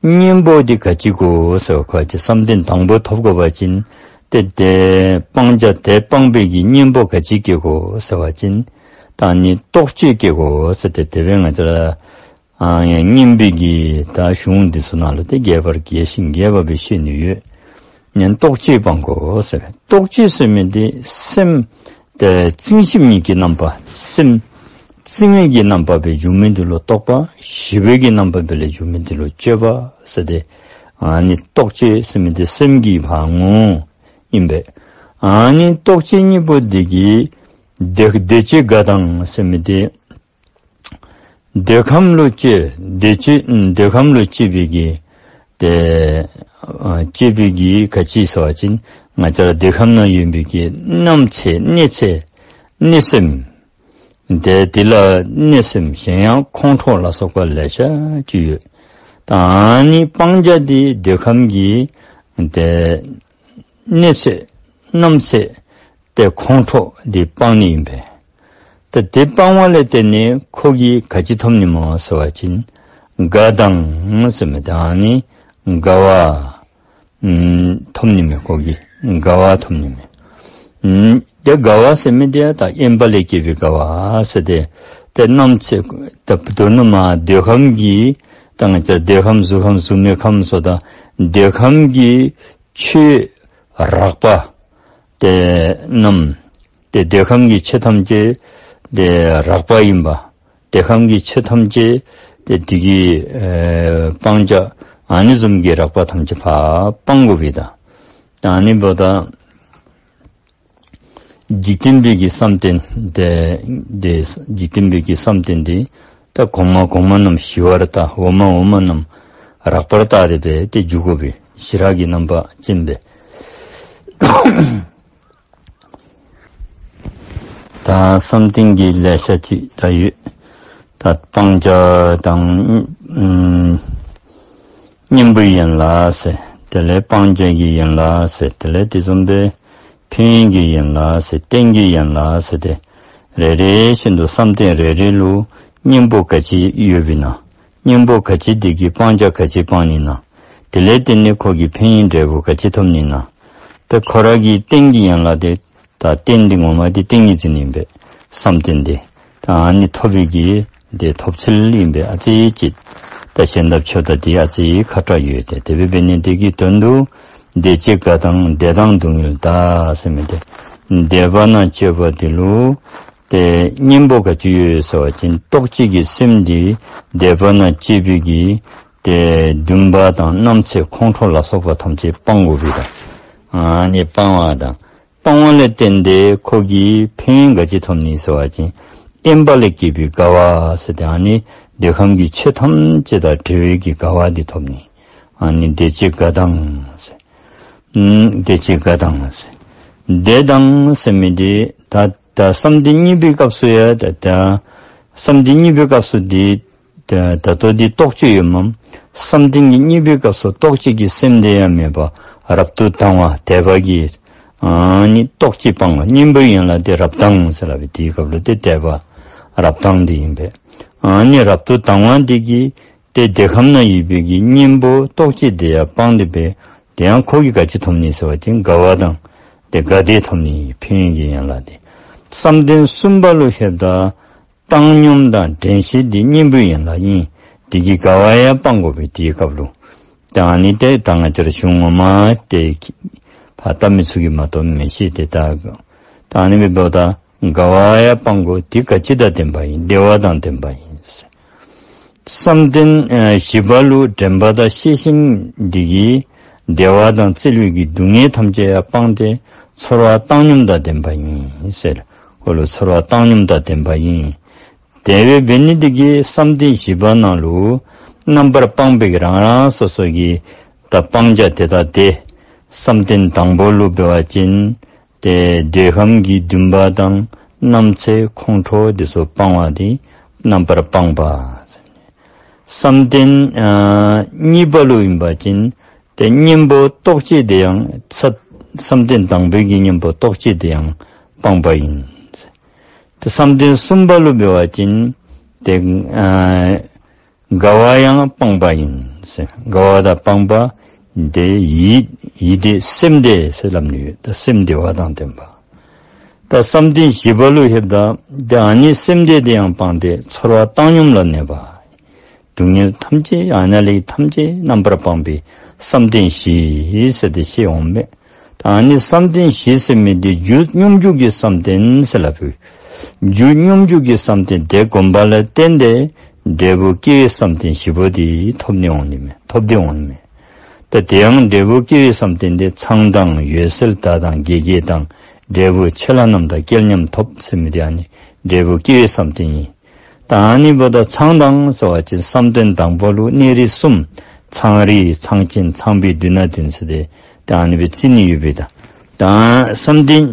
གཉེན་པོ་འདི་ག་ཅི་དགོ་ཟེར་བ་ཅིན་བསམ་གཏན་དང་པོ་ཐོབ་དགོ་པ་ཅིན་ ཏེ་དེ་སྤང་བྱ་དེ་སྤང་བའི་གི་གཉེན་པོ་ག་ཅི་བསྐྱེད་དགོ་ཟེར་བ་ཅིན་ད་ནི་རྟོག་དཔྱོད་བསྐྱེད་དགོ་ཟེར་ཏེ་དེ་སྦེ་ང་བཅས་ར་ཨ་ཡང་སྙན་པའི་གི་ད་གཞུང་འདི་ཚུ་ནང་ལུ་ཏེ་རྒྱས་པར་རྒྱས་ཤིང་རྒྱས་པ་སྦེ་བཤད་ནི་ཡོད། ཡང་རྟོག་དཔྱོད་སྤང་དགོ་ཟེར། རྟོག་དཔྱོད་ཟེར་མི་འདི་སེམས་ཏེ་བརྩོན་ཞེན་གཉིས་ཀྱི་རྣམ་པ། སེམས་བརྩོན་གྱི་རྣམ་པ་སྦེ་འཇུག་མི་འདི་ལུ་རྟོག་པ། ཞི་བའི་གི་རྣམ་པ་སྦེ་ལས་འཇུག་མི་འདི་ལུ་དཔྱོད་པ་ཟེར་ཏེ། ཨ་ནི་རྟོག་དཔྱོད་ཟེར་མི་འདི་སེམས་ཀྱི་ཕར་ངོ་བོ་ཨིན་པས། ཨ་ནི་རྟོག་དཔྱོད་གཉིས་པོ་འདི་གིས་དེ་དེ་སྤྱོད་དགའ་ལྡང་ཟེར་མི་འདི་འདོད་ཁམས་ལུ་སྤྱོད། དེ་སྤྱོད་འདོད་ཁམས་ལུ་སྤྱོད་པའི་གི་ཏེ་ཨ་སྤྱོད་པའི་གི་ག་ཅི་ཟེར་བ་ཅིན་ང་བཅས་ར་འདོད་ཁམས་ནང་ཡོད་པའི་གི་རྣམ་ཚེ་གནས་ཚེ་གནས་སེམས་ཏེ་དེ་ལ་གནས་སེམས་གཞན་ཡང་ཁོང་ཁྲོ་ལ་སོགས་པ་ལེ་ཤ་ཅིག་ཡོད། ད་ཨ་ནི་སྤང་བྱ་འདི་འདོད་ཁམས་ཀྱི་ཏེ་གནས་ཚེ་རྣམ་ཚེ་ཏེ་ཁོང་ཁྲོ་འདི་སྤང་ནི་ཨིན་པས། ཏེ་དེ་སྤང་བ་ལས་བརྟེན་ནས་ཁོ་གིས་ག་ཅི་ཐོབ་ནི་སྨོ་ཟེར་བ་ཅིན་དགའ་ལྡང་ཟེར་མི་ད་ཨ་ནི་དགའ་བ་ཨམ་ཐོབ་ནི་མས། ཁོ་གིས་དགའ་བ་ཐོབ་ནི་མས། ཨམ་ཏེ་དགའ་བ་ཟེར་མི་འདི་ཡང་ད་དབེན་པ་ལས་སྐྱེས་པའི་དགའ་བ་ཟེར་ཏེ། ཏེ་རྣམ་ཚེ་ད་མདོར་ན་མ་འདོད་ཁམས་ཀྱི་ད་ང་བཅས་འདོད་ཁམས་གཟུགས་ཁམས་གཟུགས་མེད་ཁམས་སོགས་དང་འདོད་ཁམས་ཀྱི་ཆོས་རགས་པ་ཏེ་རྣམས་ཏེ་འདོད་ཁམས་ཀྱི་ཆོས་ཐམས་ཅད་ཏེ་རགས་པ་ཨིན་པ། འདོད་ཁམས་ཀྱི་ཆོས་ཐམས་ཅད་ཏེ་དེ་གི་ཨེ་སྤང་བྱ་ཨ་ནི་བཟུམ་གྱི་རགས་པ་ཐམས་ཅད་ཕར་སྤང་དགོ་པས་ད། ཨ་ནི་འབདཝ་ད་འཇིག་རྟེན་པའི་གི་བསམ་གཏན་ཏེ་ཏེ་འཇིག་རྟེན་པའི་གི་བསམ་གཏན་འདི་ད་གོང་མ་གོང་མ་རྣམས་ཞི་བར་ལྟ། འོག་མ་འོག་མ་རྣམས་རགས་པར་ལྟ་སྟེ་སྦེ་ཏེ་འཇུག་དགོ་པས། ཞི་རགས་ཀྱི་རྣམ་པ་ཅན་སྦེ། ད་བསམ་གཏན་གྱི་ལེ་ཤ་ཅིག་ད་ཡོད། ད་སྤང་བྱ་དང་ཨམ་གཉེན་པོའི་ཡན་ལག་ཟེར། དེ་ལས་སྤང་བྱ་གི་ཡན་ལག་ཟེར། དེ་ལས་དེ་བཟུམ་སྦེ་ཕན་ཡོན་གྱི་ཡན་ལག་ཟེར། རྟེན་གྱི་ཡན་ལག་ཟེར་ཏེ་རེ་རེ་བཞིན་དུ་བསམ་གཏན་རེ་རེ་ལུ་གཉེན་པོ་ག་ཅི་ཡོདཔ་ཨིན་ན། གཉེན་པོ་ག་ཅི་དེ་གིས་སྤང་བྱ་ག་ཅི་སྤང་ནི་ན། དེ་ལས་བརྟེན་ནས་ཁོ་གིས་ཕན་ཡོན་འབྲས་བུ་ག་ཅི་ཐོབ་ནི་ན། ཏེ་ཁོ་ར་གི་རྟེན་གྱི་ཡན་ལག་དེ་ད་རྟེན་འདི་ངོ་མ་དེ་ཏིང་ངེ་འཛིན་ཨིན་པས། བསམ་གཏན་དེ་ད་ཨ་ནི་ཐོབ་པའི་གི་དེ་ཐོབ་ཚུལ་ཨིན་པས། ཨ་ཙི་ཅིག་ད་གཞན་དང་ཕྱོགས་ད་དེ་ཨ་ཙི་ཁག་དྲགས་ཡོད་དེ། དེ་སྦེ་འབད་ནི་དེ་གི་དོན་དུ་དེ་སྤྱོད་དགའ་ལྡང་དེ་དང་སྡུག་བསྔལ་དག་ཟེར་མི་དེ་དད་པ་ནང་སྤྱོད་པ་དེ་ལུ་ཏེ་གཉེན་པོ་ག་ཅི་ཡོད་ཟེར་བ་ཅིན་རྟོག་བཅས་ཀྱི་སེམས་འདི་དད་པ་ནང་སྐྱེས་པའི་གི་ཏེ་འདུན་པ་དང་རྣམ་འཚེ་ཁོང་ཁྲོ་ལ་སོགས་པ་ཐམས་ཅད་སྤང་དགོ་པས་ད། ཨ་ནི་སྤང་བ་དང་སྤང་བ་ལས་བརྟེན་ཏེ་ཁོ་གིས་ཕན་ཡོན་ག་ཅི་ཐོབ་ནི་ཟེར་བ་ཅིན་དབེན་པ་ལས་སྐྱེས་པའི་དགའ་བ་ཟེར་ཏེ་ཨ་ནི་འདོད་ཁམས་ཀྱི་ཆོས་ཐམས་ཅད་དང་བྲལ་བའི་གི་དགའ་བ་འདི་ཐོབ་ནི། ཨ་ནི་དེ་སྤྱོད་དགའ་ལྡང་ཟེར། ཨམ་དེ་སྤྱོད་དགའ་ལྡང་ཟེར། དེ་དང་ཟེར་མི་དེ་ད་ད་བསམ་གཏན་གཉིས་པའི་སྐབས་སུ་ཡང་ད་ད་བསམ་གཏན་གཉིས་པའི་སྐབས་སུ་དེ་ད་ད་ལྟོ་འདི་རྟོག་དཔྱོད་ཡོད་མམ། བསམ་གཏན་གྱི་གཉིས་པའི་སྐབས་སུ་རྟོག་དཔྱོད་ཀྱི་སེམས་དེ་ཡང་མེད་པར་རབ་ཏུ་དང་བ་དད་པ་གིས་ཨ་ནི་རྟོག་དཔྱོད་སྤང་བ་གཉེན་པོའི་ཡན་ལག་དེ་རབ་དང་ཟེར་སླབ་པའི་དེའི་སྐབས་ལུ་ཏེ་དད་པ་རབ་དང་དེ་ཨིན་པས། ཨ་ནི་རབ་ཏུ་དང་བ་དེ་གིས་ཏེ་འདོད་ཁམས་ན་ཡོད་པའི་གི་གཉེན་པོ་རྟོག་དཔྱོད་དེ་ཡང་སྤངས་ཏེ་སྦེ་དེ་ཡང་ཁོ་གིས་ག་ཅི་ཐོབ་ནི་ཟེར་བ་ཅིན་དགའ་བ་དང་ཏེ་དགའ་བདེ་ཐོབ་ནི་ཕན་ཡོན་གྱི་ཡན་ལག་དེ། བསམ་གཏན་གསུམ་པ་ལུ་ལྷོདཔ་ད་བཏང་སྙོམས་དང་དྲན་ཤེས་འདི་གཉེན་པོའི་ཡན་ལག་ཨིན། དེ་གི་དགའ་བ་ཡང་སྤང་དགོ་པས་དེའི་སྐབས་ལུ། ད་ཨ་ནི་ཏེ་ད་ང་བཅས་ར་གཞུང་ངོ་མ་ཏེ་ཕར་བལྟ་མི་ཚུ་གིས་མ་གཏོགས་མི་ཤེས་ཏེ་ད། ད་ཨ་ནི་འབདཝ་ད་དགའ་བ་ཡང་སྤང་དགོ། དེ་ག་ཅི་དང་ལྡན་པ་ཨིན། བདེ་བ་དང་ལྡན་པ་ཨིན། བསམ་གཏན་ཨ་བཞི་པ་ལུ་དྲན་པ་དང་ཤེས་བཞིན་འདི་གིས་བདེ་བ་དང་བརྩེ་བའི་གི་སྡུག་བསྔལ་ཐམས་ཅད་ཡང་སྤངས་ཏེ་ཚོར་བ་བཏང་སྙོམས་དང་ལྡན་པ་ཨིན་ཟེར། ཁོ་ལུ་ཚོར་བ་བཏང་སྙོམས་དང་ལྡན་པ་ཨིན། དེ་སྦེ་འབད་ནི་འདི་གིས་བསམ་གཏན་བཞི་པ་ནང་ལུ་རྣམ་པར་སྤངས་པའི་རང་རང་སོ་སོ་གི་ད་སྤང་བྱ་དེ་དག་དེ་བསམ་གཏན་དང་པོ་ལུ་འབད་བ་ཅིན་ཏེ་འདོད་ཁམས་ཀྱི་འདུན་པ་དང་རྣམ་འཚེ་ཁོང་ཁྲོ་དེ་ཚུ་སྤང་བ་དེ་རྣམ་པར་སྤངས་པ། བསམ་གཏན་ཨ་གཉིས་པ་ལུ་ཨིན་པ་ཅིན་ཏེ་གཉེན་པོ་རྟོག་བཅས་དེ་ཡང་ཚད་བསམ་གཏན་དང་པོའི་གི་གཉེན་པོ་རྟོག་བཅས་དེ་ཡང་སྤངས་པ་ཨིན། ཏེ་བསམ་གཏན་གསུམ་པ་ལུ་འབད་བ་ཅིན་ཏེ་ཨ་དགའ་བ་ཡང་སྤངས་པ་ཨིན་ཟེར། དགའ་བ་དང་སྤངས་པ་ དེ་ཡིད་ཡིད་བདེ་སེམས་བདེ་ཟེར་སླབ་ནི་ཡོད། ད་སེམས་བདེ་བ་དང་ལྡན་པ། ད་བསམ་གཏན་བཞི་པ་ལུ་ལྷོདཔ་ད་དེ་ཨ་ནི་སེམས་བདེ་དེ་ཡང་སྤངས་ཏེ་ཚོར་བ་བཏང་སྙོམས་ལ་གནས་པ། སྡུག་བསྔལ་ཐམས་ཅད་ཨ་ནཱ་ལས་ཐམས་ཅད་རྣམ་པར་སྤངས་པའི་བསམ་གཏན་བཞི་ཟེར་ཏེ་བཤད་འོང་མས། ད་ཨ་ནི་བསམ་གཏན་བཞི་ཟེར་མི་དེ་རྒྱུ་སྙོམས་འཇུག་གི་བསམ་གཏན་ཟེར་སླབ་ཡོད། རྒྱུ་སྙོམས་འཇུག་གི་བསམ་གཏན་དེ་བསྒོམ་པ་ལ་བརྟེན་ཏེ་འབྲས་བུ་སྐྱེ་བའི་བསམ་གཏན་བཞི་པོ་དེ་ཐོབ་ནི་འོང་ནི་མས། ཐོབ་སྟེ་འོང་ནི་མས། ད་དེ་ཡང་འབྲས་བུ་སྐྱེ་བའི་བསམ་གཏན་དེ་ཚངས་དང་འོད་གསལ་དག་དང་དགེ་དགེ་དང་འབྲས་བུ་ཆེ་ལྷ་རྣམས་དང་སྐལ་མཉམ་ཐོབ་ཟེར་མི་དེ་ཨ་ནི་འབྲས་བུ་སྐྱེ་བའི་བསམ་གཏན་ཨིན། ད་ཨ་ནི་འབདཝ་ད་ཚངས་དང་ཟེར་བ་ཅིན་བསམ་གཏན་དང་པོ་ལུ་གནས་རིས་གསུམ། ཚངས་རིས་ཚངས་ཆེན་ཚངས་པའི་མདུན་ན་འདོན་ཟེར་ཏེ་ད་ཨ་ནི་སྦེ་རྩི་ནི་ཡོད་པས། ད་ད་བསམ་གཏན་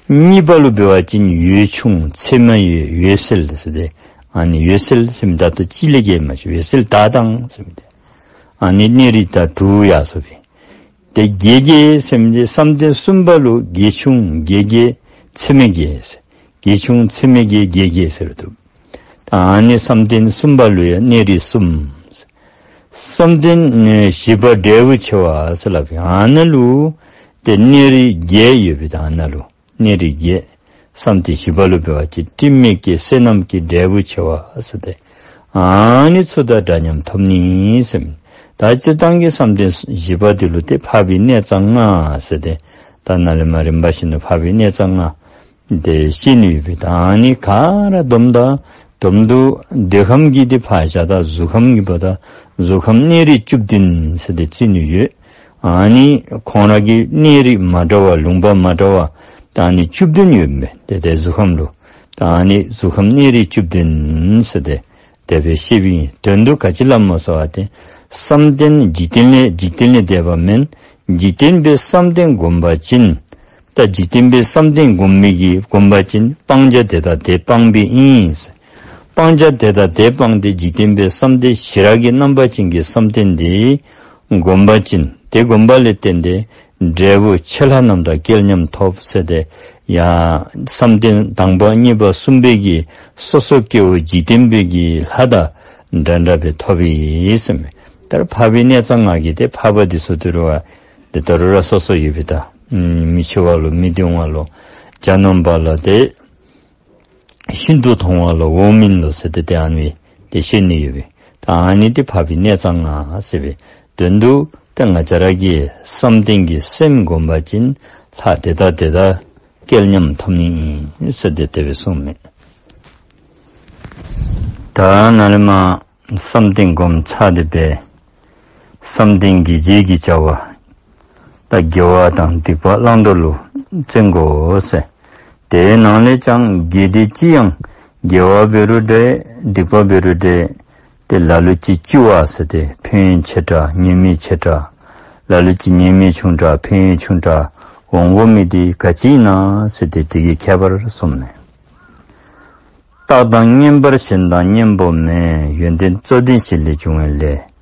གཉིས་པ་ལུ་འབད་བ་ཅིན་འོད་ཆུང་ཚད་མ་ཡོད་འོད་གསལ་ཟེར་ཏེ་ཨ་ནི་འོད་གསལ་ཟེར་མི་ད་ལྟོ་གཅིག་ལས་བརྒལ་མ་བྱུང་འོད་གསལ་དག་དང་ཟེར་མི་དེ་ཨ་ནི་གནས་རིས་ད་དྲུག་ཡར་སོ་བས། དེ་དགེ་དགེ་ཟེར་མི་དེ་བསམ་གཏན་གསུམ་པ་ལུ་དགེ་ཆུང་དགེ་དགེ་ཚད་མེད་དགེ་ཟེར། དགེ་ཆུང་ཚད་མེད་དགེ་དགེ་དགེ་ཟེར་འདུག། ད་ཨ་ནི་བསམ་གཏན་གསུམ་པ་ལུ་ཡང་གནས་རིས་གསུམ། བསམ་གཏན་ནི་བཞི་པ་འབྲས་བུ་ཆེ་བ་ཟེར་སླབ་ཨིན། ཨ་ནཱ་ལུ་དེ་གནས་རིས་བརྒྱད་ཡོད་པས། ད་ཨ་ནཱ་ལུ་གནས་རིས་བརྒྱད། བསམ་གཏན་བཞི་པ་ལུ་འབད་བ་ཅིན་དྲི་མེད་ཀྱི་བསོད་ནམས་ཀྱི་འབྲས་བུ་ཆེ་བ་ཟེར་ཏེ་ཨ་ནི་ཚུ་དང་འདྲ་མཉམ་ཐོབ་ནི་ཟེར་མི། ད་སྤྱིར་བཏང་གི་བསམ་གཏན་བཞི་པ་དེ་ལུ་དེ་འཕགས་པའི་གནས་རྩ་ལྔ་ཟེར་ཏེ་ད་ནཱ་ལས་མར་རིམ་པ་བཞིན་དུ་འཕགས་པའི་གནས་རྩ་ལྔ་དེ་བཤད་ནི་ཡོད་པས། ད་ཨ་ནི་ག་ར་སྡོམ་ད་སྡོམ་དུ་འདོད་ཁམས་ཀྱི་དེ་ཕར་བཞག། ད་གཟུགས་ཁམས་ཀྱི་འབདཝ་ད་གཟུགས་ཁམས་གནས་རིས་བཅུ་བདུན་ཟེར་ཏེ་རྩི་ནི་ཡོད། ཨ་ནི་ཁོང་ར་གི་གནས་རིས་མ་འདྲ་བ་ལུང་པ་མ་འདྲ་བ་ད་ཨ་ནི་བཅུ་བདུན་ཡོད་མས། དེ་དེ་གཟུགས་ཁམས་ལུ་ད་ཨ་ནི་གཟུགས་ཁམས་གནས་རིས་བཅུ་བདུན་ཟེར་ཏེ་དེ་སྦེ་བཤདཔ་ཨིན། དོན་དུ་ག་ཅི་སླབ་སྨོ་ཟེར་བ་ཅིན་བསམ་གཏན་འཇིག་རྟེན་ལས་འཇིག་རྟེན་ལས་འདས་པ་མེན། འཇིག་རྟེན་པའི་བསམ་གཏན་བསྒོམ་པ་ཅིན་ད་འཇིག་རྟེན་པའི་བསམ་གཏན་བསྒོམ་མི་གིས་བསྒོམ་པ་ཅིན་སྤང་བྱ་དེ་དག་དེ་སྤངས་པའི་ཨིན། སྤང་བྱ་དེ་དག་དེ་སྤངས་ཏེ་འཇིག་རྟེན་པའི་བསམ་གཏན་ཞི་རགས་ཀྱི་རྣམ་པ་ཅན་གྱི་བསམ་གཏན་དེ་བསྒོམ་པ་ཅིན་དེ་བསྒོམ་པ་ལས་བརྟེན་ཏེ་འབྲས་བུ་ཆེ་ལྷ་རྣམས་དང་སྐལ་མཉམ་ཐོབ་ཟེར་ཏེ་ཡང་བསམ་གཏན་དང་པ་གཉིས་པ་གསུམ་པའི་གི་སོ་སོ་སྐྱེ་བོ་འཇིག་རྟེན་པའི་གི་ལྷ་དང་འདྲ་འདྲ་སྦེ་ཐོབ་ཨིན་ཟེར་མས། ད་འཕགས་པའི་གནས་རྩ་ལྔ་གི་དེ་འཕགས་པ་དེ་ཚུ་དེ་རུ་བ་དེ་ད་རུང་ར་སོ་སོ་ཡོད་པས། ད་མི་འཆི་བ་ལོ་མི་གདུང་བ་ལོ་གྱ་ནོམ་པ་ལོ་དེ་ཤིན་ཏུ་མཐོང་བ་ལོ་འོག་མིན་ལོ་ཟེར་ཏེ་དེ་ཨ་ནི་དེ་བཤད་ནི་ཡོད་པས། ད་ཨ་ནི་དེ་འཕགས་པའི་གནས་རྩ་ལྔ་ཟེར་བའི་དོན་དུ་ད་ང་བཅས་ར་གིས་བསམ་གཏན་གྱི་སེམས་བསྒོམ་པ་ཅིན་ལྷ་དེ་དག་དེ་དག་སྐལ་མཉམ་ཐོབ་ནི་ཨིན་ཟེར་ཏེ་དེ་སྦེ་གསུངས་མས། ད་ནཱ་ལས་མར་བསམ་གཏན་བསྒོམ་ཚར་ཏེ་སྦེ་བསམ་གཏན་གྱི་རྗེས་ཀྱི་བྱ་བ་ད་དགེ་བ་དང་སྡིག་པ་བླང་དོར་ལུ་བརྩོན་དགོ་ཟེར། དེའི་ནང་ལས་ཀྱང་དགེ་སྡིག་ཅི་ཡང་དགེ་བ་འབད་རུང་འདྲ་སྡིག་པ་འབད་རུང་འདྲ་དེ་ལ་ལུ་ཅིག་ལྕི་བ་ཟེར་ཏེ་ཕན་ཡོན་ཆེ་དྲགས་ཉེས་དམིགས་ཆེ་དྲགས་ལ་ལུ་ཅིག་ཉེས་དམིགས་ཆུང་དྲགས་ཕན་ཡོན་ཆུང་དྲགས་འོང་དགོ་མི་དེ་ག་ཅི་ཨིན་ན་ཟེར་ཏེ་དེ་གི་ཁྱད་པར་གསུངས་མས། རྟག་དང་བསྙེན་པར་ཞེན་དང་གཉེན་པོ་མེད། ཡོན་ཏན་རྩོད་ལྡན་བཞི་ལས་བྱུང་བའི་ལས།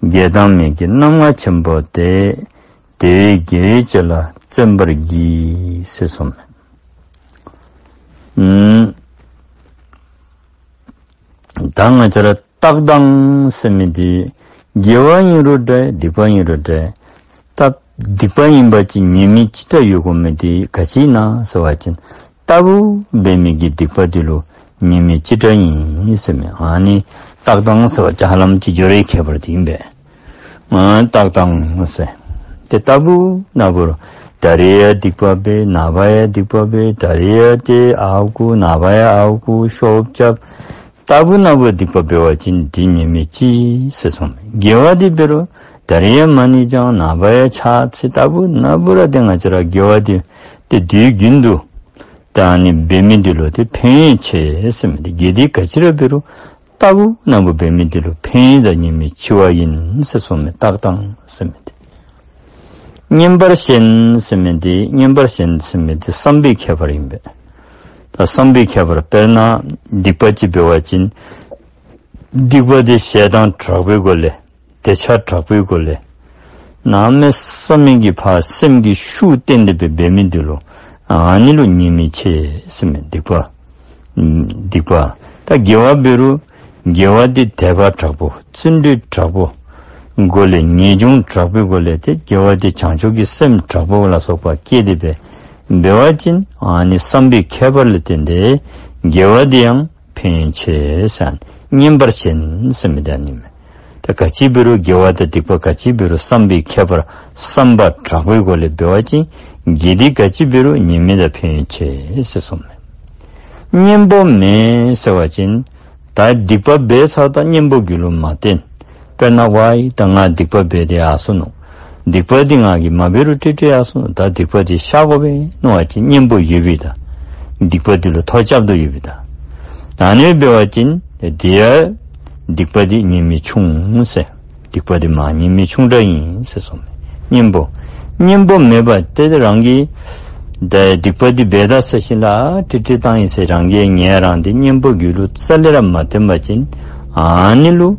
དགེ་དང་མེད་ཀྱི་རྣམ་ལྔ་ཆེན་པོ་སྟེ། དེ་བས་དགེ་བའི་ཆོས་ལ་བརྩོན་པར་བགྱི། ཟེར་གསུངས་མས། ཨུམ། ད་ང་བཅས་ར་རྟག་དང་ཟེར་མི་དེ་དགེ་བ་ཨིན་རུང་འདྲ་སྡིག་པ་ཨིན་རུང་འདྲ། ད་སྡིག་པ་ཨིན་པ་ཅིན་ཉེས་དམིགས་ཅི་འདྲ་ཡོད་དགོ་མི་དེ་ག་ཅི་ཨིན་ན་ཟེར་བ་ཅིན་ལྟ་བུ་འབད་མི་གི་སྡིག་པ་དེ་ལུ་ཉེས་དམིགས་ཅི་འདྲ་ཨིན་ཟེར་མི། ཨ་ནི་རྟག་དང་ཟེར་བ་ཅིན་ཧ་ལམ་ཅིག་སྦྱོར་བའི་ཁྱད་པར་དེ་ཨིན་པས། ཨ་རྟག་དང་ཟེར་དེ་ལྟ་བུ་ན་བུ་རུ་ད་རེས་ཡང་སྡིག་པ་འབད་ནངས་པ་ཡང་སྡིག་པ་འབད་ད་རེས་ཡང་དེ་ཨརཝ་རྐུ་ནངས་པ་ཡང་ཨརཝ་རྐུ་ཤོབ་རྐྱབ། ལྟ་བུ་ན་བུ་སྡིག་པ་འབད་བ་ཅིན་དེ་ཉེས་དམིགས་ཅི་ཟེར་གསུངས་མས། དགེ་བ་དེ་འབད་རུང་ད་རེས་ཡང་མ་ཎི་བགྱང་ནངས་པ་ཡང་ཕྱག་འཚལ་ལྟ་བུ་ན་བུ་ར་དེ་ང་བཅས་ར་དགེ་བ་དེ་དེ་དུས་རྒྱུན་དུ་ད་ཨ་ནི་འབད་མི་དེ་ལུ་དེ་ཕན་ཡོན་ཆེ་ཟེར་མི་དེ་དགེ་སྡིག་ག་ཅི་ར་འབད་རུང་ལྟ་བུ་ན་བུ་འབད་མི་དེ་ལུ་ཕན་ཡོན་དང་ཉེས་དམིགས་ཆེ་བ་ཨིན་ཟེར་གསུངས་མས། རྟག་དང་ཟེར་མི་དེ། བསྙེན་པར་ཞེན་ཟེར་མི་དེ་བསྙེན་པར་ཞེན་ཟེར་མི་དེ་བསམ་པའི་ཁྱད་པར་ཨིན་པས། ད་བསམ་པའི་ཁྱད་པར་དཔེར་ན་སྡིག་པ་ཅིག་འབད་བ་ཅིན་སྡིག་པ་དེ་ཞེ་སྡང་དྲག་པོའི་སྒོ་ལས་འདོད་ཆགས་དྲག་པོའི་སྒོ་ལས་གནམ་མེད་ས་མེད་ཀྱི་ཕར་སེམས་ཀྱི་ཤུགས་བཏོན་ཏེ་སྦེ་འབད་མི་དེ་ལུ་ཨ་ནི་ལུ་ཉེས་དམིགས་ཆེ་ཟེར་མས། སྡིག་པ། སྡིག་པ། ད་དགེ་བ་འབད་རུང་དགེ་བ་དེ་དད་པ་དྲག་པོ་བརྩོན་འགྲུས་དྲག་པོ་ སྒོ་ལས་ངེས་འབྱུང་དྲག་པོའི་སྒོ་ལས་ཏེ་དགེ་བ་དེ་བྱང་ཆུབ་ཀྱི་སེམས་དྲག་པོ་ལ་སོགས་པ་སྐྱེས་ཏེ་འབད་འབད་བ་ཅིན་ཨ་ནི་བསམ་པའི་ཁྱད་པར་ལ་བརྟེན་ཏེ་དགེ་བ་དེ་ཡང་ཕན་ཡོན་ཆེ་ཟེར། བསྙེན་པར་ཞེན་ཟེར་མི་དེ་ཨ་ནི་མས། ད་ག་ཅི་འབད་རུང་དགེ་བ་དང་སྡིག་པ་ག་ཅི་འབད་རུང་བསམ་པའི་ཁྱད་པར་བསམ་པ་དྲག་པོའི་སྒོ་ལས་འབད་བ་ཅིན་དགེ་སྡིག་ག་ཅི་འབད་རུང་ཉེས་དམིགས་དང་ཕན་ཡོན་ཆེ་ཟེར་གསུངས་མས། གཉེན་པོ་མེད་ཟེར་བ་ཅིན་ད་སྡིག་པ་འབད་ཚརཝ་ད་གཉེན་པོ་རྒྱུད་ལུ་མ་བརྟེན། དཔེར་ན་ཝའི་ད་ང་སྡིག་པ་འབད་དེ་ཡར་སོ་ནུག། སྡིག་པ་འདི་ང་གིས་མ་འབད་རུང་ཏེ་ཏེ་ཡར་སོ་ནུག། ད་སྡིག་པ་འདི་བཤགས་དགོ་པས་མནོ་བ་ཅིན་གཉེན་པོ་ཡོད་པས་ད། སྡིག་པ་འདི་ལུ་ཐོ་རྐྱབ་དོ་ཡོད་པས་ད། ཨ་ནི་འབད་བ་ཅིན་དེ་ཡང་སྡིག་པ་འདི་ཉེས་དམིགས་ཆུང་ཟེར། སྡིག་པ་འདི་མ་ཉེས་དམིགས་ཆུང་དྲགས་ཨིན་ཟེར་གསུངས་མས། གཉེན་པོ་གཉེན་པོ་མེད་པ་ཏེ་རང་གིས་ད་སྡིག་པ་འདི་འབད་ད་ཟེར་ཞིནམ་ལས་ཏེ་ཏེ་བཏང་ཡི་ཟེར་རང་གིས་ངལ་རངས་ཏེ་གཉེན་པོ་རྒྱུད་ལུ་རྩ་ལས་ར་མ་བརྟེན་པ་ཅིན་ཨ་ནི་ལུ་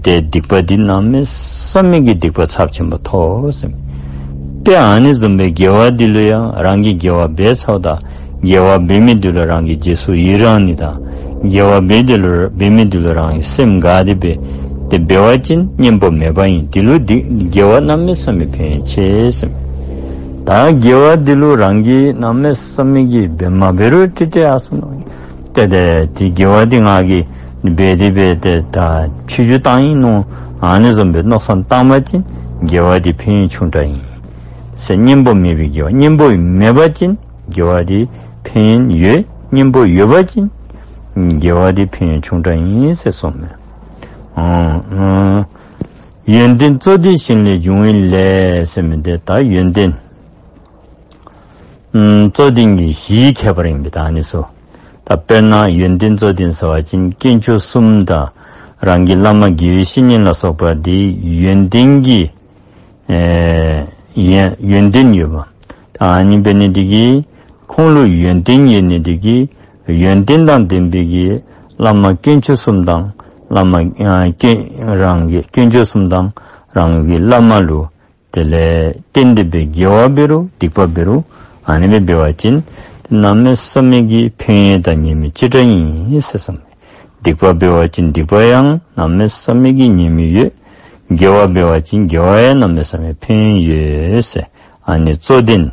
ཏེ་སྡིག་པ་འདི་གནམ་མེད་ས་མེད་ཀྱི་སྡིག་པ་ཚབས་ཆེན་པོ་ཐོབ་ཟེར་མས། ཏེ་ཨ་ནི་བཟུམ་སྦེ་དགེ་བ་འདི་ལུ་ཡང་རང་གིས་དགེ་བ་འབད་ཚརཝ་ད་དགེ་བ་འབད་མི་འདི་ལུ་རང་གིས་རྗེས་སུ་ཡི་རང་ནི་དང་དགེ་བ་འབད་འདི་ལུ་འབད་མི་འདི་ལུ་རང་གི་སེམས་དགའ་སྟེ་འབད་དེ་འབད་བ་ཅིན་གཉེན་པོ་མེད་པ་ཨིན། འདི་ལུ་འདི་དགེ་བ་གནམ་མེད་ས་མེད་ཕན་ཡོན་ཆེ་ཟེར་མས། ད་དགེ་བ་འདི་ལུ་རང་གིས་གནམ་མེད་ས་མེད་ཀྱི་འབད་མ་འབད་རུང་ཏེ་ཏེ་ཡར་སོ་ནུག། ཏེ་ཏེ་དེ་དགེ་བ་འདི་ང་གིས་འབད་དེ་འབད་དེ་ད་ཕྱི་འགྱུར་བཏང་ཡི་མནོ། ཨ་ནི་བཟུམ་སྦེ་མནོ་བསམ་བཏང་པ་ཅིན་དགེ་བ་འདི་ཕན་ཡོན་ཆུང་དྲགས་ཨིན་ཟེར། གཉེན་པོ་མེད་པའི་དགེ་བ། གཉེན་པོ་མེད་པ་ཅིན་དགེ་བ་འདི་ཕན་ཡོན་ཡོད། གཉེན་པོ་ཡོད་པ་ཅིན་དགེ་བ་འདི་ཕན་ཡོན་ཆུང་དྲགས་ཨིན་ཟེར་གསུངས་མས། ཨ་ཨ་ཡོན་ཏན་རྩོད་ལྡན་ཞིང་ལས་བྱུང་བའི་ལས་ཟེར་མི་འདི་ད་ཡོན་ཏན་ཨམ་རྩོད་ལྡན་གྱི་གཞིའི་ཁྱད་པར་ཨིན་པས་ད་ཨ་ནི་ཚུ། ད་དཔེར་ན་ཡོན་ཏན་རྩོད་ལྡན་ཟེར་བ་ཅིན་དཀོན་མཆོག་གསུམ་དང་རང་གི་བླ་མ་དགེ་བའི་བཤེས་གཉེན་ལ་སོགས་པ་འདི་ཡོན་ཏན་གྱི་ཨེ་ཡོན་ཡོན་ཏན་ཡོད་པ། ད་ཨ་ནི་འབད་ནི་འདི་གིས་ཁོང་ལུ་ཡོན་ཏན་ཡོད་ནི་འདི་གིས་ཡོན་ཏན་དང་ལྡན་པའི་གི་བླ་མ་དཀོན་མཆོག་གསུམ་དང་བླ་མ་ཨ་དཀོན་རང་གི་དཀོན་མཆོག་གསུམ་དང་རང་གི་བླ་མ་ལུ་དེ་ལས་བརྟེན་ཏེ་འབད་དགེ་བ་འབད་རུང་སྡིག་པ་འབད་རུང་ཨ་ནི་སྦེ་འབད་བ་ཅིན་གནམ་མེད་ས་མེད་ཀྱི་ཕན་ཡོན་དང་ཉེས་དམིགས་གཅིག་འདྲ་ཨིན་ཟེར་གསུངས་མས། སྡིག་པ་འབད་བ་ཅིན་སྡིག་པ་ཡང་གནམ་མེད་ས་མེད་ཀྱི་ཉེས་དམིགས་ཡོད། དགེ་བ་འབད་བ་ཅིན་དགེ་བ་ཡང་གནམ་མེད་ས་མེད་ཕན་ཡོན་ཡོད་ཟེར། ཨ་ནི་རྩོད་ལྡན་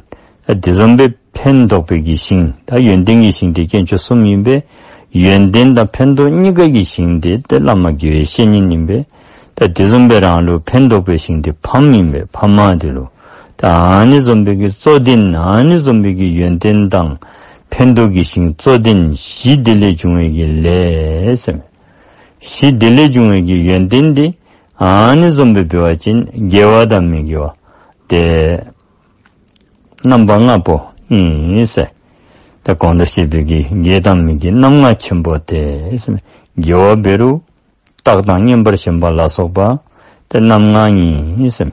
ཨ་དེ་བཟུམ་སྦེ་ཕན་འདོགས་པའི་གི་ཞིང་ད་ཡོན་ཏན་གྱི་ཞིང་དེ་དཀོན་མཆོག་གསུམ་ཨིན་པས། ཡོན་ཏན་དང་ཕན་འདོགས་གཉིས་ཀ་གི་ཞིང་དེ་ཏེ་བླ་མ་དགེ་བའི་བཤེས་གཉེན་ཨིན་པས། ད་དེ་བཟུམ་སྦེ་རང་ལུ་ཕན་འདོགས་པའི་ཞིང་དེ་ཕམ་ཨིན་པས། ཕ་མ་དེ་ལུ། ད་ཨ་ནི་བཟུམ་སྦེ་གི་རྩོད་ལྡན་ཨ་ནི་བཟུམ་སྦེ་གི་ཡོན་ཏན་དང་ཕན་འདོགས་ཀྱི་ཞིང་རྩོད་ལྡན་གཞི་དེ་ལས་བྱུང་བའི་གི་ལས་ཟེར། གཞི་དེ་ལས་བྱུང་བའི་གི་ཡོན་ཏན་དེ་ཨ་ནི་བཟུམ་སྦེ་འབད་བ་ཅིན་དགེ་བ་དང་མི་དགེ་བ་དེ་རྣམ་པ་ལྔ་པོ་ཨིན་ཟེར། ད་གོང་དུ་བཤད་པའི་གི་དགེ་དང་མི་དགེ་རྣམ་ལྔ་ཆེན་པོ་སྟེ་ཟེར། དགེ་བ་འབད་རུང་རྟག་དང་མངོན་པར་ཞེན་པ་ལ་སོགས་པ་དེ་རྣམ་ལྔ་ཨིན་ཟེར།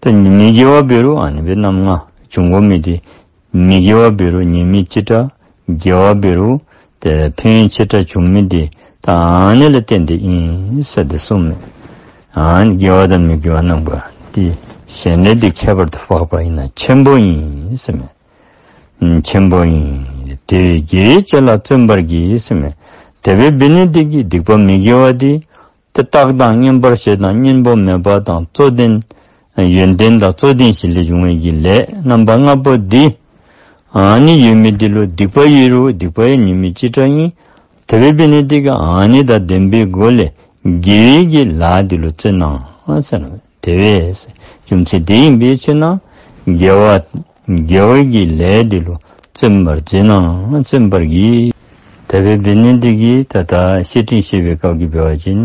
ད་མི་དགེ་བ་འབད་རུང་ཨ་ནི་སྦེ་རྣམ་ལྔ་འབྱུང་དགོ་མི་དེ་མི་དགེ་བ་འབད་རུང་ཉེས་དམིགས་ཆེ་དྲགས། དགེ་བ་འབད་རུང་དེ་ཕན་ཡོན་ཆེ་དྲགས་འབྱུང་མི་དེ་ད་ཨ་ནི་ལ་བརྟེན་ཏེ་ཨིན་ཟེར་ཏེ་གསུངས་མས། ཨ་ནི་དགེ་བ་དང་མི་དགེ་བ་རྣམ་པ་དེ་གཞན་ལས་དེ་ཁྱད་པར་དུ་འཕགས་པ་ཨིན་ན་ཆེན་པོ་ཨིན་ཟེར་མས། ཆེན་པོ་ཨིན། དེ་བས་དགེ་བའི་བྱ་ལ་བརྩོན་པར་གྱིས་ཟེར་མས། དེ་བས་འབད་ནི་དེ་གིས་སྡིག་པ་མི་དགེ་བ་དེ་ཏེ་རྟག་དང་མངོན་པར་ཞེན་དང་གཉེན་པོ་མེད་པ་དང་རྩོད་ལྡན་ཡོན་ཏན་དང་རྩོད་ལྡན་གཞི་ལས་བྱུང་བའི་གི་ལས་རྣམ་པ་ལྔ་པོ་འདི་ཨ་ནི་ཡོད་མི་འདི་ལུ་སྡིག་པ་ཡོད་རུང་སྡིག་པ་ཡང་ཉེས་དམིགས་ཆེ་དྲགས་ཨིན། དེ་བས་འབད་ནི་དེ་གིས་ཨ་ནི་དང་ལྡན་པའི་སྒོ་ལས་དགེ་བའི་གི་ལཱ་འདི་ལུ་བརྩོན་གནང་ཟེར་ནུག། དེ་བས་རྒྱུ་མཚན་དེ་ཨིན་པའི་ཕྱིར་ན་དགེ་བ་དགེ་བའི་གི་ལས་འདི་ལུ་བརྩོན་པར་མཛད་གནང་བརྩོན་པར་གྱིས། དེ་བས་འབད་ནི་འདི་གིས་ད་ལྟ་བཤེས་སྤྲིང་བཤད་པའི་སྐབས་ཀྱི་འབད་བ་ཅིན་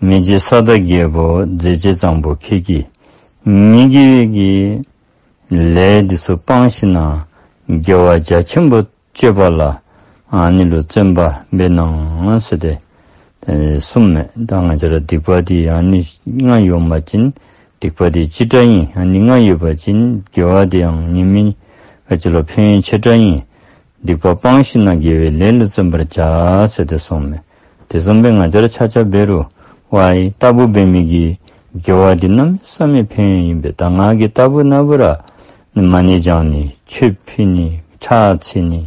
མི་རྗེ་ས་བདག་རྒྱལ་པོ་མཛད་རྗེས་བཟང་པོ་ཁྱེད་ཀྱིས་མི་དགེ་བའི་གི་ལས་འདི་ཚུ་སྤང་ཞིནམ་དགེ་བ་རྒྱ་ཆེན་པོ་སྤྱོད་པ་ལ་ཨ་ནི་ལུ་བརྩོན་པ་འབད་གནང་ཟེར་ཏེ་ཨེ་གསུངས་མས། ད་ང་བཅས་ར་སྡིག་པ་འདི་ཨ་ནི་ལྔ་ཡོད་པ་ཅིན་སྡིག་པ་འདི་ཆེ་དྲགས་ཨིན། ཨ་ནི་ལྔ་ཡོད་པ་ཅིན་དགེ་བ་འདི་ཡང་ཉེས་དམིགས་ང་བཅས་ལུ་ཕན་ཡོན་ཆེ་དྲགས་ཨིན། སྡིག་པ་སྤང་ཞིནམ་དགེ་བའི་ལས་ལ་བརྩོན་པར་བྱ་ཟེར་ཏེ་གསུངས་མས། དེ་བཟུམ་སྦེ་ང་བཅས་ར་ཆ་ཆ་འབད་རུང་ཝའི་ལྟ་བུ་འབད་མི་གི་དགེ་བ་འདི་གནམ་མེད་ས་མེད་ཕན་ཡོན་ཨིན་པས། ད་ང་གིས་ལྟ་བུ་ན་བུ་ར་མ་ཎི་བགྱང་ནི་མཆོད་ཕུལ་ནི་ཕྱག་འཚལ་ནི་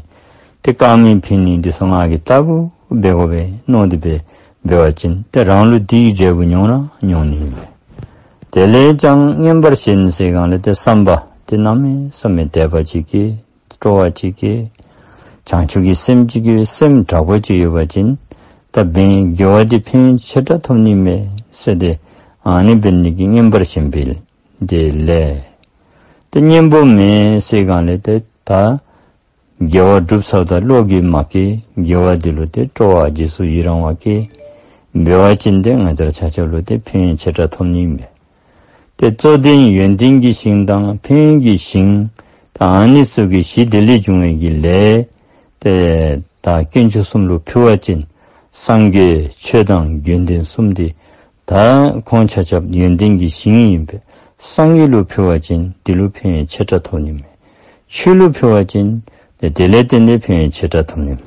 ཏེ་དཀར་མེ་ཕུལ་ནི་འདི་ཚུ་ང་གིས་ལྟ་བུ་འབད་དགོ་པས་མནོ་སྟེ་འབད་འབད་བ་ཅིན་ཏེ་རང་ལུ་དེའི་འབྲས་བུ་མྱོང་ར་མྱོང་ནི་ཨིན་པས། དེ་ལས་ཀྱང་མངོན་པར་ཞེན་ཟེར་གང་ལས་ཏེ་བསམ་པ་དེ་གནམ་མེད་ས་མེད་དད་པ་ཅིག་གིས་སྤྲོ་བ་ཅིག་གིས་བྱང་ཆུབ་ཀྱི་སེམས་ཅིག་གིས་སེམས་དྲག་པོ་ཅིག་ཡོད་པ་ཅིན་ད་འབདན་དགེ་བ་དེ་ཕན་ཡོན་ཆེ་དྲགས་ཐོབ་ནི་མས་ཟེར་ཏེ་ཨ་ནི་འབད་ནི་གི་མངོན་པར་ཞེན་པའི་དེ་ལས། ཏེ་གཉེན་པོ་མེད་ཟེར་གང་ལས་ཏེ་ད་དགེ་བ་སྒྲུབ་ཚརཝ་ད་བློ་གིས་མ་སྐྱེས། དགེ་བ་འདི་ལུ་ཏེ་སྤྲོ་བ་རྗེས་སུ་ཡི་རང་བ་སྐྱེས། འབད་བ་ཅིན་ཏེ་ང་བཅས་ར་ཆ་ཁྱབ་ལུ་ཏེ་ཕན་ཡོན་ཆེ་དྲགས་ཐོབ་ནི་མས། ཏེ་གཙོ་དོན་ཡོན་ཏན་གྱི་ཞིང་དང་ཕན་ཡོན་གྱི་ཞིང་ད་ཨ་ནི་ཚུ་གི་གཞི་དེ་ལས་བྱུང་བའི་གི་ལས་ཏེ་ད་དཀོན་མཆོག་གསུམ་ལུ་ཕུལ་བ་ཅིན་སངས་རྒྱས་ཆོས་དང་དགེ་འདུན་གསུམ་དེ་ད་ཁོང་ཆ་ཁྱབ་ཡོན་ཏན་གྱི་ཞིང་ཨིན་པས། སངས་རྒྱས་ལུ་ཕུལ་བ་ཅིན་དེ་ལུ་ཕན་ཡོན་ཆེ་དྲགས་ཐོབ་ནི་མས། ཆོས་ལུ་ཕུལ་བ་ཅིན་དེ་ལས་བརྟེན་ཏེ་ཕན་ཡོན་ཆེ་དྲགས་ཐོབ་ནི་མས།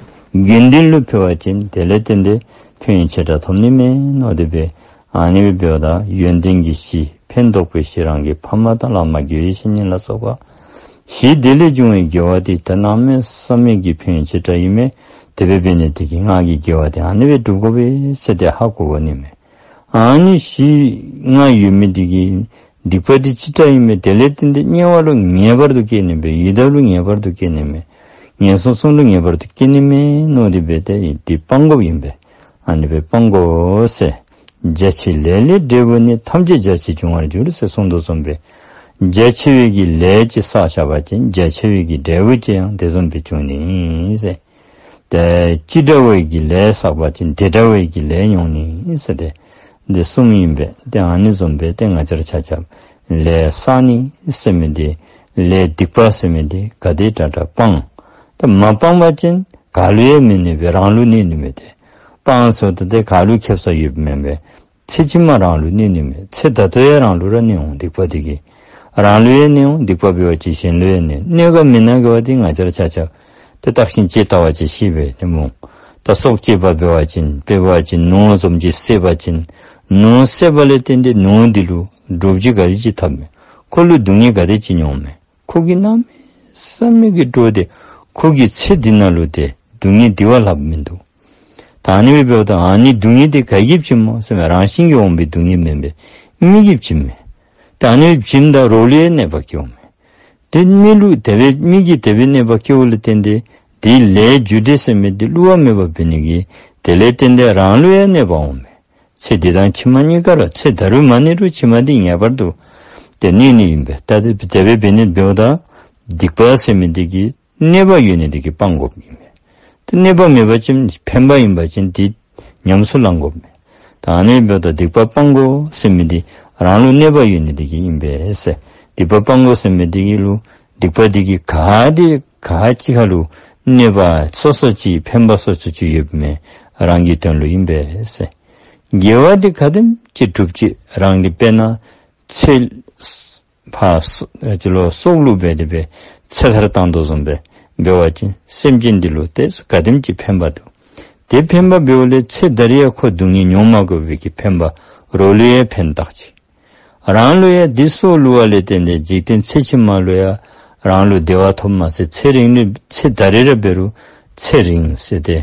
དགེ་འདུན་ལུ་ཕུལ་བ་ཅིན་དེ་ལས་བརྟེན་ཏེ་ཕན་ཡོན་ཆེ་དྲགས་ཐོབ་ནི་མས་མནོ་སྟེ་སྦེ་ཨ་ནི་སྦེ་འབདཝ་ད་ཡོན་ཏན་གྱི་གཞི་ཕན་འདོགས་པའི་གཞི་རང་གི་ཕ་མ་དང་བླ་མ་དགེ་བའི་བཤེས་གཉེན་ལ་སོགས་པ་གཞི་དེ་ལས་བྱུང་བའི་དགེ་བ་དེ་ད་གནམ་མེད་ས་མེད་ཀྱི་ཕན་ཡོན་ཆེ་དྲགས་ཨིན་མས། དེ་སྦེ་འབད་ནི་དེ་གིས་ང་གིས་དགེ་བ་དེ་ཨ་ནི་སྦེ་སྒྲུབ་དགོ་པས་ཟེར་ཏེ་ཧ་གོ་དགོ་ནི་མས། ཨ་ནི་གཞི་ལྔ་ཡོད་མི་དེ་གིས་སྡིག་པ་དེ་ཅི་དྲགས་ཨིན་མས། དེ་ལས་བརྟེན་ཏེ་དམྱལ་བ་ལུ་ངེས་པར་དུ་སྐྱེ་ནི་མས། ཡི་དྭགས་ལུ་ངེས་པར་དུ་སྐྱེ་ནི་མས། ངན་སོང་གསུམ་ལུ་ངེས་པར་དུ་སྐྱེ་ནི་མས་མནོ་སྟེ་སྦེ་ཏེ་དེ་སྤང་དགོཔ་ཨིན་པས། ཨ་ནི་སྦེ་སྤང་དགོ་ཟེར། བྱ་བྱེད་ལས་ལས་འབྲས་བུ་ནི། ཐམས་ཅད་བྱ་བྱེད་འབྱུང་བར་འགྱུར་ཟེར་གསུངས་དོ་བཟུམ་སྦེ་བྱ་བྱེད་པའི་གི་ལས་ཅིག་བསགས་བཞག་པ་ཅིན་བྱ་བྱེད་པའི་གི་འབྲས་བུ་ཅིག་ཡང་དེ་བཟུམ་སྦེ་འབྱུང་ནི་ཨིན་ཟེར། ཏེ་ཅི་འདྲ་བའི་གི་ལས་བསགས་པ་ཅིན་དེ་འདྲ་བའི་གི་ལས་མྱོང་ནི་ཟེར་ཏེ་འདི་གསུངམ་ཨིན་པས། ཏེ་ཨ་ནི་བཟུམ་སྦེ་ཏེ་ང་བཅས་ར་ཆ་ཁྱབ་ལས་བསགས་ནི་ཟེར་མི་འདི་ལས་སྡིག་པ་ཟེར་མི་འདི་ག་དེ་དྲག་དྲག་སྤང་། ཏེ་མ་སྤངས་པ་ཅིན་ག་ལུ་ཡང་མི་གནོད་པས། རང་ལུ་གནོད་ནི་མས། ཏེ་སྤང་སོང་ད་ཏེ་ག་ལུ་ཁེབ་ས་ཡོདཔ་མེན་པས། ཚེ་ཕྱི་མ་རང་ལུ་གནོད་ནི་མས། ཚེ་ད་ལྟོ་ཡང་རང་ལུ་ར་གནོད་འོང་སྡིག་པ་དེ་གིས། རང་ལུ་ཡང་གནོད་འོང་། སྡིག་པ་འབད་བ་ཅིན་གཞན་ལུ་ཡང་གནོད། གནོད་ག་མི་གནོད་ག་བ་དེ་ང་བཅས་ར་ཆ་ཁྱབ་ཏེ་བརྟག་ཞིབ་དཔྱད་བལྟ་བ་ཅིན་ཤེས་པས་ཏེ་སྨོ། ད་སྲོག་བཅད་པ་འབད་བ་ཅིན་དཔེ་འབད་བ་ཅིན་ནོར་བཟུམ་ཅིག་བསད་པ་ཅིན་ནོར་བསད་པ་ལས་བརྟེན་ཏེ་ནོར་འདི་ལུ་འདྲོག་བྱེལ་ག་དེ་ཅིག་འཐབ་མས། ཁོ་ལུ་སྡུག་བསྔལ་ག་དེ་ཅིག་མྱོང་མས། ཁོ་གིས་གནམ་མེད་ས་མེད་ཀྱི་འདྲོག་སྟེ་ཁོ་གི་ཚེ་འདི་ནང་ལུ་ཏེ་སྡུག་བསྔལ་འདི་བ་ལྷགཔ་མིན་འདུག། ད་ཨ་ནི་སྦེ་འབདཝ་ད་ཨ་ནི་སྡུག་བསྔལ་དེ་ག་གིས་བྱིནམ་སྨོ་ཟེར་བ་རང་བཞིན་གྱིས་འོང་བའི་སྡུག་བསྔལ་མེན་པས། མི་གིས་བྱིནམ་མས། ད་ཨ་ནི་བྱིནམ་ད་རོགས་ལུ་ཡང་གནོད་པ་སྐྱེལཝ་མས། ཏེ་མི་ལུ་དེ་སྦེ་མི་གིས་དེ་སྦེ་གནོད་པ་སྐྱེལཝ་ལས་བརྟེན་ཏེ་དེའི་ལས་རྒྱུ་འབྲས་ཟེར་མི་དེ་བསླུ་བ་མེད་པ་འབད་ནི་གིས་དེ་ལས་བརྟེན་ཏེ་རང་ལུ་ཡང་གནོད་པ་འོང་མས། ཚེ་འདི་དང་ཕྱི་མ་གཉིས་ཀ་ར་ཚེ་ད་རུང་མ་གནོད་རུང་ཕྱི་མ་འདི་ངེས་པར་དུ་ཏེ་གནོད་ནི་ཨིན་པས། ད་དེ་དེ་སྦེ་འབད་ནི་འབདཝ་ད་སྡིག་པ་ཟེར་མི་དེ་གིས་གནོད་པ་ཡོད་ནི་དེ་གིས་སྤང་དགོཔ་ཨིན་པས། ཏེ་གནོད་པ་མེད་པ་ཅིན་ཕན་པ་ཨིན་པ་ཅིན་དེ་ཉམས་སུ་བླང་དགོཔ་མས། ད་ཨ་ནི་འབདཝ་ད་སྡིག་པ་སྤང་དགོ་ཟེར་མི་དེ་རང་ལུ་གནོད་པ་ཡོད་ནི་དེ་གིས་ཨིན་པས་ཟེར། སྡིག་པ་སྤང་དགོ་ཟེར་མི་དེ་གི་ལུ་སྡིག་པ་དེ་གིས་ག་དེ་ག་ཅི་ཁ་ལུ་གནོད་པ་སོ་སོ་ཅིག་ཕན་པ་སོ་སོ་ཅིག་ཡོདཔ་མས། རང་གི་དོན་ལུ་ཨིན་པས་ཟེར། དགེ་བ་དེ་ག་དེམ་ཅིག་སྒྲུབ་ཅི་རང་གི་དཔེར་ན་ཚེ་ཕར་སོ་ཅི་ལོ་སྲོག་བླུ་འབད་དེ་སྦེ་ཚེ་ཐར་བཏང་དོ་བཟུམ་སྦེ་འབད་བ་ཅིན་སེམས་ཅན་འདི་ལུ་ཏེ་ག་དེམ་ཅིག་ཕན་པ་འདུག། དེ་ཕན་པ་འབདཝ་ལས་ཚེ་ད་རིས་ཡང་ཁོ་སྡུག་བསྔལ་མྱོང་མ་དགོ་པའི་གི་ཕན་པ་རོགས་ལུ་ཡང་ཕན་བཏགས་ཅི། རང་ལུ་ཡང་དེ་སྲོག་བླུ་བ་ལས་བརྟེན་ཏེ་འཇིག་རྟེན་ཚེ་ཕྱི་མ་ལུ་ཡང་རང་ལུ་བདེ་བ་ཐོབ་མ་ཚད་ཚེ་རིང་ལུ་ཚེ་ད་རིས་ར་འབད་རུང་ཚེ་རིང་ཟེར་ཏེ་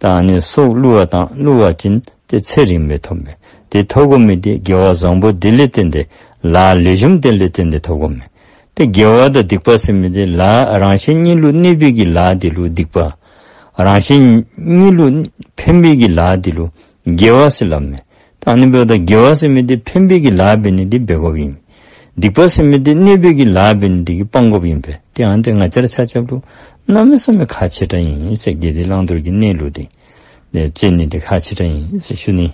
ད་ཨ་ནི་སྲོག་བླུ་བ་དང་བླུ་བ་ཅིན་ཏེ་ཚེ་རིང་སྦེ་ཐོབ་མས། དེ་ཐོབ་དགོ་མི་དེ་དགེ་བ་བཟང་པོ་དེ་ལས་བརྟེན་ཏེ་ལཱ་ལེགས་ཤོམ་དེ་ལས་བརྟེན་ཏེ་ཐོབ་དགོ་མས། ཏེ་དགེ་བ་དང་སྡིག་པ་ཟེར་མི་དེ་ལཱ་རང་གཞན་གཉིས་ལུ་གནོད་པའི་གི་ལཱ་དེ་ལུ་སྡིག་པ། རང་གཞན་གཉིས་ལུ་ཕན་པའི་གི་ལཱ་དེ་ལུ་དགེ་བ་ཟེར་སླབ་མས། ད་ཨ་ནི་འབདཝ་ད་དགེ་བ་ཟེར་མི་དེ་ཕན་པའི་གི་ལཱ་འབད་ནི་དེ་འབད་དགོཔ་ཨིན། སྡིག་པ་ཟེར་མི་དེ་གནོད་པའི་གི་ལཱ་འབད་ནི་དེ་གིས་སྤང་དགོཔ་ཨིན་པས། ཏེ་ཨ་ནི་དེ་ང་བཅས་ར་ཆ་ཁྱབ་ལུ་གནམ་མེད་ས་མེད་ཁག་ཆེ་དྲགས་ཨིན་ཟེར། དགེ་སྡིག་བླང་དོར་གྱི་གནས་ལུགས་དེ་ནི་བརྩི་ནི་དེ་ཁག་ཆེ་དྲགས་ཨིན་ཟེར་ཞུ་ནི།